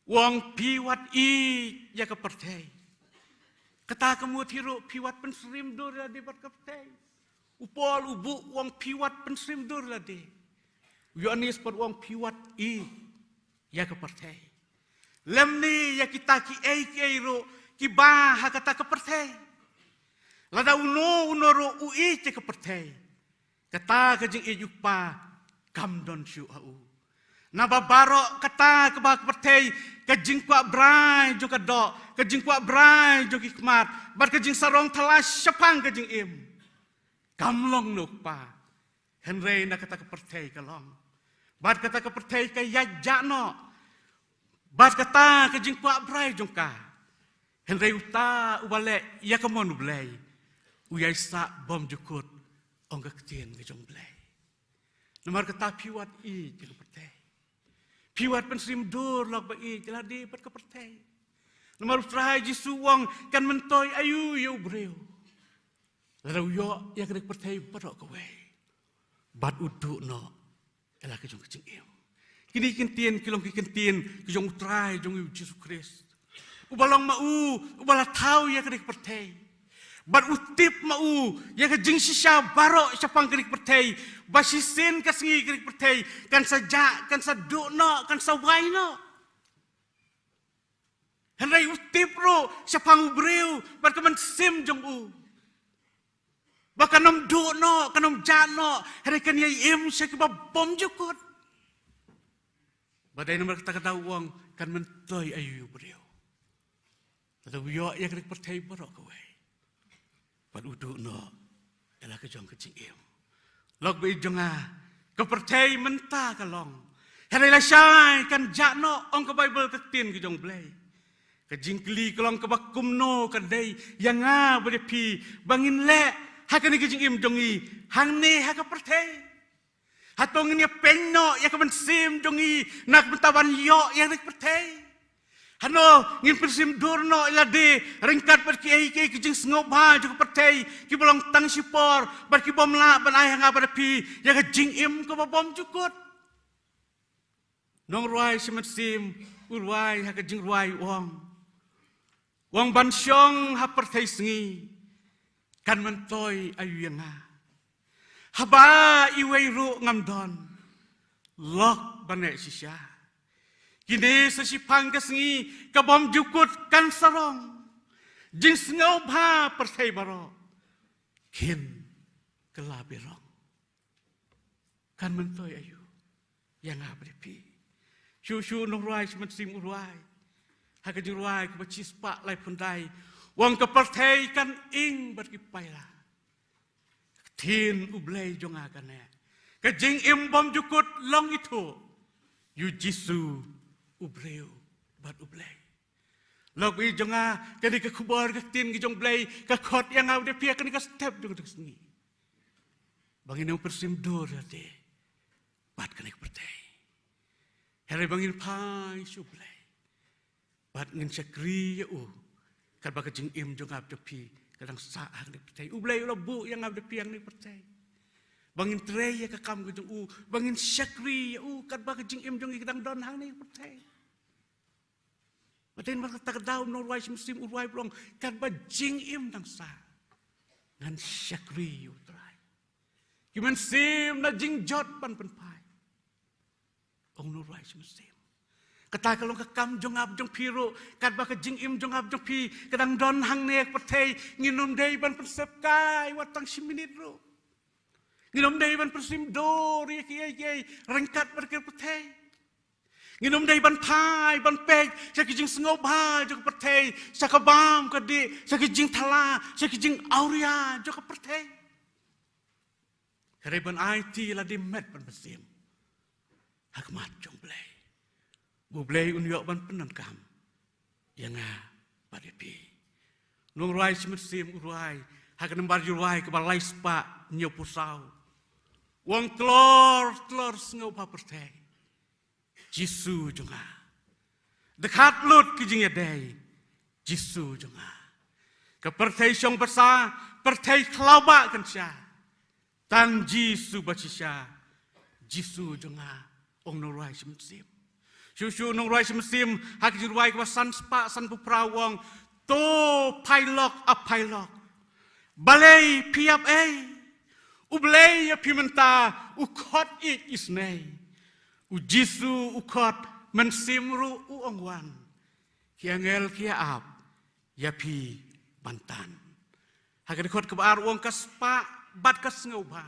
u ong, phi wat ïeit ïa ka pyrthei. Kata ka mut hi ruh, phi wat pynsyriem dur ïa lade bad ka pyrthei. U Paul u buh u ong, phi wat pynsyriem dur ïa lade. U Ïoannis pat u ong, phi wat ïeit ïa ka pyrthei, lymne ïa kita kiei kiei ruh kiba ha kata ka pyrthei. Lada uno uno ruh u ïeit ïa ka pyrthei, kata ka jingïeit U Kpa kam don shuh ha u. Naba baroh kata kaba ha ka pyrthei, ka jingkwah brai jong ka doh, ka jingkwah brai jong ki khmat, bad ka jingsarong thala shaphang ka jingim, kam long na U Kpa, hynrei na kata ka pyrthei ka long. Bad kata ka pyrthei ka ïaid jah noh bad kata ka jingkwah brai jong ka. Hynrei uta uba leh ïa ka mon U Blei, U ïai sah bymjukut, ong ka ktien ka jong U Blei. Namar kata phi wat ïeit ïa ka pyrthei. Phi wat pynsngewdur lok ba ïeit ïa lade bad ka pyrthei. Namar U Trai Jisu u ong kan myntoi aïu ïa u briew lada u ïoh ïa kane ka pyrthei baroh kawei bad u duh noh ïa la ka jong ka jingim. Kine ki ktien ki long ki ktien ki jong U Trai jong ngi U Jisu Khrist, uba long ma u uba la thaw ïa kane ka pyrthei. Bad u tip ma u ïa ka jingshisha baroh shaphang kane ka pyrthei, ba shisien ka sngi kane ka pyrthei kan sa jah, kan sa duh noh, kan sa wai noh. Hynrei u tip ruh shaphang u briew bad ka mynsiem jong u, ba kan ym duh noh, kan ym jah noh, hynrei kan ïai im sha kiba bymjukut. Bad dei namar kata ka daw u ong kan myntoi aïu ïa u briew lada u ïoh ïa kane ka pyrthei baroh kawei bad u duh noh ïa la ka jong ka jingim. Lok ba ïeit jong nga, ka pyrthei mynta ka long, hynrei lashai kan jah noh, ong ka Baibl, ka ktien ka jong U Blei. Ka jingkylli ka long kaba kumno ka dei ïa nga bad ïa phi ba ngin leh ha kane ka jingim jong ngi hangne ha ka pyrthei. Hato ngin ïa pynnoh ïa ka mynsiem jong ngi na ka bynta ban ïoh ïa kane ka pyrthei? Hano ngin pynsngewdur noh ïa lade ryngkat bad kiei kiei ki jingsngewbha jong ka pyrthei kiba long tang shipor bad ki bym lah ban ai ha nga bad ha phi ïa ka jingim kaba bymjukut? Nongrwai Shi Mynsiem u rwai ha ka jingrwai u ong, u ong ban shong ha pyrthei sngi kan myntoi aïu ïa nga? Haba iwei ruh ngam don, lok ban neh shisha. Kine sa shiphang ka sngi ka bymjukut kan sarong, jingsngewbha pyrthei baroh kin kylla biang. Kan myntoi aïu ïa nga bad ïa phi? Shuh shuh u nongrwai Shi Mynsiem u rwai ha ka jingrwai kaba shispah laiphew khyndai, u ong ka pyrthei kan ing bad ki paila, ka ktien U Blei jong nga kan neh. Ka jingim bymjukut long ithuh ïa u Jisu, u briew bad U Blei. Lok ba ïeit jong nga, kane ka khubor ka ktien ka jong U Blei ka khot ïa nga bad ïa phi ha kane ka step jong ka sngi, ba ngin ym pynsngewdur ïa lade bad kane ka pyrthei, hynrei ba ngin phai sha U Blei bad ngin shakri ïa u katba ka jingim jong nga bad jong phi ka dang sah ha kane ka pyrthei. U Blei u la buh ïa nga bad ïa phi ha kane ka pyrthei ba ngin trei ïa ka kam ka jong u, ba ngin shakri ïa u katba ka jingim jong ngi ka dang don hangne ha ka pyrthei. Bad dei namar kata ka daw u nongrwai Shi Mynsiem u rwai, u ong katba jingim dang sah, ngan shakri ïa u Trai. Ki mynsiem na jingjot ban pynphai, ong u nongrwai Shi Mynsiem. Kata ka long ka kam jong nga bad jong phi ruh, katba ka jingim jong nga bad jong phi ka dang don hangne ha ka pyrthei, ngin ym dei ban pynsepkai wat tang shi minit ruh. Ngin ym dei ban pynsngewdur ïa kiei kiei ryngkat bad ka pyrthei. Ngin ym dei ban phai ban peit sha ki jingsngewbha jong ka pyrthei, sha ka bam ka dih, sha ki jingthala, sha ki jingawria jong ka pyrthei. Hynrei ban aiti ïa lade met bad mynsiem ha khmat jong U Blei, ba U Blei un ïoh ban pyndonkam ïa nga bad ïa phi. U nongrwai Shi Mynsiem u rwai ha ka nambar jingrwai kaba lai spah hynñiewphew saw, u ong, tlor tlor sngewbha pyrthei, Jisu jong nga. Dkhot lut ki jingïadei, Jisu jong nga. Ka pyrthei shong basa, pyrthei khlaw ba kan sha, tang Jisu ba shisha, Jisu jong nga, ong u nongrwai Shi Mynsiem. Shuh shuh u nongrwai Shi Mynsiem ha ka jingrwai kaba san spah sanphew phra u ong, to phailok, a phailok, balei phi ïap ei? U Blei ïa phi mynta u khot ïeit isynei. U Jisu u khot, mynsiem ruh u ong wan. Ki angel ki ïa ap ïa phi ban tan. Ha ka dkhot kaba ar u ong, ka spah bad ka sngewbha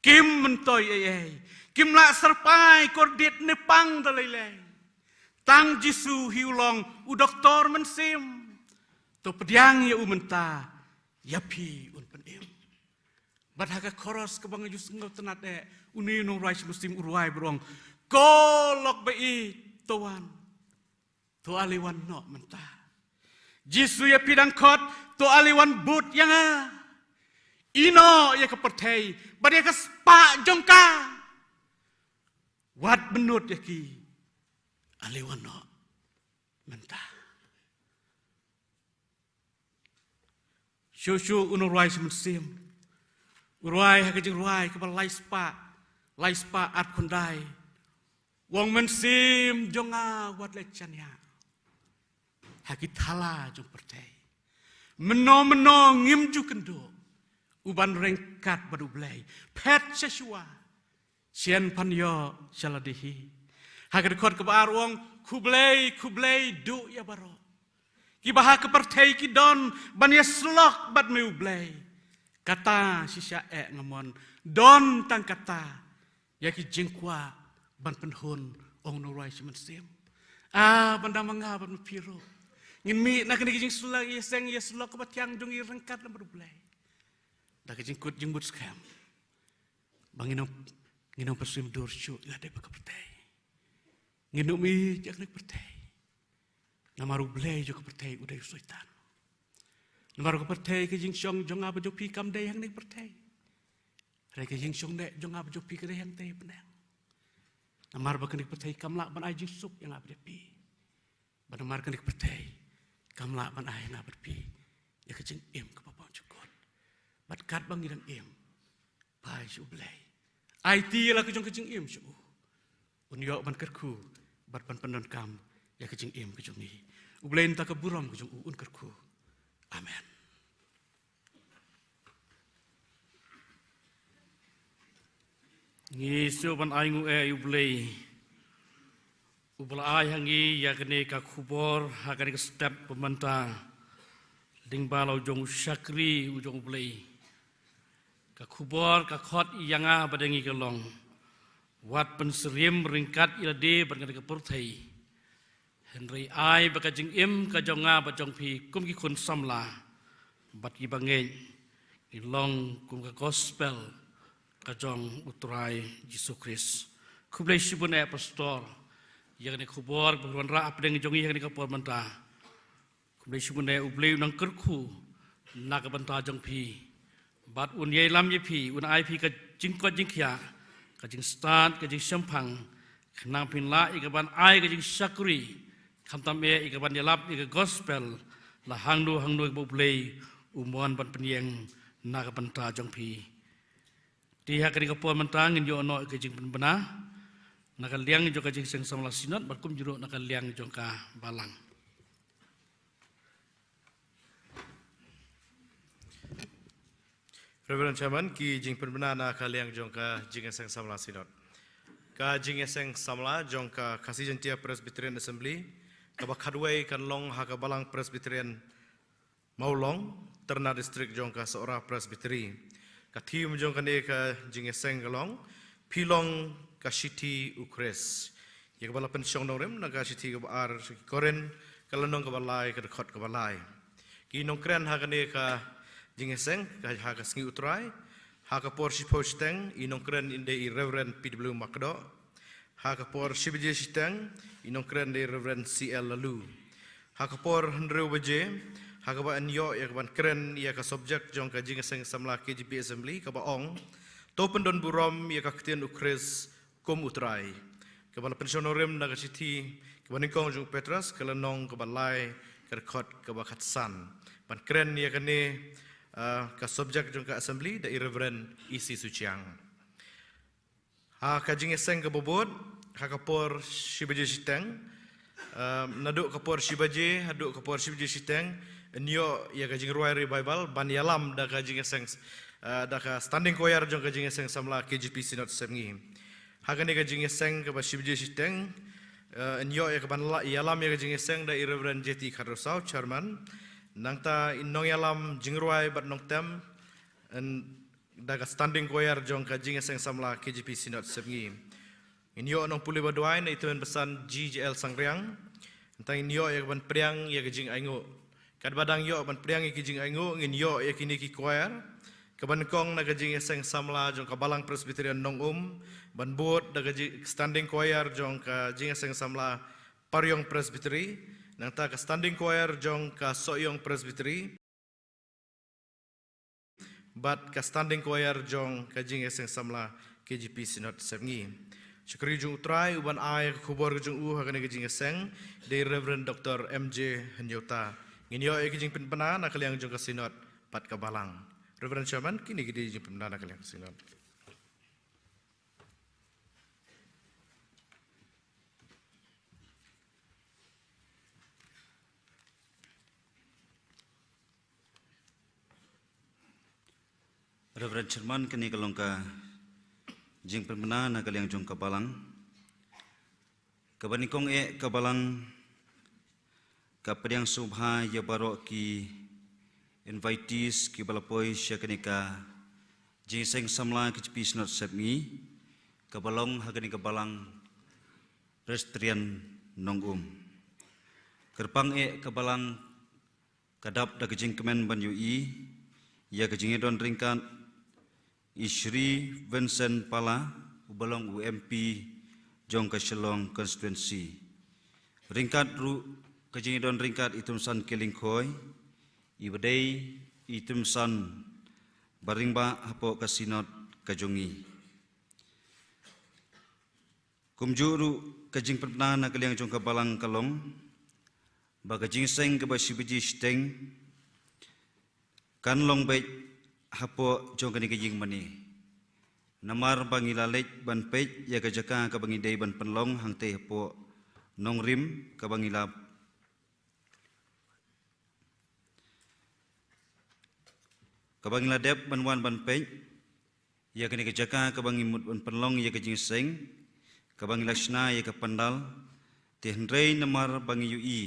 kim myntoi ei ei, kim lah syrpai kordit ne pang da lei lei. Tang Jisu hi u long u doktor mynsiem. To pdiang ïa u mynta, ïa phi un pynim. Bad ha ka chorus kaba nga ju sngewtynnat eh, une u nongrwai Shi Mynsiem u rwai ba u ong, ko lok ba ïeit, to wan. To ale wan noh mynta. Jisu ïa phi dang khot, to ale wan bud ïa nga. Ïehnoh ïa ka pyrthei bad ïa ka spah jong ka. Wat mynta ïa ki. Ale wan noh mynta. Shuh shuh u nongrwai shi mynsiem u rwai ha ka jingrwai kaba lai spah, lai spah arphew khyndai. U ong, mynsiem jong nga, wat leh shaniah ha ki thala jong pyrthei. Mynno mynno ngim ju kynduh u ban ryngkat bad U Blei. Phet sha shuwa, shen pan ïoh sha lade hi. Ha ka dkhot kaba ar u ong, khublei, khublei duh ïa baroh kiba ha ka pyrthei ki don ban ïasyllok bad me U Blei. Kata shisha eh nga mon, don tang kata ïa ki jingkwah ban pynhun, ong u nongrwai shi mynsiem. Ah, ban da ma nga bad ma phi ruh ngin mih na kane ka jingsyllok, ïaseng ïasyllok kaba thiang jong ngi ryngkat lem bad U Blei da ka jingkut jingmut skhem ba ngin ym, ngin ym pyrshim dur shuh ïa lade bad ka pyrthei. Ngin ym ïeit ïa kane ka pyrthei. Namar U Blei jong ka pyrthei u dei u Soitan. Namar ka pyrthei, ka jingshong jong nga bad jong phi kam dei hangne ka pyrthei. Hynrei ka jingshong neh jong nga bad jong phi ka dei hangtei ha bneng. Namar ba kane ka pyrthei kam lah ban ai jingsuk ïa nga bad ïa phi. Bad namar kane ka pyrthei kam lah ban ai ïa nga bad phi ïa ka jingim kaba bymjukut. Bad katba ngi dang im, phai sha U Blei. Aiti ïa la ka jong ka jingim sha u. Un ïoh ban kyrkhu bad ban pyndonkam ïa ka jingim ka jong ngi. U Blei, nangta ka burom ka jong u un kyrkhu. Amen. Ngi shu ban ai nguh ïa U Blei uba la ai ha ngi ïa kane ka khubor ha kane ka step ba mynta lyngba la u jong u shakri u jong U Blei. Ka khubor ka khot ïa nga bad ïa ngi ka long, wat pynsyriem ryngkat ïa lade bad kane ka pyrthei. Hynrei ai ba ka jingim ka jong nga bad jong phi kum ki khun samla bad kiba ngeit, ngi long kum ka gospel ka jong U Trai Jisu Khrist. Khublei shibun eh Pastor ïa kane ka khubor ba phi wanrah hapdeng jong ngi ha kane ka por mynta. Khublei shibun eh, U Blei un nang kyrkhu na ka bynta jong phi. Bad un ïalam ïa phi, un ai phi ka jingkoit jingkhiah, ka jingstad, ka jingshemphang, khnang phin lah ïa ka ban ai ka jingshakri, khamtam eh ïa ka ban ïalap ïa ka gospel la hangno hangno ba U Blei u mon ban pynïeng na ka bynta jong phi. Te ha kane ka por mynta ngin ïoh noh ïa ka jingpynbna na ka liang jong ka Jingïaseng Samla Synod bad kumjuh ruh na ka liang jong ka Balang. Reverend Chairman, ki jingpynbna na ka liang jong ka Jingïaseng Samla Synod. Ka Jingïaseng Samla jong ka Khasi Jaiñtia Presbyterian Assembly kaba khatwei kan long ha ka Balang Presbyterian Mawlong, Tyrna District jong ka Sohra Presbytery. Ka theme jong kane ka jingïaseng ka long, Phi long ka shithi U Khrist. Ïa kaba la pynshong nongrim na ka shithi kaba ar sha ki Korinth, ka lynnong kaba lai, ka dkhot kaba lai. Ki nongkren ha kane ka jingïaseng, ka ha ka sngi U Trai, ha ka por shiphew shiteng, i nongkren in dei i Reverend P W Makdoh. Ha ka por shi baje shiteng, i nongkren dei Reverend C L Laloo. Ha ka por hynriew baje, ha kaba yn ïoh ïa ka ban kren ïa ka subject jong ka Jingïaseng Samla K J P Assembly kaba ong, To pyndon burom ïa ka ktien U Khrist kum U Trai. Kaba la pynshong nongrim na ka shithi kaba nyngkong jong u Petros, ka lynnong kaba lai, ka dkhot kaba khatsan. Ban kren ïa kane, ah, ka subject jong ka Assembly da i Reverend E C Suchiang. Ha ka jingïaseng kaba bud, ha ka por shi baje shiteng, ah, naduh ka por shi baje haduh ka por shi baje shiteng, yn ïoh ïa ka jingrwai ri Baibl ban ïalam da ka jingïaseng, ah, da ka Standing Choir jong ka Jingïaseng Samla K J P Synod Sepngi. Ha kane ka jingïaseng kaba shi baje shiteng, ah, yn ïoh ïa ka ban la-, ïalam ïa ka jingïaseng da i Reverend J T Khardosaw, Chairman. Nangta i nongïalam jingrwai bad nongtem, yn da ka Standing Choir jong ka Jingïaseng Samla K J P Synod Sepngi. Ngin ïoh nongpule ba duwai na i tymmen basan G J L Sangriang. Nangta ngin ïoh ïa ka ban pdiang ïa ka jingainguh. Katba dang ïoh ban pdiang ïa ka jingainguh, ngin ïoh ïa kine ki choir. Kaba nyngkong na ka Jingïaseng Samla jong ka Balang Presbyterian Nongum, ban bud da ka ji-, Standing Choir jong ka Jingïaseng Samla Pariong Presbytery, nangta ka Standing Choir jong ka Sohiong Presbytery. bad ka Standing Choir jong ka Jingïaseng Samla K J P Synod Sepngi. Shakri jong U Trai uban ai ka khubor ka jong u ha kane ka jingïaseng, dei Reverend Doctor M J Hynñiewta. Ngin ïoh ïa ka jingpynbna na ka liang jong ka Synod bad ka Balang. Reverend Chairman, kine ki dei jingpynbna na ka liang ka Synod. Reverend Chairman, kane ka long ka jingpynbna na ka liang jong ka Balang. Kaba nyngkong eh ka Balang ka pdiang sngewbha ïa baroh ki invitees kiba la poi sha kane ka Jingïaseng Samla K J P Synod Sepngi, kaba long ha kane ka Balang Presbyterian Nongum. Kyrpang eh ka Balang ka dap da ka jingkmen ban ïohi ïa ka jingïadon ryngkat i Shri Vincent Pala, uba long u M P jong ka Shillong Constituency. Ryngkat ruh ka jingïadon ryngkat i Tymsan Kyllingkhoi, iba dei i Tymsan barangbah hapoh ka Synod ka jong ngi. Kumjuh ruh ka jingpynbna na ka liang jong ka Balang ka long ba ka jingïaseng kaba shi baje shiteng kan long beit hapoh jong kane ka ïing mane. Namar ba ngi la leit ban peit ïa ka jaka kaba ngi dei ban pynlong hangtei hapoh Nongrim, kaba ngi la kaba ngi la dep ban wan ban peit ïa kane ka jaka kaba ngi mut ban pynlong ïa ka jingïaseng, kaba ngi la shna ïa ka pandal. Te hynrei namar ba ngi ïohi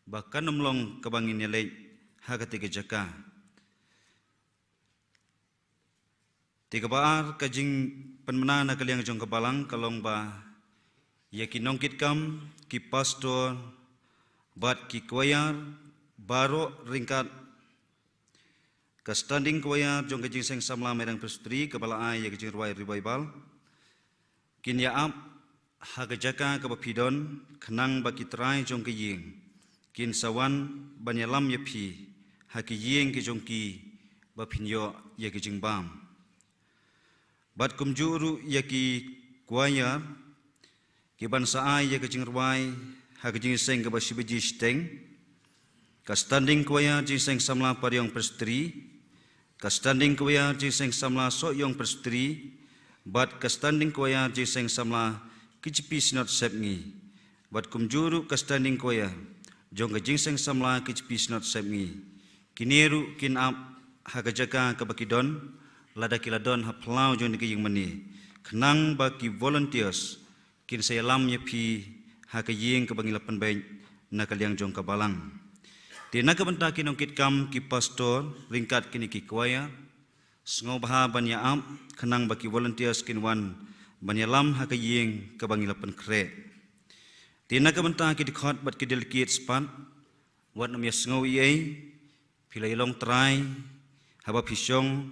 ba kan ym long kaba ngin ïaleit ha katei ka jaka. Te kaba ar ka jingpynbna na ka liang jong ka Balang ka long ba ïa ki nongkitkam, ki pastor bad ki choir baroh ryngkat ka Standing Choir jong ka Jingïaseng Samla Mairang Presbytery kaba la ai ïa ka jingrwai Revival, kin ïa ap ha ka jaka kaba phi don, khnang ba ki trai jong ka ïing kin sa wan ban ïalam ïa phi ha ki ïing ki jong ki, ba phin ïoh ïa ki jingbam. Bad kumjuh ruh ïa ki choir kiban sa ai ïa ka jingrwai ha ka jingïaseng kaba shi baje shiteng, ka Standing Choir Jingïaseng Samla Pariong Presbytery, ka Standing Choir Jingïaseng Samla Sohiong Presbytery, bad ka Standing Choir Jingïaseng Samla K J P Synod Sepngi, bad kumjuh ruh ka Standing Choir jong ka Jingïaseng Samla K J P Synod Sepngi. Kine ruh kin ap ha ka jaka kaba ki don, lada ki la don ha phyllaw jong kane ka ïing mane, khnang ba ki volunteers kin sa ïalam ïa phi ha ka ïing kaba ngi la pynbeit na ka liang jong ka Balang. Te na ka bynta ki nongkitkam, ki pastor ryngkat kine ki choir, sngewbha ban ïa ap khnang ba ki volunteers kin wan ban ïalam ha ka ïing kaba ngi la pynkhreh. Te na ka bynta ki dkhot bad ki delegates pat, wat nym ïa sngew ei ei, phi la ïa long trai haba phi shong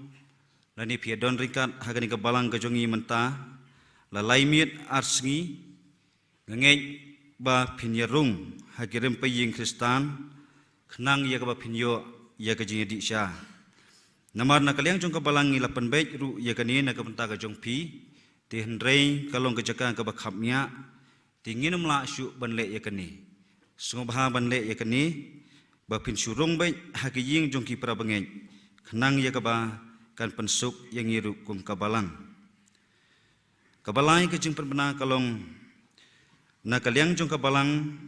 lane phi ïa don ryngkat ha kane ka Balang ka jong ngi mynta la lai miet ar sngi. Nga ngeit ba phin ïa rung ha ki rympei ïing Khristan, khnang ïa kaba phin ïoh ïa ka jingïadih sha. Namar na ka liang jong ka Balang ngi la pynbeit ruh ïa kane na ka bynta ka jong phi, te hynrei ka long ka jaka kaba khapngiah, te ngin ym lah shuh ban leh ïa kane. Sngewbha ban leh ïa kane, ba phin shu rung beit ha ki ïing jong ki para bangeit, khnang ïa kaba kan pynsuk ïa ngi ruh kum ka Balang. Kaba lai ka jingpynbna ka long, na ka liang jong ka Balang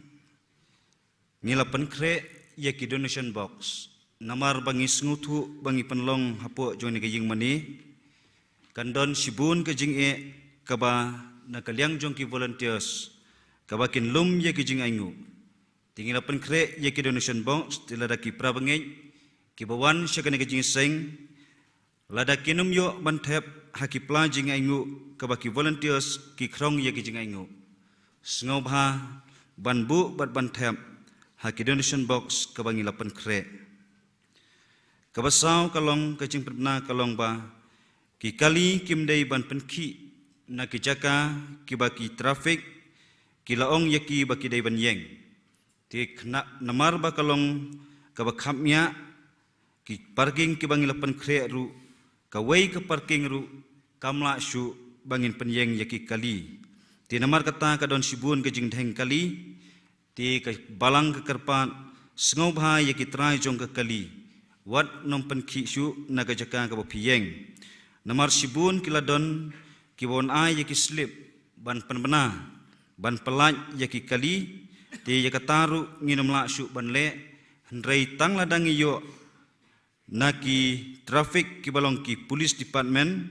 ngi la pynkhreh ïa ki donation box. Namar ba ngi sngewthuh ba ngi pynlong hapoh jong kane ka ïing mane, kan don shibun ka jingeh kaba na ka liang jong ki volunteers, kaba kin lum ïa ki jingainguh. Te ngi la pynkhreh ïa ki donation box, te lada ki para bangeit kiba wan sha kane ka jingïaseng, lada kin ym ïoh ban thep ha ki pla jingainguh kaba ki volunteers ki khrong ïa ki jingainguh, sngewbha ban buh bad ban thep ha ki donation box kaba ngi la pynkhreh. Kaba saw ka long, ka jingpynbna ka long ba ki kali kim dei ban pynkhih na ki jaka kiba ki traffic ki la ong ïa ki ba ki dei ban ïeng. Te khnang namar ba ka long kaba khapngiah, ki parking kiba ngi la pynkhreh ruh kawei ka parking ruh kam lah shuh ba ngin pynïeng ïa ki kali. Te namar kata ka don shibun ka jingdheng kali, te ka balang ka kyrpad, sngewbha ïa ki trai jong ka kali, wat nym pynkhih shuh na ka jaka kaba phi ïeng. Namar shibun ki la don kiba wan ai ïa ki slip ban pynbna, ban pyllait ïa ki kali, te ïa kata ruh ngin ym lah shuh ban leh, hynrei tang lada ngi ïoh na ki traffic kiba long ki police department,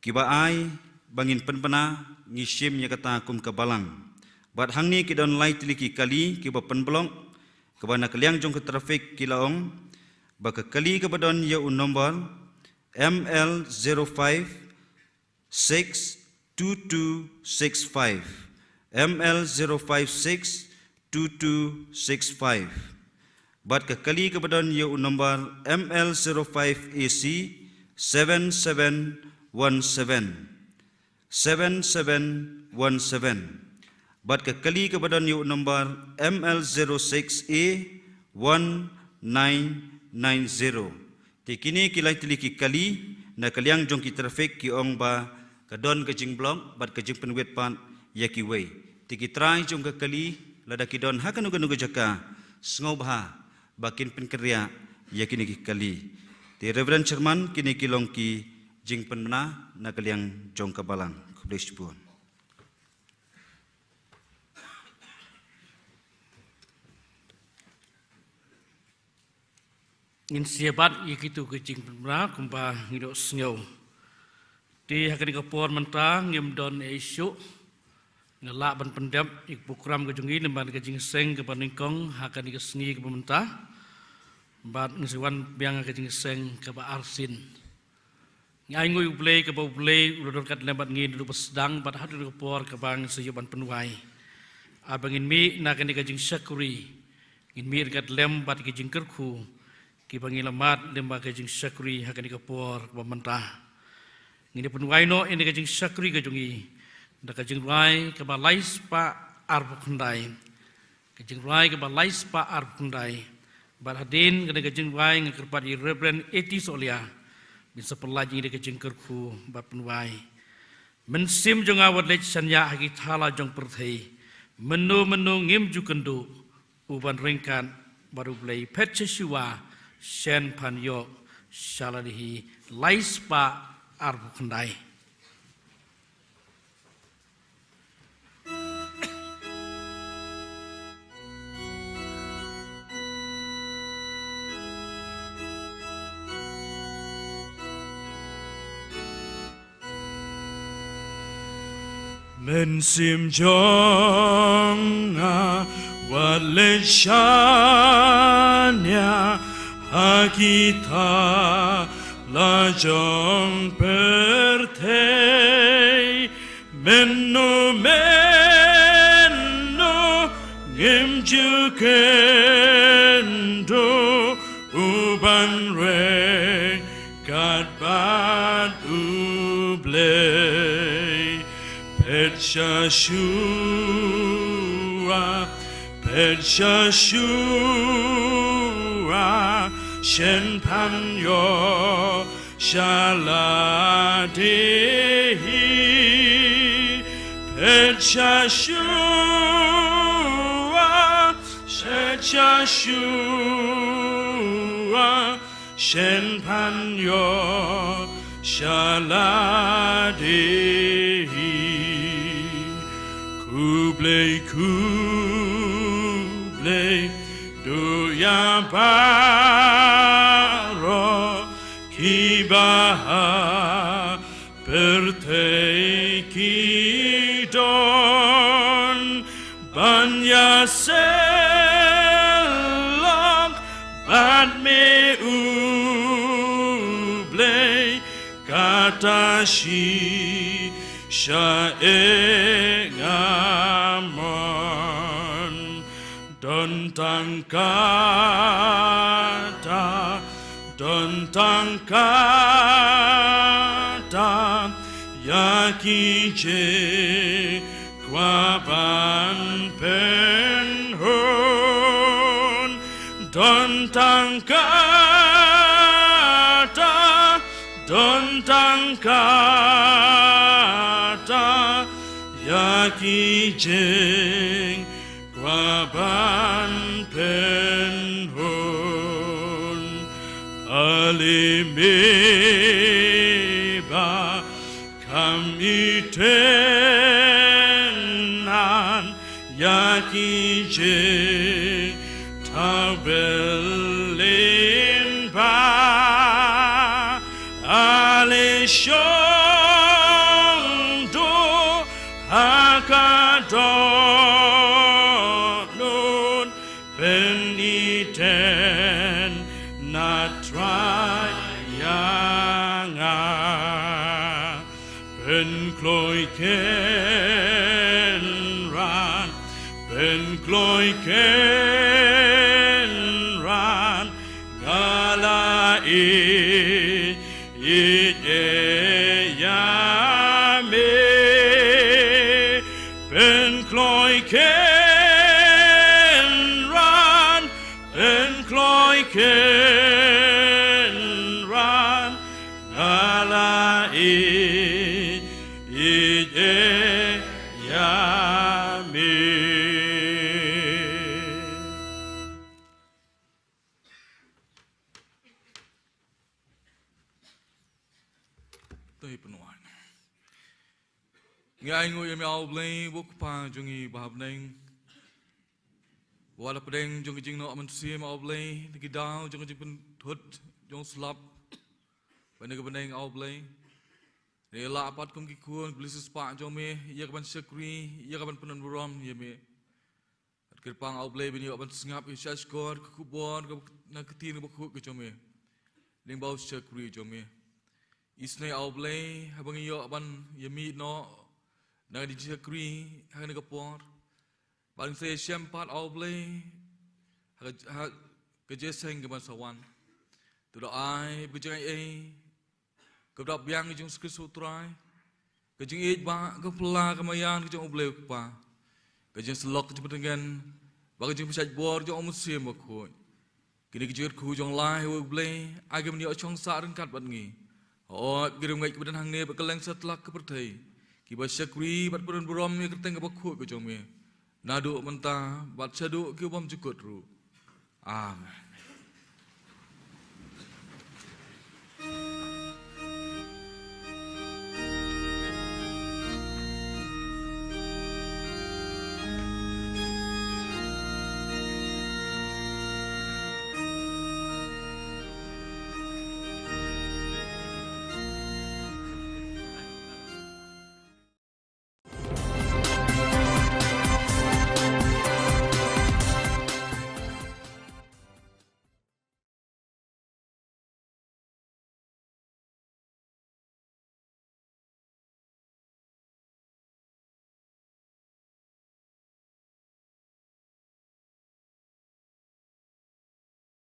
kiba ai ba ngin pynbna, ngi shim ïa kata kum ka balang. Bad hangne ki don lai tylli ki kali kiba pynblok, kaba na ka liang jong ka traffic ki la ong ba ka kali kaba don ïa u nombar M L zero five six two two six five, M L zero five six two two six five. Bad ka kali kaba don ïa u nombar M L zero five A C seven seven one seven, seven seven one seven. Bad ka kali kaba don ïa u nombar M L zero six A one nine nine zero. Te kine ki lai tylli ki kali na ka liang jong ki traffic ki ong ba ka don ka jingblok bad ka jingpynwit pat ïa kiwei. Te ki trai jong ka kali lada ki don ha kano kano ka jaka, sngewbha ba kin pynkynriah ïa kine ki kali. Te Reverend Chairman, kine ki long ki jingpynbna na ka liang jong ka balang. Khublei shibun. Ngin sa ïa bat ïa kito ki jingpynbna kumba ngi ïohsngew. Te ha kane ka por mynta ngim don ei shuh. Ngi la lah ban pyndep ïa ka program ka jong ngi lyngba ka jingïaseng kaba nyngkong ha kane ka sngi kaba mynta. Bad ngin sa wan biang ha ka jingïaseng kaba arsien. Ngi ainguh ïa U Blei kaba U Blei u la don ryngkat lem bad ngi naduh ba sdang bad haduh ka por kaba ngin sa ïoh ban pynwai. Haba ngin mih na kane ka jingshakri, ngin mih ryngkat lem bad ki jingkyrkhu kiba ngi la mad lyngba ka jingshakri ha kane ka por kaba mynta. Ngin ïa pynwai noh ïa kane ka jingshakri ka jong ngi da ka jingrwai kaba lai spah arphew khyndai. Ka jingrwai kaba lai spah arphew khyndai. Bad hadien kane ka jingrwai nga kyrpad ïa Reverend A T Solia ban sa pyllait ïa ka jingkyrkhu bad pynwai. Mynsiem jong nga wat leit shaniah ha ki thala jong pyrthei. Mynno mynno ngim ju kynduh, u ban ryngkat bad U Blei. Phet sha shuwa, shen phan ïoh sha lade hi. Lai spah arphew khyndai. Mynsiem jong nga wat leit shaniah ha ki thala jong pyrthei. Mynno mynno ngim ju kynduh, u ban ryngkat bad U Blei. Phet sha shuwa, phet sha shuwa, shen phan ïoh sha lade hi. Phet sha shuwa, phet sha shuwa, shen phan ïoh sha lade hi. Khublei, khublei, duh ïa baroh kiba ha pyrthei ki don ban ïasyllok bad me U Blei, kata shisha eh nga mon. Don tang kata, don tang kata ïa ki jingkwah ban pynhun. Don tang kata Kata ïa ki jingkwah ban pynhun, ale me ba kham ïeit ïa ki jingthaw byllimba, ale shong duh ha ka dohnud, pynïaid na Trai ïa nga. Pynkloi kynran, pynkloi kynran, nga la ïeit ïa me. Pynkloi kynran, pynkloi kynran, nga la ïeit ïeit ïa me. To ngin pynwai. Ngi ainguh ïa me, A U Blei, U Kpa jong ngi ba ha bneng. Wat la pdeng jong ka jingnoh mynsiem, A U Blei, na ki daw jong ka jingpynthut jong u slap, bad na ka bneng, A U Blei, ngi la pat kum ki khun, ki briew sispah jong me, ïa kaban shakri, ïa kaban pynbun burom ïa me. Bad kyrpang, A U Blei, ba ngin ïoh ban sngap ïa ka shakor, ka khubor kaba, na ka ktien kaba khuid ka jong me, lyngba u shakri jong me. Isynei, A U Blei, haba ngin ïoh ban ïa mih noh na ka jingshakri ha kane ka por, ba ngin sa ïashem pat, A U Blei, ha ka, ha ka jingïaseng kaban sa wan. To da ai ba ka jingaiei kaba da biang ka jong U Jisu Khrist U Trai, ka jingïeit, ba ka pla ka maïan ka jong U Blei U Kpa, ka jingsyllok, ka jingpyntngen, bad ka jingpynshait bor jong U Mynsiem Bakhuid, kine ki jingkyrkhu jong U Blei, ai ba kin ïoh shong sah ryngkat bad ngi, hooid, ki riewngeit kiba don hangne bad kylleng satlak ka pyrthei, kiba shakri bad pynbun burom ïa ka kyrteng kaba khuid ka jong me, naduh mynta bad shaduh kiba bymjukut ruh. Amen.